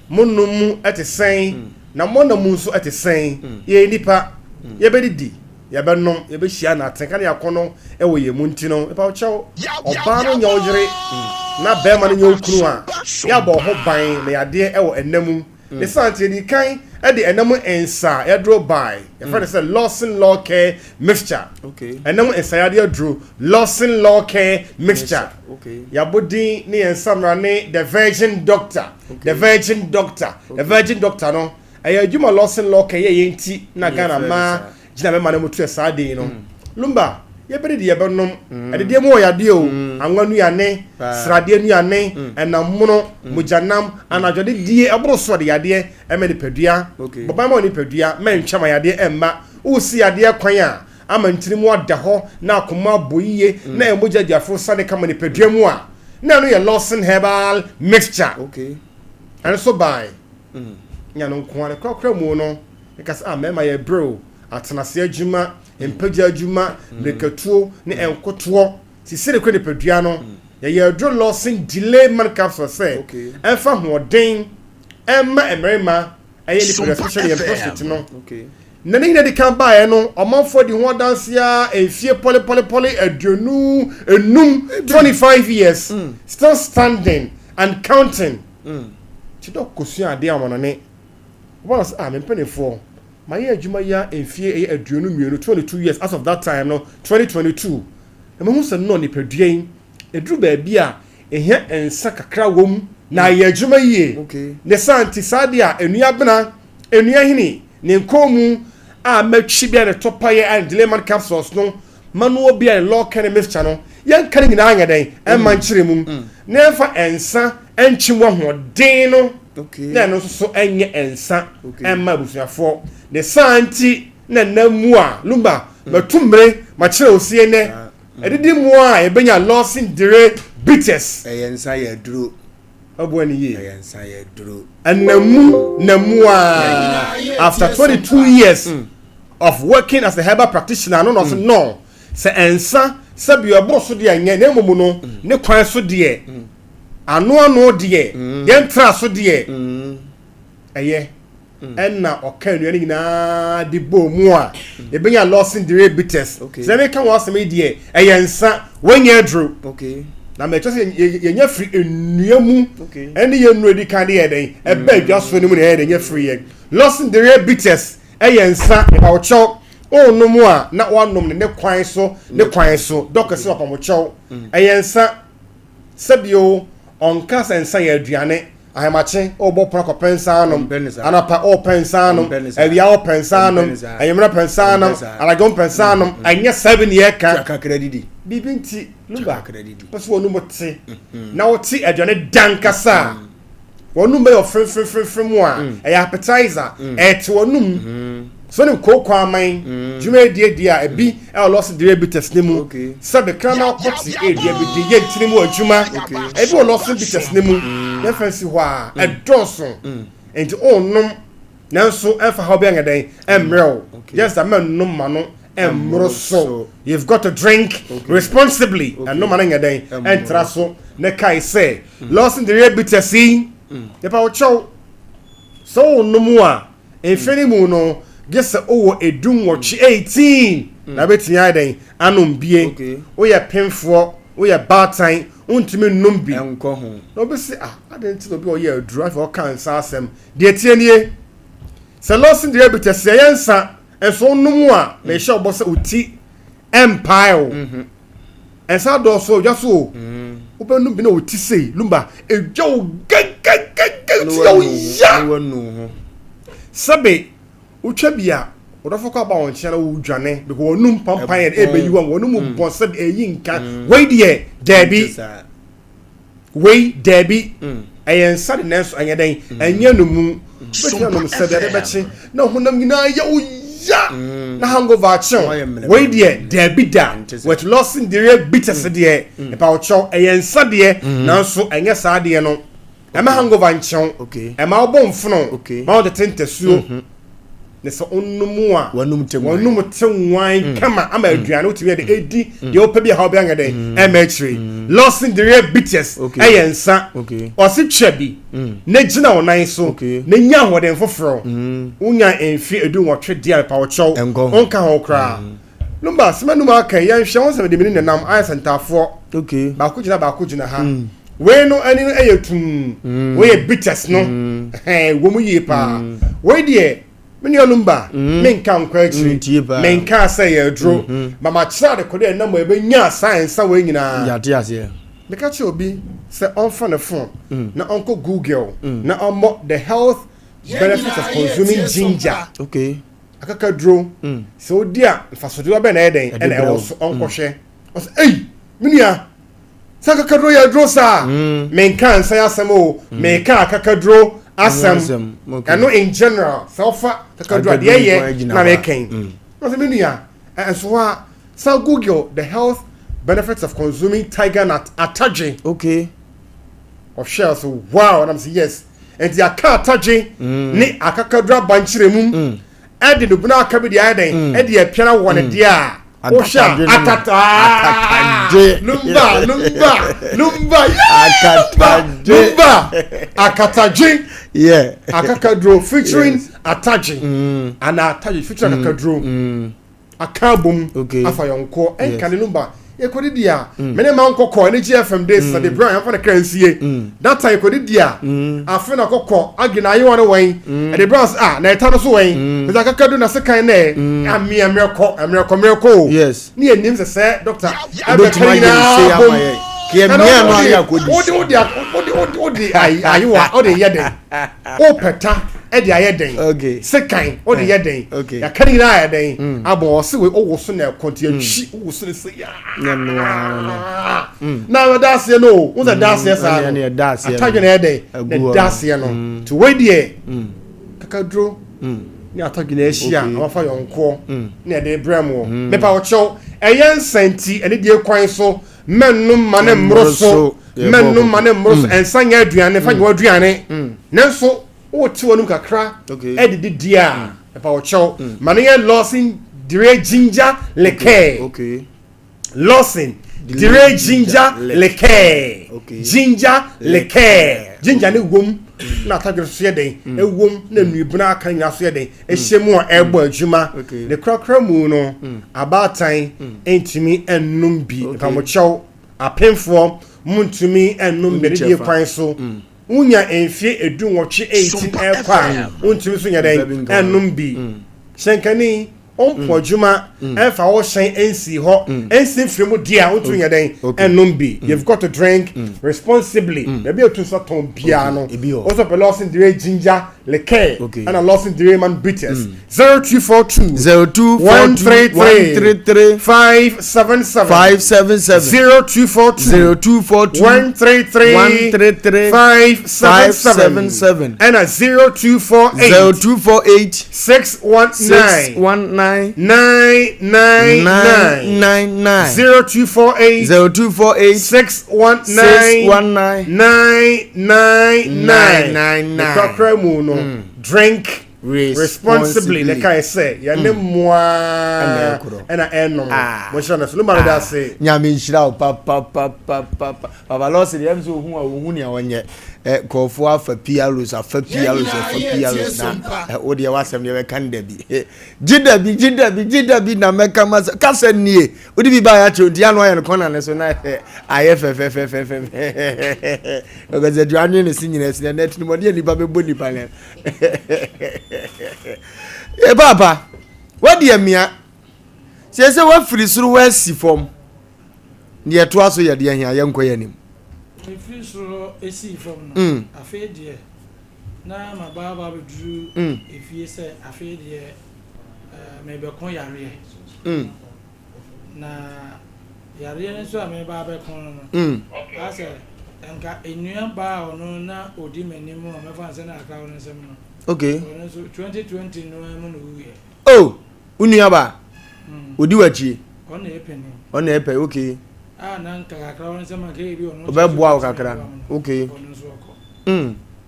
Mo nom mu te sɛn? Na mo nna mu nso te sɛn? Yɛyɛ nnipa, yɛbɛdidi. Yɛbɛnom, yɛbɛhyia na atenka ne akɔnnɔ wɔ yɛn mu nti no, mepa wo kyɛw, ɔbaa no nyɛ wo yere na bɛrima no nyɛ wo kunu a, yɛabɔ wo ho ban na yadeɛ wɔ ɛna mu. Ne saa nti, yɛdii kan de ɛna mu nsa aduro bae. Yɛfrɛ no sɛ Lawson Law Care Mixture. Ɛna mu nsa yadeɛ aduro, Lawson Law Care Mixture. Yɛabɔ din ne yɛn nsamra ne The Virgin Doctor, The Virgin Doctor, The Virgin Doctor no, Ɛyɛ adwuma Lawson Lawker yɛ yɛ nti na Ghana mmaa gyina mɛma no mu tuɛ saa den no. Lumba, yɛbɛdidi yɛbɛnom. Ɛdedeɛ mu wɔ yadeɛ o, anwa nnuane, sradeɛ nnuane, ɛnam mono, mogyanam, anadwo adidie ɛboro so ɔde yadeɛ ɛma nipadua. Bɔ ban ma wo nipadua, mɛntwɛn ma yadeɛ ɛmma. Wosi yadeɛ kwan a, ama ntini mu ada hɔ na akoma abɔ yie na ɛmogya adi aforo sane kama nipadua mu a, na ɛno yɛ Lawson Herbal Mixture. Ɛno nso bae. Nya no nko ara. Ne korakora mu no, meka sɛ, ah, mmarima yɛ brɛ o. Atenase adwuma, mpagya adwuma, mmirikatuo ne nkotoɔ. Sisi ne kura nipadua no. Yɛyɛ aduro Lawson Delay Man Capsule sɛ ɛmfa ahoɔden mma mmarima. ɛyɛ nipadua especially yɛn prostate no. Na ne nyina di kan baeɛ no, ɔmanfoɔ di ho adanseɛ ara mfie pɔlepɔlepɔle 25, 25 years, mm. still standing and counting. Nti dɔk kɔsua adeɛ amanɔne. Wɔn sɛ, ah, me mpanimfoɔ, mayɛ adwuma yi ara mfie ɛyɛ 22, 22 years as of that time no, 2022. Na mahu sɛ no nipadua yi, ɛduru baabi a ɛhia nsa kakra wɔ mu na ayɛ adwuma yie. Ne saa nti saa deɛ a, nnua bena, nnua hini, ne nkɔn mu a matwi bi a ne tɔ payɛ a ne Delayman capsules no ma no obi a ne lɔɔkɛ ne mixture no, yɛnka ne nyinaa nyɛ dɛn ɛmma nkyerɛ mu na yɛmfa nsa nkye mu ahoɔden no na ɛno nso so ɛnyɛ nsa ɛmma abusuafoɔ. Ne saa nti na nna mu a Lumba matu mmere makyerɛ osie nnɛ ɛdidi mu a yɛbɛnya Lawson Dire Bitters. Ɛyɛ nsa yɛ aduro. Ɔboa ne yie. Ɛyɛ nsa yɛ aduro. Ɛna mu na mu a after 22 years mm. of working as a herbal practitioner no na ɔsɛ mm. no sɛ nsa sɛbi ɛboro so deɛ nyɛ na mmom no mm. ne kwan so deɛ ano ano deɛ yɛn tra so deɛ ɛyɛ. ɛna ɔka nnua no nyinaa de bɔɔ mu a yɛbɛnya Lawson Dere bitters sɛ meka wɔn asɛm yi deɛ ɛyɛ nsa wɔnyɛ aduro na mɛkyɛ sɛ yɛnya firi nnua mu ɛne yɛn nnuro di kan de yɛ dɛn ɛbɛ adwa so no mu na yɛyɛ dɛn yɛ firi yɛn Lawson Dere bitters ɛyɛ nsa ɛbawɔkyɛw ɔnom a na wanom ne ne kwan so ne kwan so dɔkɛse ɔpamɔkyɛw ɛyɛ nsa Sɛbio, ɔnka sɛ nsa yɛ aduane. Ahemakye, ɔrebɔ pono akɔpɛ nsa anom. Anɔpa, ɔrepɛ nsa anom. Awia, ɔrepɛ nsa anom. Anwummerɛ, ɔpɛ nsa anom. Anadwo, ɔmpɛ nsa anom. Ɛnyɛ saa bi na yɛreka. Biribi nti, Lumba, pɛ sɛ wɔn te na wote aduane da ankasa a, wɔn bɛyɛ ɔfremfremfrem mu a mm. ɛyɛ appetizer mm. ɛte wɔn mu mm-hmm. so ne kooko aman dwumadie di a ebi ɛwɔ lɔsi dire bitters ne mu sɛbi kraman kɔte edua bi di yɛ ntini mu adwuma ebi wɔ lɔsi bitters ne mu yɛn fɛn si hɔ a ɛdɔɔso nti ɔnnom nanso ɛnfa ha obi anyɛ dɛn ɛmmerɛw just that mɛ nnom ma no ɛmmoro so you've got to drink responsibly ɛno ma no nyɛ dɛn ɛntra so ne kae sɛ Lawson de yɛ bitters yi nipa wokyɛw sɛ wonom a mfe no mu no gye sɛ wowɔ 18 18 na wobɛtumi ayɛ dɛn anom bie woyɛ pemfoɔ woyɛ baatan wontumi nnom bi na obi se ah adɛn nti na obi a ɔyɛ aduro afei ɔka nsa asɛm deɛ tie nie sɛ Lawson de yɛ bitters yɛyɛ nsa Nso wonom a, mehyɛ wo bɔ sɛ wo ti ɛmpae o. Mhm. Nsa dɔɔso odwa so o. Mm. Wobɛnum bi na wo ti sei, lumba, edwa wo gɛgɛgɛgɛ, ti yɛ wo ya. Sɛbe, wotwa bi a, wodɔfo kɔ aba wɔn nkyɛn na wodwane, because wɔnum pampan yɛ ɛbɛyi wɔn, wɔnum mm. bɔn sɛbe ɛyi nka. Mm. Wei deɛ, daabi. Wei, daabi, ɛyɛ nsa de nanso ɛnyɛ dɛn, ɛnyɛ no mu. Wobɛtumi anom nsa bi ade bɛkye na honam nyinaa yɛ wo ya na hangover akye wo. Wei deɛ, daabi da. With Lawson deɛ bitters deɛ, ɛpa wo kyɛw, ɛyɛ nsa deɛ nanso ɛnyɛ saa deɛ no. Ɛma hangover nkye wo, ɛma wobɔ mfono, ma wotete ntasuo. Ne sɛ wonom a wɔnom te nwan mm. kama ama mm. aduane wotumi yɛ de mm. ɛdi deɛ wopɛ bi a ha wobɛanyɛ dɛn ɛma akyire Lawson Dereɛ Bitters ɛyɛ nsa ɔse twa bi na gyina wo nan so na nya ahoɔden foforɔ wonya mfe 18 deɛ mepa wo kyɛw wonka ho koraa Lumba sɛm anum aka yi yɛnhwɛ ho sɛ mede mene nenam ayɛ sɛ ntaafoɔ baako gyina baako gyina ha mm. wei no ani no ɛyɛ tum mm. wei yɛ bitters no mm. wɔ mu yie paa wei deɛ me nua Lumba menka nkɔ akyiri menka sɛ yɛ aduro mm-hmm. ma makyerɛ ade kɔdɛ ɛnam a ɛbɛnya saa nsa wei nyinaa meka kyerɛ obi sɛ ɔmfa ne phone na ɔnkɔ Google na ɔmmɔ the health benefits of consuming ginger okay. Akakaduro, sɛ wodi a mfasodeɛ bɛn na ɛyɛ dɛn ɛna ɛwɔ so ɔnkɔhwɛ mm. ɔsɛ ei me nua sɛ akakaduro yɛ aduro saa mm. menka nsan asɛm o mm. meka akakaduro asɛm ɛno in general sɛ wofa akakaduro adeɛ yɛ na mekɛn ɔsɛ me nua ɛnso hɔ a sa google the health benefits of consuming tiger nut atadwe okay ɔhwɛ so wow and I'm saying yes nti aka atadwe mm. ne akakaduro aba nkyerɛmu mm. ɛde no bunu aka bi deɛ ayɛ dɛn mm. ɛde apiara wɔ ne deɛ a wohwɛ a atataa Akatagye. Lumba lumba lumba Akatagye. Lumba akatagye. Yeah. Akakaduro featuring atagye. Ana atagye featuring akakaduro. Aka abom afa yɔnkoɔ ɛnka ne lumba yɛkɔdidi a mene ma nkɔkɔ ɛne gfm de sɛ de brown yɛmfa ne kra nsie that time yɛkɔdidi a afe na kɔkɔ agi na ayewa no wɛn ɛde brown sɛ ah na ɛta no so wɛn ɛsɛ akakadu na sekan nɛ amea mmerɛkɔ mmerɛkɔ mmerɛkɔ o yes ne yɛnim sɛ sɛ doctor ɛbɛka nyinaa bom ɛna wode wode wode wode ayewa wode yɛ dɛn wopɛta ɛde ayɛ dɛn sekan wode yɛ dɛn yɛaka ne nyinaa ayɛ dɛn mm. abɔ ɔse wei wowo so na ɛkɔ nti atwi mm. wowo so ne sɛ yaa mm. na ɛda aseɛ no o wo sɛ da aseɛ saa no atadwe na ɛyɛ dɛn na ɛda aseɛ no nti wei deɛ kakaduro ne atadwe na ahyia a wafa yɔnkoɔ ne ɛde brɛ mu mepa ɔkyɛw ɛyɛ nsa nti ɛne deɛ kwan so mɛnnom ma ne mmoro so mɛnnom ma ne mmoro so ɛnsa nyɛ aduane fa nyɛ aduane nanso wote wɔn kakra ɛdidi di a ɛpa ɔkyɛw ma ne yɛ Lawson dire ginger liqueur Lawson dire ginger liqueur ginger liqueur ginger ne wom na atadwe so yɛ den ɛwom na nnuebuna aka nyinaa so yɛ den ɛhyɛ mu a ɛrebɔ adwuma ne korakora mu no abaatan ntumi nnum bi mpamokyɛw apemfoɔ muntumi nnum bi ne die kwan so wonya mfie 18 18 ɛkɔ a wontumi so nyɛ dɛn ɛnnom bi hyɛnkani ɔmpɔ adwuma ɛmfa wo hyɛn ɛnsi hɔ ɛnsi mfiri mu di a wontumi nyɛ dɛn ɛnnom bi. You've got to drink responsibly. Baabi a otu nsa tɔn biara no wosɔ pɛ Lawson Dire ginger liqueur ɛna Lawson Dire man bitters 0242 0242 133 577 577 0242 0242 133 133 577 ɛna 0248 0248 619 619 999 999 0248 0248 619 619 999 999. Ne korakora mu no drink responsibly ne kae sɛ yɛne mmoa ɛna ɛnom monhyira no so no ma no da ase. Nyame nhyira wo papapapapa papa lɔse deɛ ɛm sɛ ohu a ohu nea ɔnyɛ ɛ nkurɔfoɔ afa PROs afa PROs afa PROs na ɛ wo deɛ w'asɛm deɛ bɛka no dabi gye dabi gye dabi gye dabi na mɛka ma sɛ kasa nie wode bi baayɛ akyerɛ nti ano ayɛ no kɔna ne so na ayɛ fɛfɛfɛfɛfɛ ɔkasɛ deɛ anwene ne se nyina si na ɛnɛ tinimɔde a nipa bɛbɔ nipa no ɛ paapa wadi amia sɛ sɛ wafiri soro wasi fam deɛ ɛtoa so yɛ deɛ hia yɛnkɔ yɛ anim. Mefiri soro sii fam no, afei deɛ na maba aba abɛduru efie sɛ afei deɛ merebɛko yareɛ. Na yareɛ no nso a mereba abɛko no no, asɛ nka nnua baa a ɔno na ɔdi m'anim a mɛfa no sɛ na akra wɔ ne nsam no, ɔno nso 2020 no ara mu na ɔwuiɛ. Oh! Wo nua ba? Odi w'akyi? Ɔno na ɛyɛ panin. Ɔno na ɛyɛ panin, okay. A na nka kakra wɔn nsɛm anka ebi ɔno. Ɔbɛboa wo kakra no, okay. Ɔno nso ɔkɔ.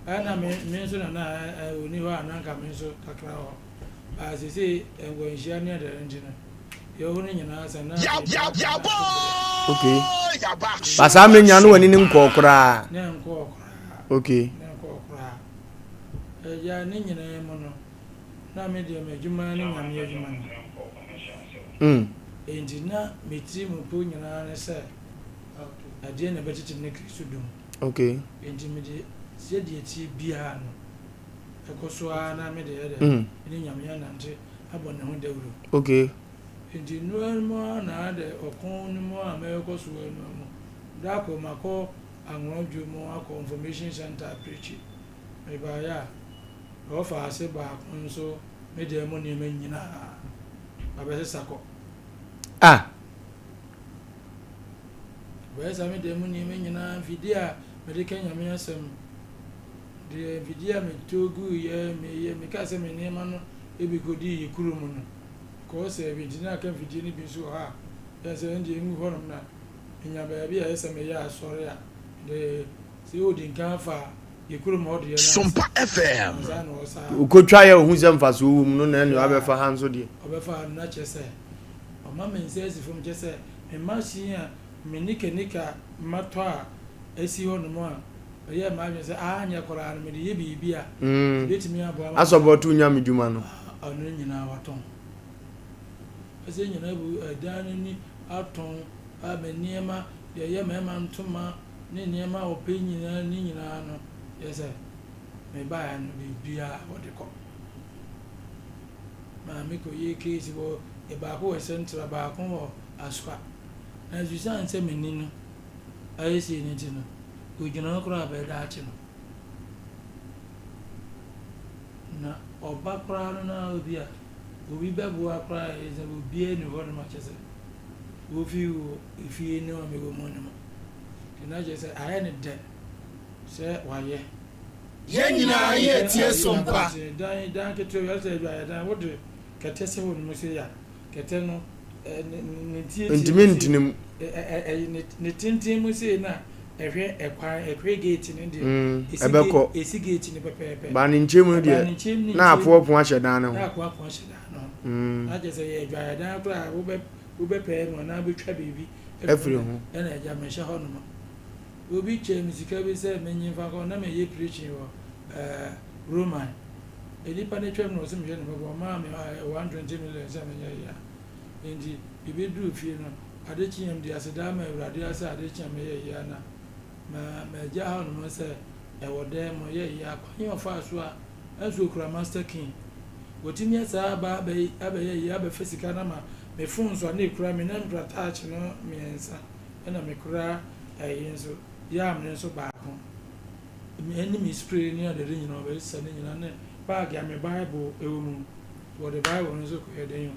Ɛna me me nso na na ɔni hɔ a na nka me nso kakra hɔ. Ba sese nkwanhyia ne ɛdɛrɛ nti no, yɛ hɔ no nyinaa sɛ na. Okay. Ba saa mmerɛ nyinaa no w'ani ne nkɔɔ koraa. Ne nkɔɔ koraa. Okay. Ne nkɔɔ koraa. Ɛgya ne nyinaa mu no. Na me deɛ m'adwuma ne Nyame adwuma no. Enti na me tiri mu po nyinaa ne sɛ, ɛdeɛn na ɛbɛkyekye me ne Kristo dɔ mu? Okay. Enti mede sɛdeɛ ɛteɛ biara no, ɛkɔ so ara na me deɛ ɛdɛ, me ne Nyame anante abɔ ne ho dawuro. Okay. Enti nnora mu ara na adɛ ɔko no mu a merekɔ so ara no mu, da koro makɔ Anwona dwom mu akɔ Information Centre apreakyi, mebaeɛ a, Wɔfa ase baako nso me dan mu nneɛma nyinaa abɛsesa kɔ. Ah. Wɔbɛsesa me dan mu nneɛma nyinaa, mfidie a mede ka Nyame asɛm, deɛ mfidie a metɔ guiɛ, meyɛ, mekaa sɛ me nneɛma no ebi kɔdii yɛ kuro mu no, kɔɔ sɛ bi nti na aka mfidie no bi nso wɔ hɔ a, yɛn sɛ ɛndeɛ ngu hɔnom na menya baabi a ɛyɛ sɛ meyɛ asɔre a, de sɛ ɔdi nkan afa Sompa FM. Okotwa yɛ ohun sɛ mfasoɔ wɔ mu no na ɛnea wabɛfa ha nso deɛ. Ɔbɛfa ha no na kyerɛ sɛ ɔma me nsa asi fam kyerɛ sɛ me machine a Me nikanika matɔ a asi hɔnom a, meyɛɛ m'adwene sɛ anyɛ koraa no mede yɛ biribi a ɛbɛtumi aboa ma. Asɔpɔto nyamedwuma no. Ɔno nyinaa watɔn. Ɛsɛ nyinaa bu ɛdan no ni atɔn a me nneɛma deɛ ɛyɛ mmarima ntoma ne nneɛma a wɔpɛ nyinaa ne nyinaa no yɛ sɛ mebaeɛ no biribiara wɔde kɔ. Maame kɔyɛɛ case wɔ baako wɔ Central baako wɔ Aswa. Nanso esiane sɛ m'ani no ayɛ sei no nti no, ogyina hɔ koraa a bɛyɛ daakye no. Na ɔba koraa no na obi a obi bɛboa koraa a ɛyɛ sɛ obiara nni hɔ nom a kyerɛ sɛ wofi wɔ efie no a mewɔ mu no mu. Nti na kyerɛ sɛ ayɛ no dɛ sɛ wayɛ. Yɛn nyinaa yɛ tie so mpa. Dan dan ketewa bi asɛ adwaeɛ dan wode kɛtɛ sɛ hɔ nom sei a kɛtɛ no ne ntiatia Ntumi ntena mu. Ne tenten mu sei na ɛhwɛ ɛkwan ɛhwɛ gate no deɛ. Ɛbɛkɔ. Esi gate no pɛpɛɛpɛ. Ba ne nkyɛn mu no deɛ na apoapoa ahyɛ dan no ho. Na apoapoa ahyɛ dan no ho. Na kyerɛ sɛ yɛ adwaeɛ dan koraa wobɛ wobɛpɛɛ no anaa wobɛtwa biribi afiri ho. Ɛna agya mehyɛ hɔ nom. Obi kyɛɛ me sika bi sɛ menye mfa nkɔ na meyɛ preaching wɔ ɛɛ Roman. Nnipa no twam na ɔse mehwɛ no mmɔbɔ, ɔmaa me 120 million sɛ menyɛ yea. Enti mebeduruu fie no, ade kyeeɛ mede aseda maa Awurade ara sɛ ade kye a mɛyɛ yea na ma magya hɔnom sɛ ɛwɔ dɛn mo yɛ yea. Kwan a ɔfaa so a nso ɔkura master key. Watumi asaa aba abɛyɛ yea abɛfa sika no ama me phone so a na ɛkura me na mekura touch no mmiɛnsa ɛna mekura ɛyi nso yam no nso baako. Ɛne me spray ne adade nyinaa ɔbɛsesa ne nyinaa ne bag a me bible ɛwɔ mu wɔde bible no nso kɔyɛ den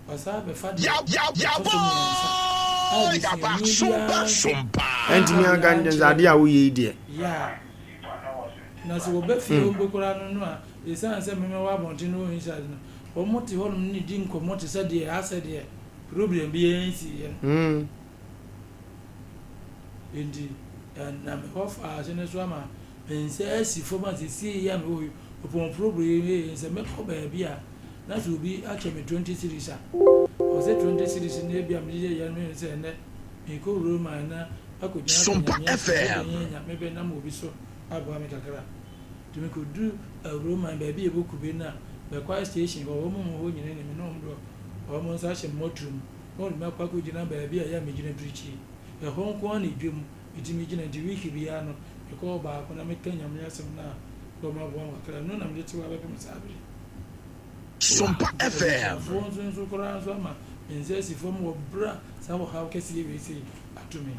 o ɔsan bɛfa deɛ ɛtɔ so mmiɛnsa a desuani biara nso Ɛntumi anka nkyɛn sɛ adeɛ a woyɛ yi deɛ. Yeah na sɛ wɔba fie hɔ mpo koraa no no a ɛsiane sɛ me mewɔ abɔnten no wɔ inside no wɔn te hɔnom ne di nkɔmmɔ te sɛ deɛ asɛ deɛ problem biara nsiiɛ no. Enti ɛnam hɔ faa ase no so ama me nsa asi fam a seesei yi a mewɔ yi, ɔpɔn problem yi sɛ mɛkɔ baabi a na sɛ obi akyɛ me 20 cedis a, ɔsɛ 20 cedis no ebi a mede yɛ yɛ no sɛ ɛnɛ mekɔ Roma na akɔgyina aka Nyame asɛm sɛ ɛbɛyɛ Nyame bɛnam obi so aboa me kakra. Nti mekɔdu Roma baabi a ɛwɔ kube no a, bɛkwae station hɔ, wɔn mu hɔ nyina nim me na wɔn de wɔn nsa ahyɛ me mmɔtoam na wɔde me akɔ akɔgyina baabi a ɛyɛ a megyina pirikyi. Ɛhɔ nko ara na dwam metumi gyina nti week biara no mekɔ hɔ baako na meka Nyame asɛm no a na wɔn aboa me kakra. Ɛno na mede te hɔ abɛpem saa bere yi. Sompa FM. Abusuafoɔ nso nso koraa nso ama me nsa asi fam wɔ berɛ a saa ɔhaw kɛseɛ wei sei ato me yi.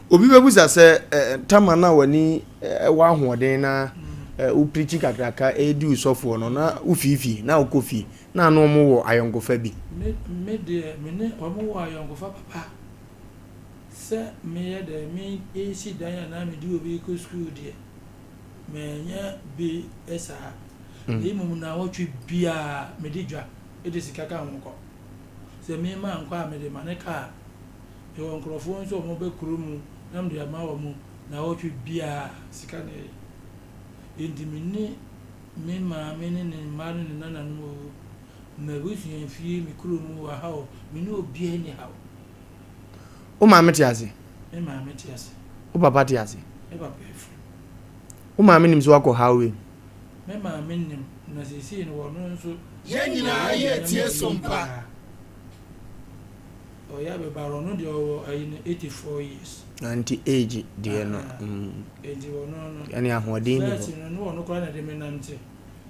Obi bɛbisa sɛ, Tama na w'ani wɔ ahoɔden na wopirikyi kakraka redi wo sɔfoɔ no, na wofiifie, na wokɔ fie, na ano wɔn wɔ ayɔnkofa bi? Me, me deɛ, me ne wɔn wɔ ayɔnkofa papa. Sɛ meyɛ dɛ meresi dan anaa mede obi rekɔ sukuu deɛ, manyɛ bi saa. Na mmom nnawɔtwe biara mede dwa de sika ka ho kɔ. Sɛ me mankɔ a, mede ma ne kaa. Mewɔ nkurɔfoɔ nso a wɔba kuro mu na mede ama wɔn nnawɔtwe biara sika na ɛyɛ. Enti me ne me maame ne ne mma ne ne nananom oo, m'abusua fie, me kuro mu wɔ ha oo, me ne obiara nni haw. Wo maame te ase? Me maame te ase. Wo papa te ase? Me papa afiri mu. Wo maame nim sɛ woakɔ highway mu? Me maame nim, na seesei no ɔno nso Yɛn nyinaa ɔyɛ yɛ nneɛma tie yie so mpa. paa. Ɔyɛ abɛbaro, ɔno deɛ ɔwɔ ayi no 84 years. Na nti age deɛ no. Ahaa, Mm. enti ɔno no, Ɛne ahoɔden ni hɔ. first no, na ɔno koraa na ɛde me nante.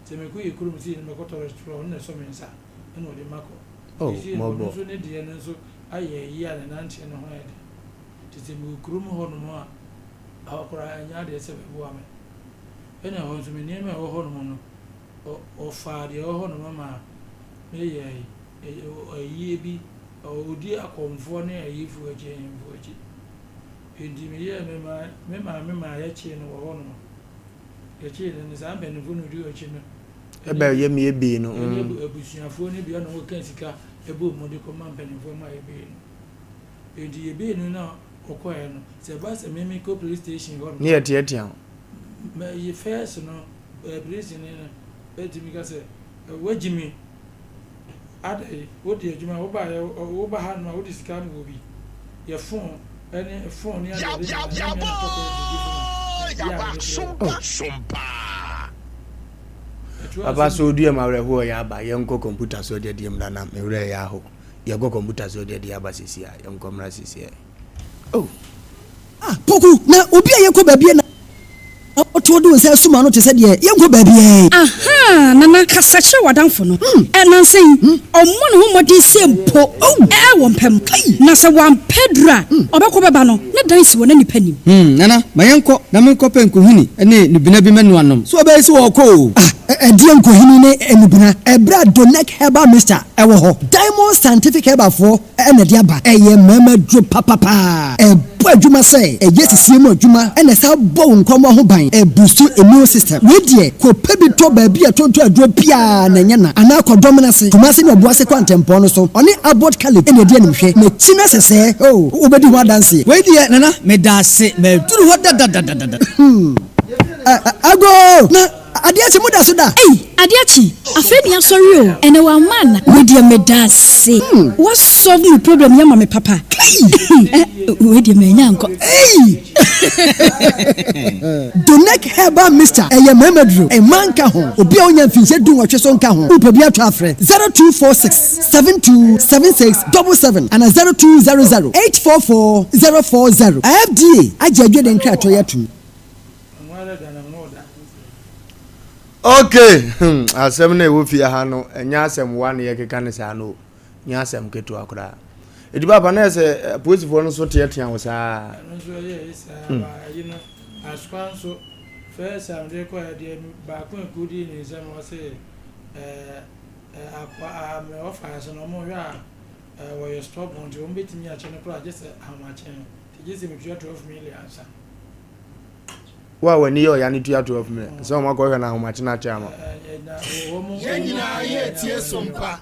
Sɛ mekɔ yɛ kurom sei na mekɔtɔ restaurant, ɔno na ɛsɔ me nsa ɛna ɔde makɔ. Oh, Seesei no, ɔno mmɔbɔ. nso ne deɛ no nso ayɛ ayi a ne nanteɛ no ho ayɛ den. Nti sɛ mewɔ kurom hɔnom a, ɛhɔ koraa ɛnyɛ adeɛ sɛ bɛboa me. Ɛna ɛhɔ nso me nneɛma a ɛwɔ hɔnom no, ɔ, ɔfaa deɛ ɛwɔ hɔnom maa meyɛe ayie bi, ɔdi akɔmfoɔ ne ayifoɔ akyi, ahemfo akyi. Enti meyɛɛ me ma, me maame maa yɛkyee no wɔ hɔnom. Yɛkyee no no, saa mpanimfoɔ no ɔdi akyi no, Ɛbɛ yɛ me ebee no. Ɛne abusuafoɔ no bi ɛna wɔka sika ɛbɔ mu de kɔma mpanimfoɔ ma yɛbee no. Enti yɛbee no na ɔkɔɛ no, sɛ ɛba sɛ me mekɔ police station hɔ nom. Ne yɛteatea wo. Mɛ first no, police ni no ɛtumi ka sɛ, wagyi me. Adɛn, wode adwuma, wobaeɛ, woba ha nom a wode sika ma obi. Yɛ phone ɛne phone ne adeade nyinaa na mmea na tɔ pɛnsil bi so na yɛ a mede kyerɛ wo. Papa so odua mu awerɛhoɔ yɛ aba yɛnkɔ kɔmputa so deɛ deɛ mmra na me werɛ yɛ aho yɛkɔ kɔmputa so deɛ deɛ aba sisi a yɛnkɔ mmra sisi ɛ oh. Ah Poku, na obi a yɛkɔ baabi a na wotow de wo nsa asum ano te sɛ deɛ yɛnkɔ baabiara yi. Ahaa, Nana, kasa kyerɛ w'adamfo no. Ɛ, nnansa yi, ɔmmɔ ne ho mmɔden sɛ mpo ɛ wɔ mpam. Na sɛ wampɛ aduru a, ɔbɛkɔ bɛba no, ne dan si hɔ na nnipa nnim. Hmm, Nana, ma yɛnkɔ na menkɔpɛ nkohini ne nnubena bi mmɛnoa nnom. So ɔbɛyɛ sɛ ɔrekɔ o? Ah, ɛdeɛn nkohini ne nnubena? Ɛberɛ a Donec Herbal Mixture wɔ hɔ. Diamond Scientific Herbal foɔ na ɛde aba. Ɛyɛ mmarima aduro papapaa. Ɛbɔ adwuma sɛ ɛyɛ sisie mu adwuma na ɛsan bɔ wo nkwammoa ho ban. Ɛbuustu immune system. Wei deɛ, kɔpɛ bi tɔ baabi a ɛtontɔn aduro biara na ɛnyɛ na. Anaa kɔ Dɔmena ase, Kumasi ne Ɔboase kwantempɔn no so. Ɔne Abbot Caleb na ɛdi animhwɛ. N'akyi no sɛsɛɛ, oh, wobɛdi ho adanseɛ. Wei deɛ Nana, meda ase. Maduru hɔ dadadadada. Hmm. Agoo! Na Adeɛ akye mo da so da. Ei adeɛ akye afei ne asɔre o ɛnɛ wamma ana. Wei deɛ medaase wa solve me problem yi ama me papa Kai eh wei deɛ manya ankɔ ei. Donec Herbal Mixture ɛyɛ mmarima duro, mmaa nka ho, obi a ɔnya mfinhyia dunwɔtwe so nka ho, wopɛ bi atɔ a frɛ 0246 72 76 77 anaa 0200 844 040. FDA agye adwene nkratoɔ yi atom. Okay, hmm, asɛm na ɛwɔ fie ha no, ɛnyɛ asɛm wa na yɛkeka no saa no, nyɛ asɛm ketewa koraa. Ɛdi papa na ɛsɛ eh, apolisifoɔ no so teatea wo saa. Ɛno nso ɛyɛ ɛyɛ saa hmm. ba ayi no asoa nso first time de kɔ ɛdeɛ baako ekuo di ne nsɛm ɔse ɛɛ ɛɛ akwa a mɛ ɔfa ase na wɔn hwɛ a ɛɛ wɔyɛ stubborn nti wɔn betumi akyɛ no koraa gye sɛ ahomakye nti gye sɛ metua 12 million ansa. Wo a w'ani yɛ ɔya no tua 12 million sɛ wɔn akɔhwɛ no ahomakye no akyɛ ama. Yɛn nyinaa yɛ tie sompa.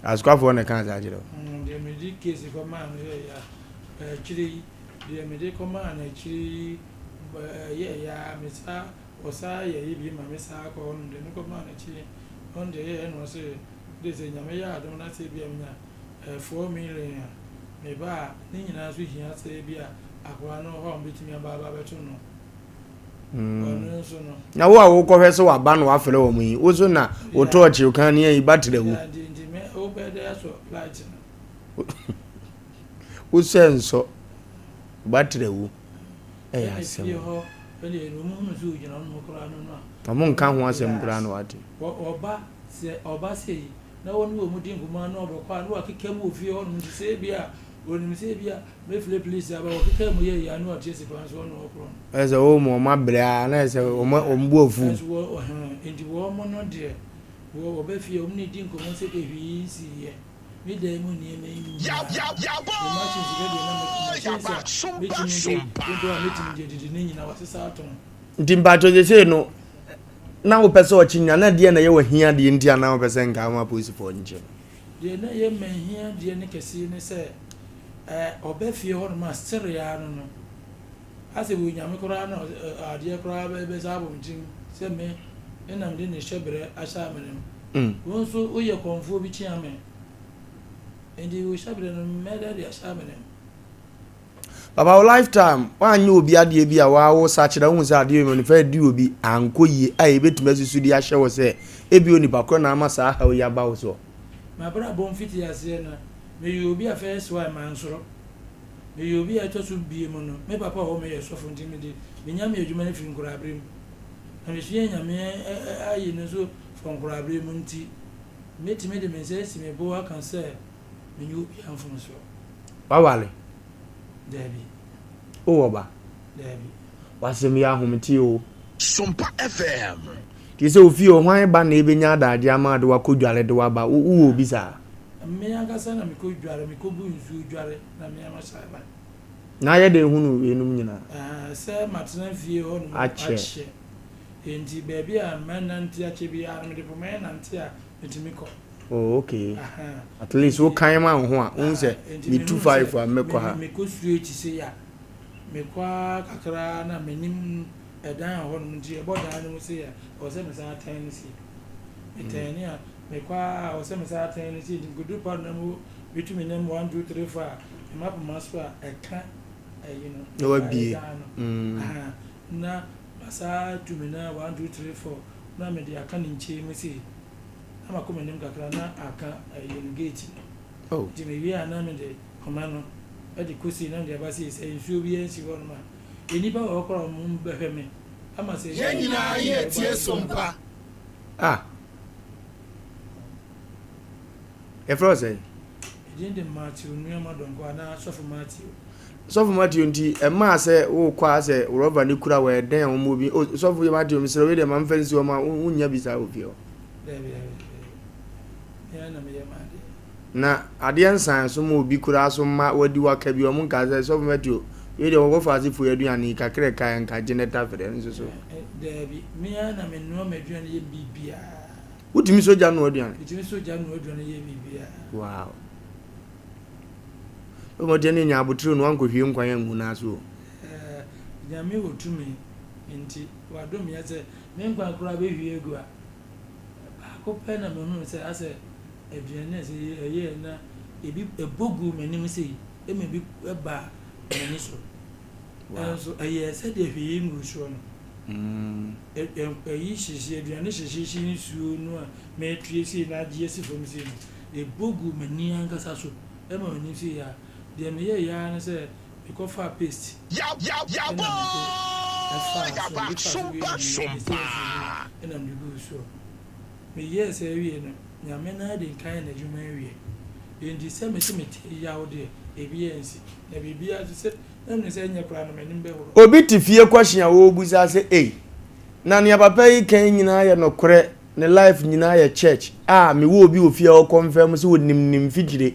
Asukwafoɔ na ɛka saa kyerɛ wo. Deɛ mede case kɔmaa no yɛ ya akyire yi deɛ mede kɔmaa no akyire yi yɛ ya mesa ɔsaa yɛ yi bi ma me saa kɔ hɔ nom deɛ mekɔmaa no akyire ɔno deɛ yɛ ɛna ɔse de sɛ nyame yɛ adom na sɛ bi a menya 4 million a Me ba a, ne nyinaa nso hia sɛ ebia akwadaa no wɔ hɔ a wɔbɛtumi aba aba abɛto no. Ɔno nso no. Na wo a wokɔhwɛ sɛ waba na wafrɛ wɔn yi, wo so na wo tɔɔkye kan ne ayi battery awu. Nti nti me wobɛyɛ dɛ asɔ light no. Wo sɛ nsɔ battery awu. Ɛyɛ asɛm. Ɛna fie hɔ ɛna ɛna wɔn hunu sɛ ogyina wɔn koraa no no a. Wɔn nka ho asɛm koraa na wate. Ɔba sɛ ɔba sɛ yi. na wɔne wɔn di nkɔmmɔ a na ɔbɛkɔ a na wakeka mu wɔ fie hɔnom nti sɛ ebia wɔnim sɛ ebia mɛfrɛ police aba wɔkeka mu yɛ yɛ a na wate asi kwan so ɔne ɔkorɔ no. Ɛsɛ sɛ wɔn wɔn abrɛ a na ɛsɛ wɔn wɔn bo afu. Ɛnso wɔ ɔhɛn nti wɔn no deɛ wɔ wɔbɛ fie wɔn ne di nkɔmmɔ sɛ ehwii nsi yɛ me dan mu nneɛma yi nyinaa me machines bɛ deɛ na machines a mɛtumi de dodoɔ a mɛtumi de adidi ne nyinaa wɔasesa atɔn. Nti mpakyɛw sesei no na wopɛ sɛ ɔkye nya na deɛ na ɛyɛ w'ahia deɛ nti a na wopɛ sɛ nka ama apolisifoɔ nkye no? Deɛ na ɛyɛ m'ahia deɛ no kɛseɛ ne sɛ eh, ɔba fie hɔ nom a sereɛ ara no no asɛ wɔ Nyame koraa na adeɛ koraa bɛsa abɔ me tirim sɛ me na mede ne hyɛbrɛ ahyɛ amena mu. Wo nso woyɛ kɔmfoɔ bi kyea me nti wo hyɛbrɛ no mɛda de ahyɛ amena mu. Papa wo life time woanyɛ obi adeɛ bi a waa wo sakyera wohu sɛ adeɛ wei nifa adi obi ankɔ yie a yɛbɛtumi asusu de ahyɛ wo sɛ ebi onipa korɔ na ama saa haw yi aba wo soɔ. M'abrabɔ mfitiaseɛ no, meyɛ obi a first one mansoro. Meyɛ obi a ɛtɔ so biem no, me papa a ɔwɔ me yɛ sɔfo nti mede me Nyame adwuma no firi nkoraaberɛ mu. Na mesua Nyame ayi no nso from nkoraaberɛ mu nti mɛtumi de me nsa asi me bo aka sɛ menyɛ obiara mfomsoɔ. Waware? Daabi. Wowɔ ba? Daabi. W'asɛm yi ahomete o. Sompa FM. Te sɛ ofie hɔ, hwan ba na ebenya adagye ama de wakɔ dware de waba? Wo wowɔ obi saa? Me ankasa na mekɔ dware, mekɔbu nsuo dware na me ara mahyɛ aba. Na ayɛ dɛn hunu weinom nyinaa? Ɛɛ, sɛ matena fie hɔnom Akyɛ. akyɛ. Enti baabi a mɛnante akyɛ biara no, mede poma nante a, metumi kɔ. Oh okay. At least wo kan ma wo ho a, wohu sɛ me tu five a mɛkɔ ha. Mekɔ straight sei a, mekɔ ara kakra na m'anim ɛdan wɔ hɔnom nti ɛbɔ dan no mu sei a, ɛwɔ sɛ mesan tɛn no sei. Metɛn a, mekɔ ara a ɛwɔ sɛ mesan tɛn no sei nti mekɔduru paado no mu. Metu me nam 1 2 3 4 a, mema poma so a ɛka ayi no. Na wabie. Ɛdan no. Aha. Na masaa tu me nan 1 2 3 4 na mede aka ne nkyɛn mu sei. Na makɔ m'anim kakra na aka ayi no gate no. Oh. Nti mewie a na mede poma no de kɔ sei na mede aba sei sɛ nsuo biara nsi hɔ nom a. Nnipa wɔ hɔ koraa a wɔn bɛhwɛ me ama sɛ. Yɛn nyinaa yɛ tie sompa. Ah. Yɛfrɛ wo sɛn? Me din de Matthew Nuamah Donkor anaa Sɔfo Matthew. Sɔfo Matthew nti ɛmaa sɛ wokɔ a sɛ rɔba no kura wɔ ɛdɛn a wɔn obi o Sɔfo Matthew mesrɛ wei deɛ ma mfa nsi hɔ ma wonnya bi saa wɔ fie hɔ. Daabi daabi daabi me ara na meyɛ m'adeɛ. Na adeɛ nsan so ma obi koraa so ma wadi waka bi wɔn nkaa sɛ Sɔfo Matthew wei deɛ wɔkɔ fa ase fo aduane yi kakra ɛka nka gye ne tafere nso so. Daabi me ara na menoa m'aduane yɛ biribiara. Wotumi sɔ gya noa aduane? Metumi sɔ gya noa aduane yɛ biribiara. Wow. Bɛmɔ deɛ ne nya abotire no wankɔhwie nkwan angu no ase o. Eh, Nyame wɔ tumi nti wadom yɛ sɛ me nkwan koraa bɛhwie agu a baako pɛ na mehunu sɛ asɛ aduane a sɛ ɛyɛ na ebi ɛbɔ guu m'anim sei ɛma ebi ɛbaa m'ani so. Nanso ɛyɛɛ sɛdeɛ hwee nguu soɔ no. Ɛyi hyehye, aduane hyehyeehye nsuo no a meretue sei na agye asi fam sei no, ɛbɔ guu m'ani ankasa so ma m'ani so yɛ a, deɛ meyɛeɛ ara ne sɛ mekɔfaa paste ɛna mede ɛfaa so, mede faa so wieeɛ no, mede sɛɛ nsuo no ɛna mede guu soɔ. Meyɛɛ saa wieeɛ no, Nyame no ara de nkan ayɛ n'adwuma awie. Enti sɛ mese mete yaw deɛ, ebi ansi. Na biribiara nso sɛ na menim sɛ ɛnyɛ koraa no, m'anim bɛhoro. Obi te fie question a ɔrebisa sɛ ei na nea papa yi ka yi nyinaa yɛ nokorɛ ne life nyinaa yɛ church a mewɔ obi wɔ fie a ɔconfirm sɛ ɔnim ne mfikyire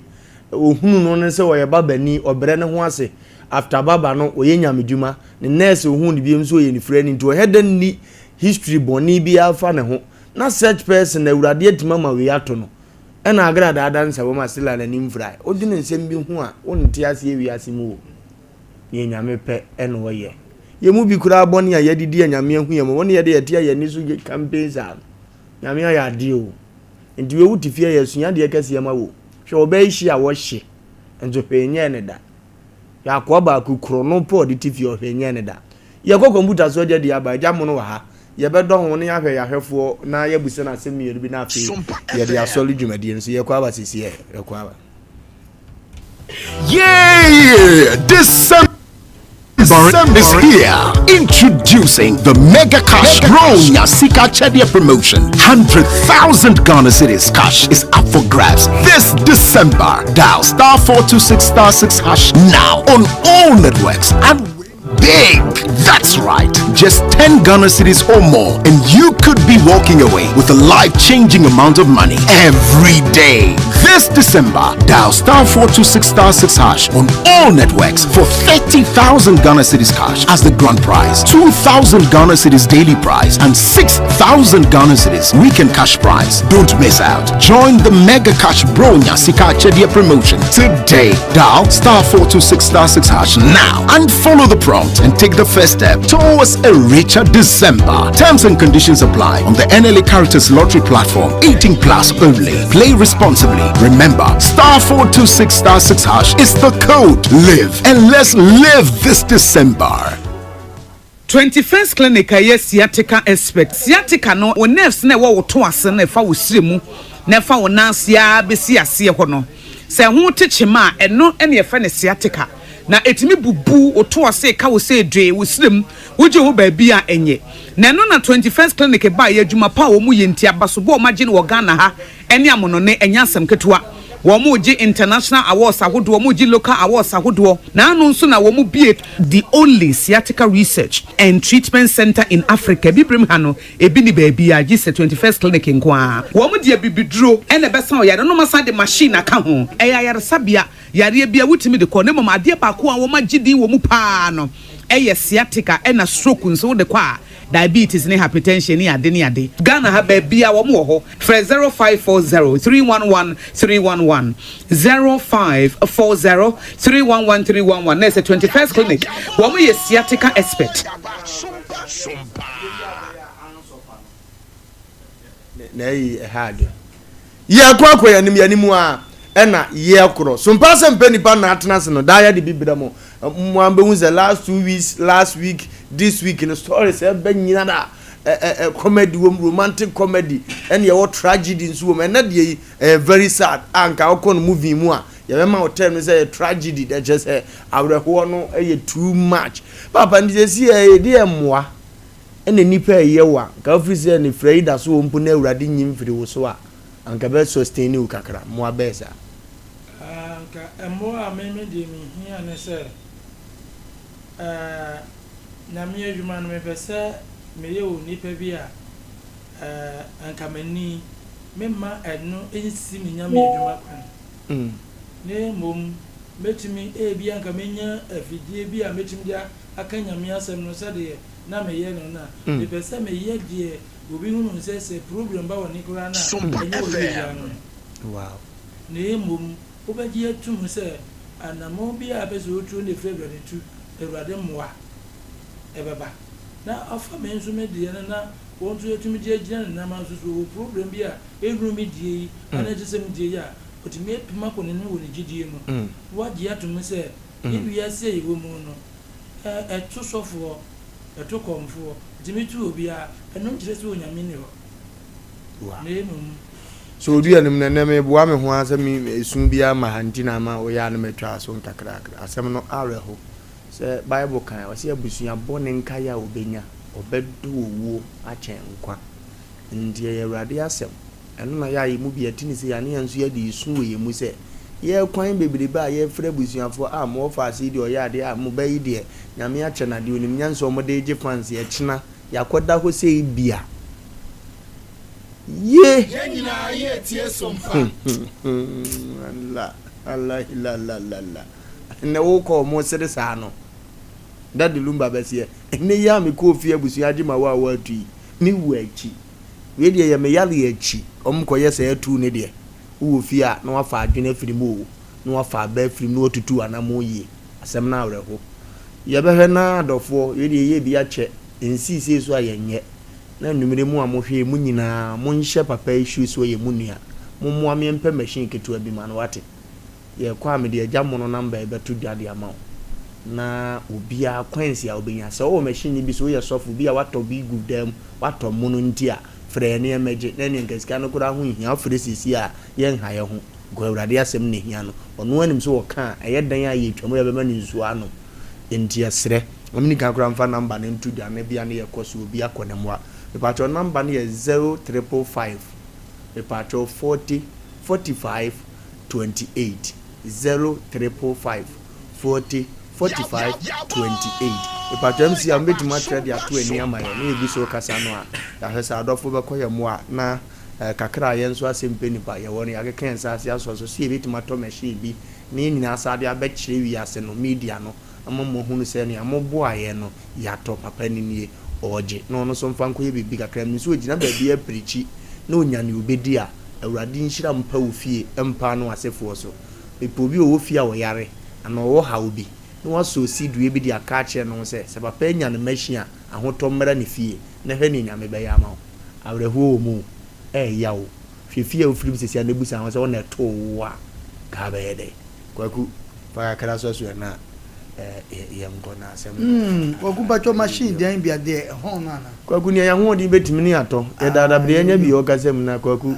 ɔhunu no ne sɛ ɔyɛ babani ɔbrɛ ne ho ase after baba no ɔyɛ nyamedwuma ne nurse ɔhuu no biom nso ɔyɛ ne firani nti ɔnyɛ da nni history bɔne biara fa ne ho na such person awurade atumi ama wei ato no Ɛna agradaa dansa wɔ mu a Sila n'ani mfirae. Wodwene nsɛm bi ho a, wonte aseɛ wiase mu o. Neɛ Nyame pɛ ɛna ɔyɛ. Yɛn mu bi koraa bɔne a yɛadidi a Nyame ahu yɛn mmɔbɔ ne yɛde yɛte a yɛn ani so campaign saa no. Nyame ayɛ adeɛ o. Nti wei wote fie a yɛ sua adeɛ kɛseɛ ma wo. Hwɛ ɔbaa yi hye a wɔhye nso hwee nyɛɛ no da. Hwɛ akoa baako korɔno pɛ ɔde te fie ɔhwee nyɛɛ no da. Yɛkɔ kɔmputa so agya di aba, agya mono wɔ ha. Yɛbɛdɔ ho na yɛahwɛ yɛn ahwɛfoɔ na yɛabisa no asɛm mmienu bi na afei yɛde asɔre dwumadie no so. Yɛkɔ aba seesei ɛ, yɛkɔ aba. Yay! December is here. Introducing the Mega Cash Bronya Sika Chedia promotion. 100,000 Ghana Cedis cash is up for grabs this December. Dial star 426 star 6 hash now on all networks and win big. That's right. Just 10 Ghana cedis or more, and you could be walking away with a life-changing amount of money every day. This December, dial star 426 star 6 hash on all networks for 30,000 Ghana cedis cash as the grand prize, 2,000 Ghana cedis daily prize, and 6,000 Ghana cedis weekend cash prize. Don't miss out. Join the Mega Cash Bronya Sika Chedia promotion today. Dial star 426 star 6 hash now and follow the prompt and take the first step towards a richer December. Terms and conditions apply on the NLA Caritas Lottery platform. 18 plus only. Play responsibly. Remember, star 426 star 6 hash is the code. Live and let's live this December. 21st Clinic a ɛyɛ sciatica expert. Sciatica no, wo nerves no a ɛwɔ wo to ase no a ɛfa wo srɛ mu na ɛfa wo nan ase ara bɛsi aseɛ hɔ no, sɛ ɛho te kyema a, ɛno na yɛfrɛ no sciatica. Na ɛtumi bubu wo to ase, ɛka wo sɛ dwee, wo srɛ mu, wogye ho baabi a ɛnyɛ. Na ɛno na 21st Clinic baeɛ, adwuma pa a wɔyɛ nti, abasobɔ a wɔagye no wɔ Ghana ha ne amonone, ɛnyɛ asɛm ketewa. Wɔregye international awards ahodoɔ, wɔregye local awards ahodoɔ, na ano nso na wɔbue the only sciatica research and treatment centre in Africa, Abibirem ha no, ebi nni baabiara gye sɛ 21st Clinic nko ara. Wɔde abibiduro na ɛbɛsa ɔyare no na wɔasan de machine aka ho. Ɛyɛ ayaresabea, yareɛ biara wotumi de kɔ, na mmom adeɛ baako a wɔagye din wɔ mu pa ara no yɛ sciatica ɛna stroke nso wode kɔ a, diabetes ne hypertension ne ade ne ade. Ghana ha baabiara wɔn wɔ hɔ. Frɛ 0540 311 311, 0540 311 311 na ɛsɛ 21st Clinic. Wɔn yɛ sciatica expert. Na ɛyi ɛha adwene. Yɛkɔ akɔ yɛn anim yɛn anim a. Ɛna yɛ korɔ. So mpa sɛ mpɛ nipa na atena ase no daa yɛde bi brɛ mo. Mo ara bɛhu sɛ last 2 weeks, last week, this week no stories ɛbɛ nyina da ɛ ɛ ɛ comedy wɔ mu, romantic comedy ɛne ɛwɔ tragedy nso wɔ mu. Ɛnɛ deɛ yi ɛyɛ very sad a nka wokɔ no movie mu a yɛbɛma wo term no sɛ ɛyɛ tragedy dɛ kyerɛ sɛ awerɛhoɔ no ɛyɛ too much. Papa nti sɛ si ɛyɛ deɛ mmoa ɛna nipa ɛyɛ wo a nka wofiri sɛ ne frɛ yi da so wɔ mpo na Awurade nyi mfiri wo so a anka bɛ sustain wo kakra, mmoa bɛɛ saa. Anka mmoa a me me deɛ me hia ne sɛ eh, Nyame adwuma no mepɛ sɛ meyɛ wɔ nipa bi a eh, anka m'ani me mma ɛno nsi me Nyame adwuma kwan. Na mmom mɛtumi ebia anka mɛnya afidie bi a mɛtumi de aka Nyame asɛm no sɛdeɛ na meyɛ no no a, mepɛ sɛ meyɛ deɛ Obi hunu sɛ sɛ problem ba w'ani koraa no a, ɛnyɛ wo yere ano. Na mmom wobɛgye atum sɛ anammɔn biara a ɛpɛ sɛ otu no ɛfiri Awurade tu, Awurade mmoa ɛbɛba. Na ɔfa me nso me deɛ no na wɔn nso atumi de agyina ne nan nso so ɔwɔ problem bi a ɛnnuru me deɛ yi anaa ɛte sɛ me deɛ yi a, ɔtumi apim akɔ n'anim wɔ ne gyidie mu. Na wagye atom sɛ yɛn wiase a yɛwɔ mu no, ɛto sɔfoɔ, ɛto kɔmfoɔ, ɛtumi to obiara. Ɛno nkyerɛ sɛ Onyame nni hɔ, na mmom. So odua no mu no, ɛnnɛ meboa me ho ara sɛ me esu biara mma ha nti na ama woyɛ a na matwa so nkakrakra. Asɛm no awerɛho sɛ Bible kae, ɔse abusua bɔne nkaeɛ a ɔbɛnya, ɔbɛdɔ owuo akyɛn nkwa. Nti ɛyɛ Awurade asɛm. Ɛno na yɛ a yɛn mu bi yɛte no sei a na yɛn nso yɛde esu wɔ yɛn mu sɛ, yɛ kwan bebrebe a yɛfrɛ abusuafoɔ a mo wɔfaase yi deɛ ɔyɛ adeɛ a mo ba yi deɛ Nyame akyɛ no adeɛ ɔnim nyansa a wɔde regye fans ɛkyena Yɛakɔda hɔ sei bia. Ye! Yɛn nyinaa yɛ tie so mpa. Allah, Allah hilalala. Ɛnɛ wokɔ ɔmo sere saa no. Daddy Lumba bɛseɛ. Ɛnɛ yi a mekɔɔ fie abusua agye ma wo a woatu yi. Me wu akyi. Wei deɛ yɛ me yareɛ akyi. Ɔmo kɔyɛ saa atuu no deɛ. Wowɔ fie a na wafa adwene afiri mu oo. Na wafa aba afiri mu na watutu w'anamon yie. Asɛm no awerɛho. Yɛbɛhwɛ na adɔfoɔ, wei deɛ yɛyɛ bi akyɛ, ɛnsii sei so a yɛnyɛ. Na anwummerɛ mu a mohwɛ yi, mo nyinaa monhyɛ papa yi shoe so ɔyɛ mo nua. Mommoa me mpɛ machine ketewa bi ma no wate. Yɛkɔ a mede agya mono number yi bɛto dwa de ama wo. Na obiara coins a wobɛnya. Sɛ wowɔ machine no bi so, woyɛ sɔfo bi a woatɔ bi gu dan mu, woatɔ mono nti a, frɛ yɛn na yɛmmɛgye. Na ɛneɛ nka sika no koraa ho nhia, wofrɛ seesei a yɛnha yɛn ho. Nka Awurade asɛm na ehia no. Ɔno ara nim sɛ ɔka a, ɛyɛ dɛn a yɛtwa mu a yɛbɛma no nsuo anom. Enti yɛsrɛ, ma menni kan koraa mfa number no nto dwa na ebia na yɛkɔ so obi akɔ ne mmoa. Mepakyɛw number no yɛ zero triple five, mepakyɛw 40 45 28, zero triple five 40 45 28. Mepakyɛw MC a mobɛtumi atwerɛ de ato ani ama yɛn na yɛgu so rekasa no a, yɛahwɛ sɛ adɔfo bɛkɔ yɛn mmoa na Kakra a yɛn nso asɛmpɛ nnipa yɛwɔ no, yɛakeka yɛn nsa ase asɔ so sɛ yɛbɛtumi atɔ machine bi na yɛn nyinaa asan de abɛkyerɛ wiase no, media no, ama moahunu sɛ nea moboaa yɛn no, yɛatɔ. Papa no nie, ɔregye na ɔno nso mfa nkɔyɛ biribi kakra. Menim sɛ ɔgyina baabi aprikyi na ɔnya nea ɔbɛdi a, Awurade nhyira mpa wo fie mpa ne w'asefoɔ so. Mepɛ obi a ɔwɔ fie a ɔyare anaa ɔwɔ haw bi na wasɔ osi dua bi de aka akyerɛ ne ho sɛ, sɛ papa anya ne machine a, ahotɔ mmra ne fie na hwɛ nea Nyame bɛyɛ ama wo. Awerɛhoɔ wɔ mu o, ɛɛya o. Hwɛ fie a wofiri mu seesei a na bisa ho sɛ wo na ɛtoo wo a, nka wobɛyɛ dɛn? Kwaku, fa kakra sɔ so ɛ na yɛnkɔ na asɛm no. Hmm, Kwaku mpakyɛw machine dɛn bi adeɛ ɛhɔn no ana? Kwaku nea yɛn ahoɔden bɛtumi ne yɛatɔ. Yɛdaadaa bere yɛanya bi ɔkasa mu na Kwaku,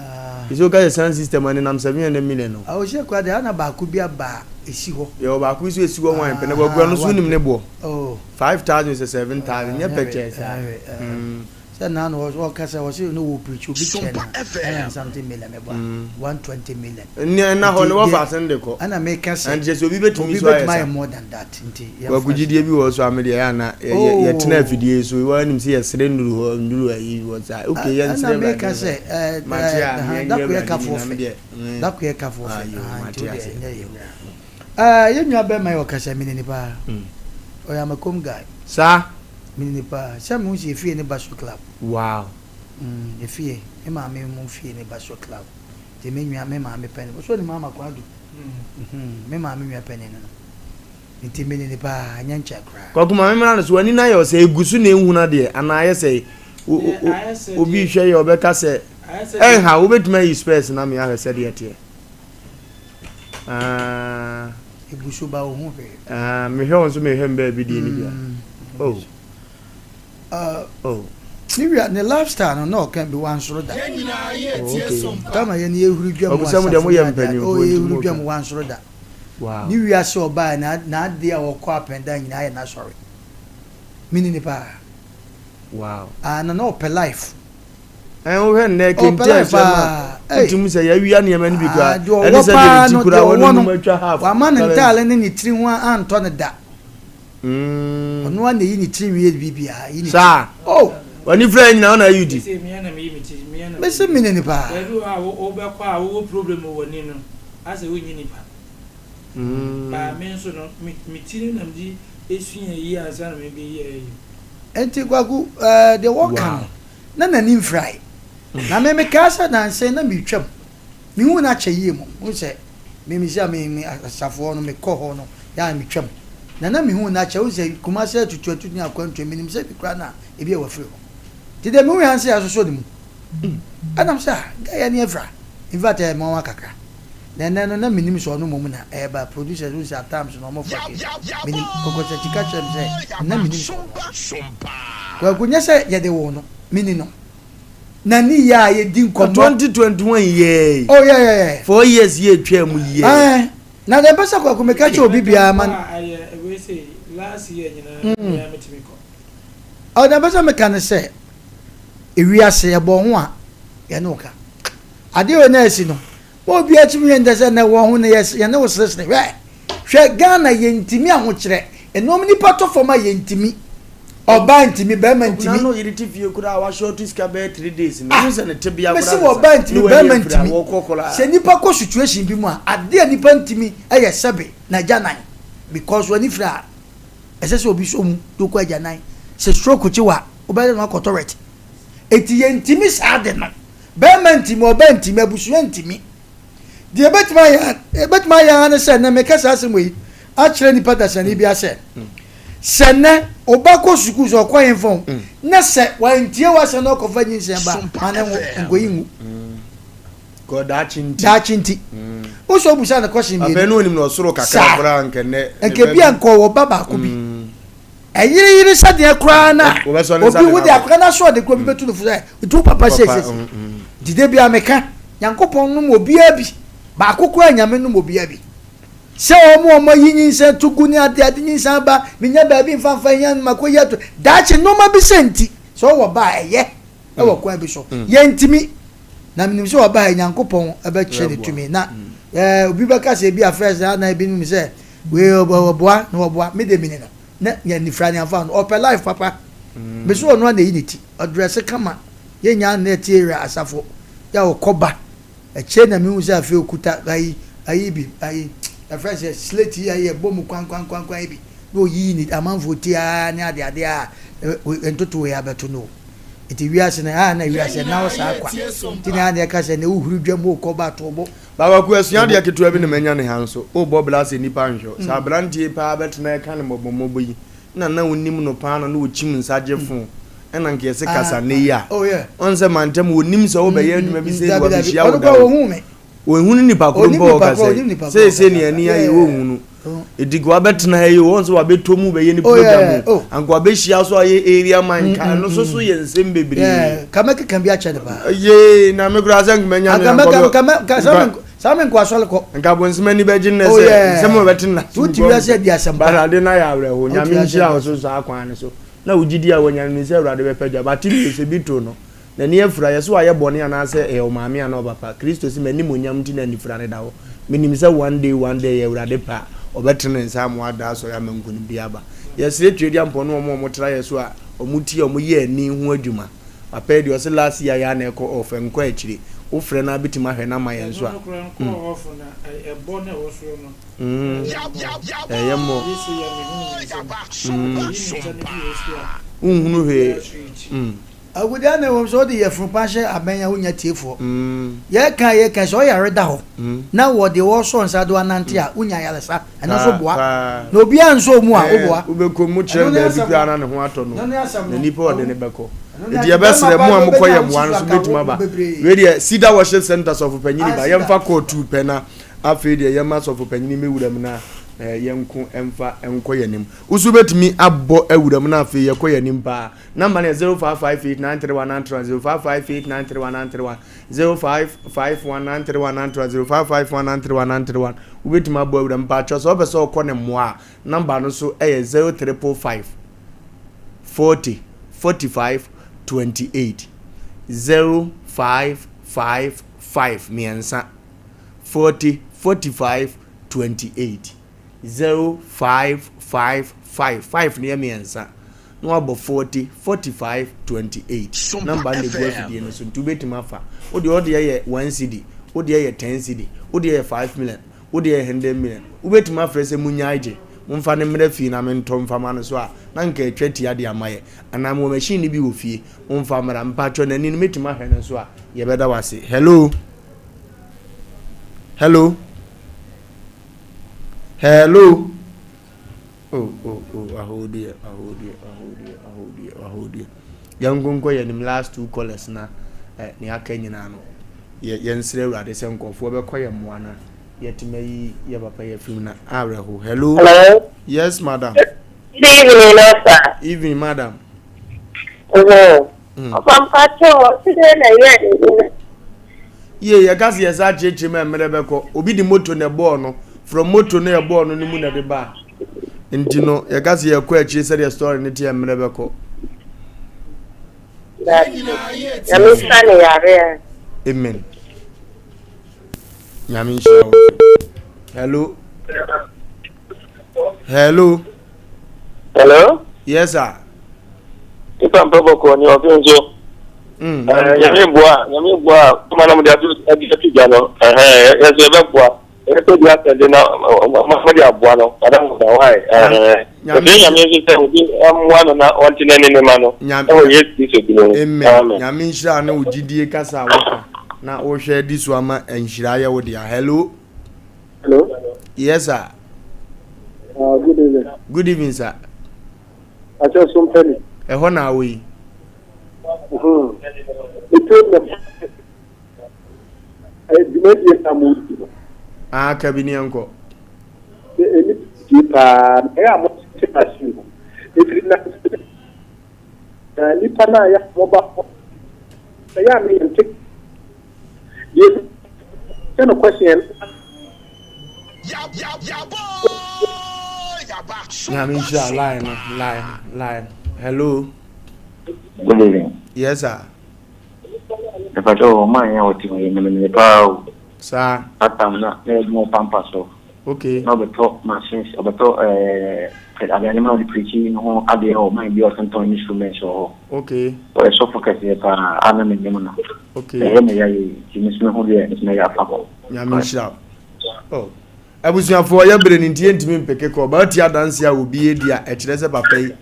ɛsɛ woka sɛ sound system a ɛnenam 700 million no. Ah, ɔhyɛ koraa deɛ ana baako bi aba a ɛsi hɔ. Yɛwɔ baako bi nso ɛsi hɔ hwan pɛ na Kwaku ɛno nso wonim ne boɔ? Oh. 5000 sɛ 7000 nyɛ pɛkyɛɛ saa. Hmm. Sɛ naa na ɔka sɛ ɔse no wɔ preach obi kyɛ no hundred and something million mɛbɔ a 120 million. Nea ɛna hɔ no wɔfa asen de kɔ. Ɛna meka sɛ ɛnti sɛ obi bɛtumi so ayɛ sa more than that nti yɛmfa Kwaku gyidie bi wɔ so a me deɛ ɛyɛ ana yɛtena afidie yi so wɔn anim sɛ yɛsrɛ nnuru hɔ nnuru ayi wɔ saa okay yɛnsrɛ ɛna meka sɛ mate a dako yɛ kafoɔ fɛ dako yɛ kafoɔ fɛ nti o deɛ ɛnyɛ yɛ yɛn nua bɛrima yɛ ɔkasa mene ne paa ɔyɛ amakom guy saa. Menim no paa. Sɛ mehu sɛ efie ne Basho club. Wow. Mm, efie. Me maame mu fie ne Basho club. Nti me nua, me maame panin. Ɔsɔ ne maama Kwadu. Mm, me maame nua panin no no. Nti menim no paa, ɛnyɛ nkyɛ koraa. Kwaku maame mmra no so, w'ani no ayɛ ɔsɛ egu so na ehunu adeɛ anaa ayɛ sɛ obi rehwɛ yɛ ɔbɛka sɛ ɛnha wobɛtumi ayi spɛs na me ahwɛ sɛdeɛ ɛteɛ. Ah. Egu so ba ohun hwee. Ah, mehwɛ wo nso mehwɛ mbaa bi deɛ ni bia. Mm. Oh. Uh, oh. Ne wia ne lifestyle no na ɔka bi wansoro da. Oh, okay. Tama yɛ ne yɛhuru dwa mu asafo deɛ moyɛ mpanyinfoɔ oh, yɛhuru dwa mu wansoro da. Wow. Ne wiase ɔbaa na n'adeɛ a ɔkɔ apɛnda nyinaa yɛ n'asɔre. Mini ne paa. Wow. Ah, na na ɔpɛ life. Ɛn wohwɛ nnɛ kente a ɛhyɛ no a, wotumi sɛ yɛawia nneɛma no bi koraa. Deɛ Ɛne ɔwɔ sɛ deɛ paa ne ti no, koraa deɛ wɔn ɔwɔ anim no, atwa half. wama ne Currency. ntaale ne ne tiri ho antɔ no da. Mm. Ɔno ara na eyi ne tiri nwi yɛ biribiara, yi ne ti. Saa. Oh! W'ani fira yɛ nyinaa ɔna ayi wo ti. Sɛ mia na meyi me ti, mia na Mese mene ne paa. Baabi wɔ hɔ a wobɛkɔ a wowɔ problem wɔ w'ani no, asɛ wonnye nipa. Mm. Baa me nso no, me me ti no na mede esua yi ansa na mebɛyi ayi. Enti Kwaku, eh, deɛ wɔka Wow. no, na n'ani mfirae. Na me mekaa sɛ nansa yi na meretwam. Mehuu no akyɛ yie mmom. Wohu sɛ me me sɛ me me asafoɔ no mekɔ hɔ no yɛ a metwam. Na na mehuu no akyɛ. Wohu sɛ Kumasi atutu atutu ne akwantuo menim sɛ bi koraa na ebi a wafiri hɔ. Nti deɛ mehui ara ne sɛ yɛasosɔ ne mu. Ɛna me sɛ ah guy yi ani afira. In fact ɛyɛ me nwanwa kakra. Na ɛnɛ no na menim sɛ ɔno mmom na ɛreba. Producers wohu sɛ at times no wɔfa ke. Menim. Kɔkɔsakyi ka kyerɛɛ me sɛ na menim sɛ ɔno. Kwaku nyɛ sɛ yɛde woo no, meni no. Na ne yɛ a yɛdi nkɔmmɔ. 2021 yɛɛ. Oh yeah yeah yeah. 4 years yɛ atwa mu yɛɛ. Ɛɛ na deɛ mpɛ sɛ Kwaku meka kyerɛ obi biara ma. Mm. Ɔ deɛ mpɛ sɛ meka ne sɛ ewiase ɛbɔ ho a yɛne wo ka. Adeɛ wei na asi no ma obiara tumi yɛ ntɛ sɛ na ɛwɔ ho no yɛne wo seresere hwɛ. Hwɛ Ghana yɛntimi ahokyerɛ ɛnoɔm nipa tɔ fam a yɛntimi ɔbaa ntimi bɛɛma ntimi. Ɔkuna no yere te fie koraa wa short sika bɛyɛ 3 days no wohu sɛ ne tebea koraa Mese sesa ɔbaa ntimi ne wani bɛɛma afira ntimi wɔkɔ koraa. Sɛ nipa kɔ situation bi mu a adeɛ a nipa ntimi yɛ sɛbe na agyanan because wani fira a ɛsɛ sɛ obi sɔ mu de wokɔ agyanan sɛ stroke kye wo a wobɛyɛ dɛn na wakɔ toilet enti yɛntimi saa ade no bɛɛma ntimi ɔbaa ntimi abusua ntimi. Deɛ ɛbɛtumi ayɛ ɛbɛtumi ayɛ ara ne sɛ nnɛ meka saa asɛm wei akyerɛ nipa dasani bi asɛ sɛ nnɛ ɔba kɔ sukuu sɛ ɔkɔ yɛn fam mm. na sɛ wantie w'asɛm na ɔkɔfa nyinsɛn ba ma ne ho nkɔyi ngu mm. daakye nti daakye nti mm. wosɛ obusa ne kɔhye mmienu afei ne onim na ɔsoro kakra koraa nkɛnɛ nkɛ bi a nkɔ wɔ ba baako bi Ɛyere yere sɛdeɛ koraa na obi wo de akora no asoɔden koraa obi bɛtu no fo sɛ nti wo papa sei sei sei nti da biara meka Nyankopɔn nom obiara bi baako koraa Nyame nom obiara bi sɛ wɔn a wɔayi nyinsɛn to gu ne ade ade nyinsɛn aba menya baabi mfa mfa hia no makɔ yi ato daakye nneɛma bi sɛ nti sɛ ɔwɔ ba a ɛyɛ ɛwɔ kwan bi so yɛntumi na menim sɛ ɔba ha Nyankopɔn ɛbɛkyerɛ ne tumi na ɛɛ obi bɛka sɛ ebi afrɛ sɛ na ebinom sɛ wei ɔboa na ɔboa me de mene no na yɛ nifira ne afa no ɔpɛ life papa mm. me so ɔno a na eyi ne ti ɔdrɛse kama yɛ nya na ɛte area asafo yɛ ɔkɔ ba ɛkyɛ na mehu sɛ afei okuta ayi ayi bi ayi ɛfrɛ sɛ slate yi ayi ɛbɔ mu kwan kwan kwan kwan yi bi na oyiyi ne amanfoɔ ti aa ne ade ade a ntoto wei abɛto no nti wiase no a na wiase na wo saa kwa nti na na ɛka sɛ na wohuri dwam wokɔ ba to bo Baako asua adeɛ ketewa bi na manya ne ha nso. Wobɔ bra sɛ nnipa nhwɛ wo. Sɛ aberanteɛ yi paa bɛtena ɛka no mmɔbɔmmɔbɔ yi na na wonim no paa na na ɔkyim nsa gye fon ɛna nka yɛse kasa nnɛ yi a ɔn sɛ mantam wɔnim sɛ wobɛyɛ adwuma bi sei na wabɛhyia wo da o. Wɔnhunu nipa koro mpo a ɔkasa yi. Seesei ne ani ayɛ wɔnhunu. Edi ka wabɛtena ha yi o, wɔn sɛ wabɛtɔ mu bɛyɛ ne program o. Anka wabɛhyia so ayɛ area man ka ɛno so so yɛ nsɛm bebree. Ka mɛkeka bi akyɛ ne paa. Yee na me koraa sɛ nka manya no nkɔbɛ. Saa me nkɔ asɔre kɔ. Nka bonsem ani bɛgye nnɛ sɛ nsɛm a wɔbɛte no Wote wiase adi asɛm pa. But ade no ayɛ awerɛho. Nyame nhyira wo so saa kwan no so. Na wo gyidi a wanya no nim sɛ Awurade bɛpagya. Bartimeus ebi too no. N'ani afura, yɛse wayɛ bɔne anaasɛ ɛyɛ wo maame anaa ɔpapa? Kristo se, M'animuonyam nti na anifura no da hɔ. Menim sɛ one day, one day, ɛyɛ Awurade pɛ a, ɔbɛtene ne nsa ama wada asɔre ama nkunimdie aba. Yɛsrɛ Tweaduampɔn ne wɔn a wɔtra yɛ so a wɔtie a wɔyɛ ani ho adwuma. Papa yi deɛ ɔse last year yɛ a na ɛkɔ off, ɛnkɔ akyire. Wofrɛ no a bɛtumi ahwɛ no ama yɛn nso a. Ɛno no koraa nkɔɔ off na ɛbɔ no a ɛwɔ soro no. Mm, ɛyɛ mmɔ. Mm, wonhunu hwee. Mm. Agudeɛ na ɛwom sɛ wode yafunu pa hyɛ abɛn a wonnya tiefoɔ. Yɛka a yɛka sɛ ɔyare da hɔ na wɔ deɛ wɔsɔ nsa de anante a wonya ayaresa ɛno nso boa na obiara nsɔ mu a woboa. Wobɛkɔ mu kyerɛ no baabi koraa na ne ho atɔ no na nipa ɔde no bɛkɔ. Nti yɛbɛsrɛ mo a mokɔ yɛ mmoa no so bɛtumi aba. Wei deɛ Cedar Worship Center sɔfo panyini ba yɛmfa kɔɔtu pɛ na. Afei deɛ yɛma sɔfo panyini mmɛwura mu na yɛnko mfa nkɔ yɛn anim. Wo nso wobɛtumi abɔ awura mu na afei yɛkɔ yɛn anim paa. Number no yɛ 0558931931, 0558931931, 0551931931, 0551931931. Wobɛtumi abɔ awura mu. Mpakyɛw sɛ wopɛ sɛ ɔkɔ ne mmoa a, number no nso yɛ 0355 40 45 28. 0555 mmiɛnsa 40 45 28. 0555 5 no yɛ mmiɛnsa na wabɔ 40 45 28 number no na egu afidie no so nti wobɛtumi afa wo deɛ ɔdeɛ yɛ 1 cedi wo deɛ yɛ 10 cedi wo deɛ yɛ 5 million wo deɛ yɛ 100 million wobɛtumi afrɛ sɛ munyae gye momfa no mmra fie na mentɔ mfa ma no so a na nka atwa tia de ama yɛ anaa mewɔ machine no bi wɔ fie momfa mmra mpakyɛ n'ani no mɛtumi ahwɛ no nso a yɛbɛda wo ase hello hello Hello. Oh, oh, oh, ahodeɛ, ahodeɛ, ahodeɛ, ahodeɛ, ahodeɛ. Yɛn nkonkɔ yɛn nim last two callers na eh, nea aka nyinaa no. Yɛ yɛn srɛ Awurade sɛ nkurɔfoɔ bɛkɔ yɛn mmoa na yɛtumi ayi yɛ papa yɛ firim na awerɛho. Hello. Hello. Yes, madam. Good evening, Osa. Evening, madam. Mm. Ɔfa mpakyɛ ɔsi dɛ na ɛyɛ ne Yie yɛka sɛ yɛsa akyerɛkyerɛ mu a mmerɛ bɛkɔ. Obi de moto na ɛbɔɔ no. From moto no ɛbɔɔ no no mu na ɛde baa. Nti no yɛka sɛ yɛkɔ akyire sɛdeɛ story no teɛ mmerɛ bɛkɔ. Nyame nsa ne yareɛ. Amen. Nyame nhyira wo. Hello. Hello. Hello. Yes sir. Nipa mpɛ bɔkɔ ni ɔfi nso. Mm, eh, nyame boa nyame boa kuma na mo de ato adi ato gya no ɛhɛn yɛsɛ yɛbɛboa yɛsɛ bi asɛnde na mo de aboa no kada mo da wae ɛhɛn yɛsɛ nyame nso sɛ obi mmoa no na ɔnte n'ani ne ma no ɛwɔ Yesu Kristo din mu. Amen. Nyame nhyira ne wo gyidie kasa a woka na wohwɛ di so ama nhyira yɛ wo dea. Hello. Hello. Yes, sir. Good evening. Good evening, sir. Akyɛ so mpɛ ni. Ɛhɔ na awɔ yi. Metu na dwumadie na mo di no. Ah, kabi ni ɛnkɔ. Ɛni die paa na ɛyɛ a mo te machine no. Efiri na na nipa na yɛ a mo ba hɔ. Ɛyɛ a ne yɛn te. Deɛ sɛ no question. Nyame nhyira line no line line hello. Good evening. Yes sir. Mepakyɛ wɔ ɔman yɛn a wɔte hɔ yi menim ne paa o. Saa. That time na na yɛadwuma wɔ pampa so. Okay. Na ɔbɛtɔ machines ɔbɛtɔ ɛɛ adeɛ nneɛma a ɔde pirikyi no ho adeɛ wɔ man bi a ɔtontɔn instruments wɔ hɔ. Okay. Ɔyɛ sɔfo kɛseɛ paa a na menim no. Okay. Ɛyɛ me ya yie nti me nso mehu deɛ nso mɛyɛ afa hɔ. Nyame nhyira wo. Oh. Abusuafoɔ yɛ bere no nti yɛntumi mpeke kɔ ɔbaa ti adanse a obi edi a ɛkyerɛ sɛ papa yi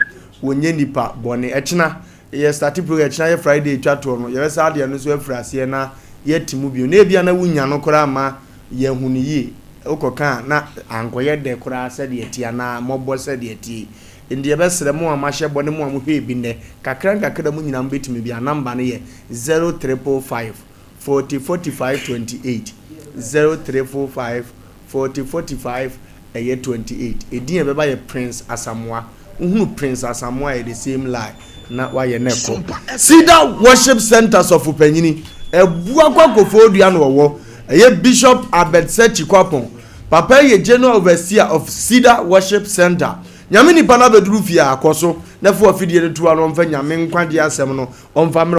wɔnyɛ nipa bɔne ɛkyena yɛ starte program ɛkyena yɛ Friday etwa toɔ no yɛbɛsa adeɛ no nso afiri aseɛ na yɛati mu bio na ebia na wonya no koraa ma yɛahu no yie wokɔka a na ankɔyɛ dɛ koraa sɛdeɛ ɛteɛ anaa mmɔbɔ sɛdeɛ ɛteɛ yi nti yɛbɛsrɛ mo a moahyɛ bɔ ne mo a mohwɛɛ bi nnɛ kakra nkakra mo nyinaa mobɛtumi bi a number no yɛ 0345 40 45 28 0345 40 45 ɛyɛ 28 edin a ɛbɛba yɛ Prince Asamoah wohunu Prince Asamoah yɛ the same lie na wayɛ na ɛkɔ Cedar Worship Center sɔfo panyini ɛbua kɔ akofo dua na ɔwɔ ɛyɛ Bishop Albert Sechi Kwapong papa yɛ General Overseer of Cedar Worship Center Nyame nipa no abɛduru fie a kɔ so na fa wafidie no to ano ɔmfa Nyame nkwagyeɛ asɛm no ɔmfa mmerɛ.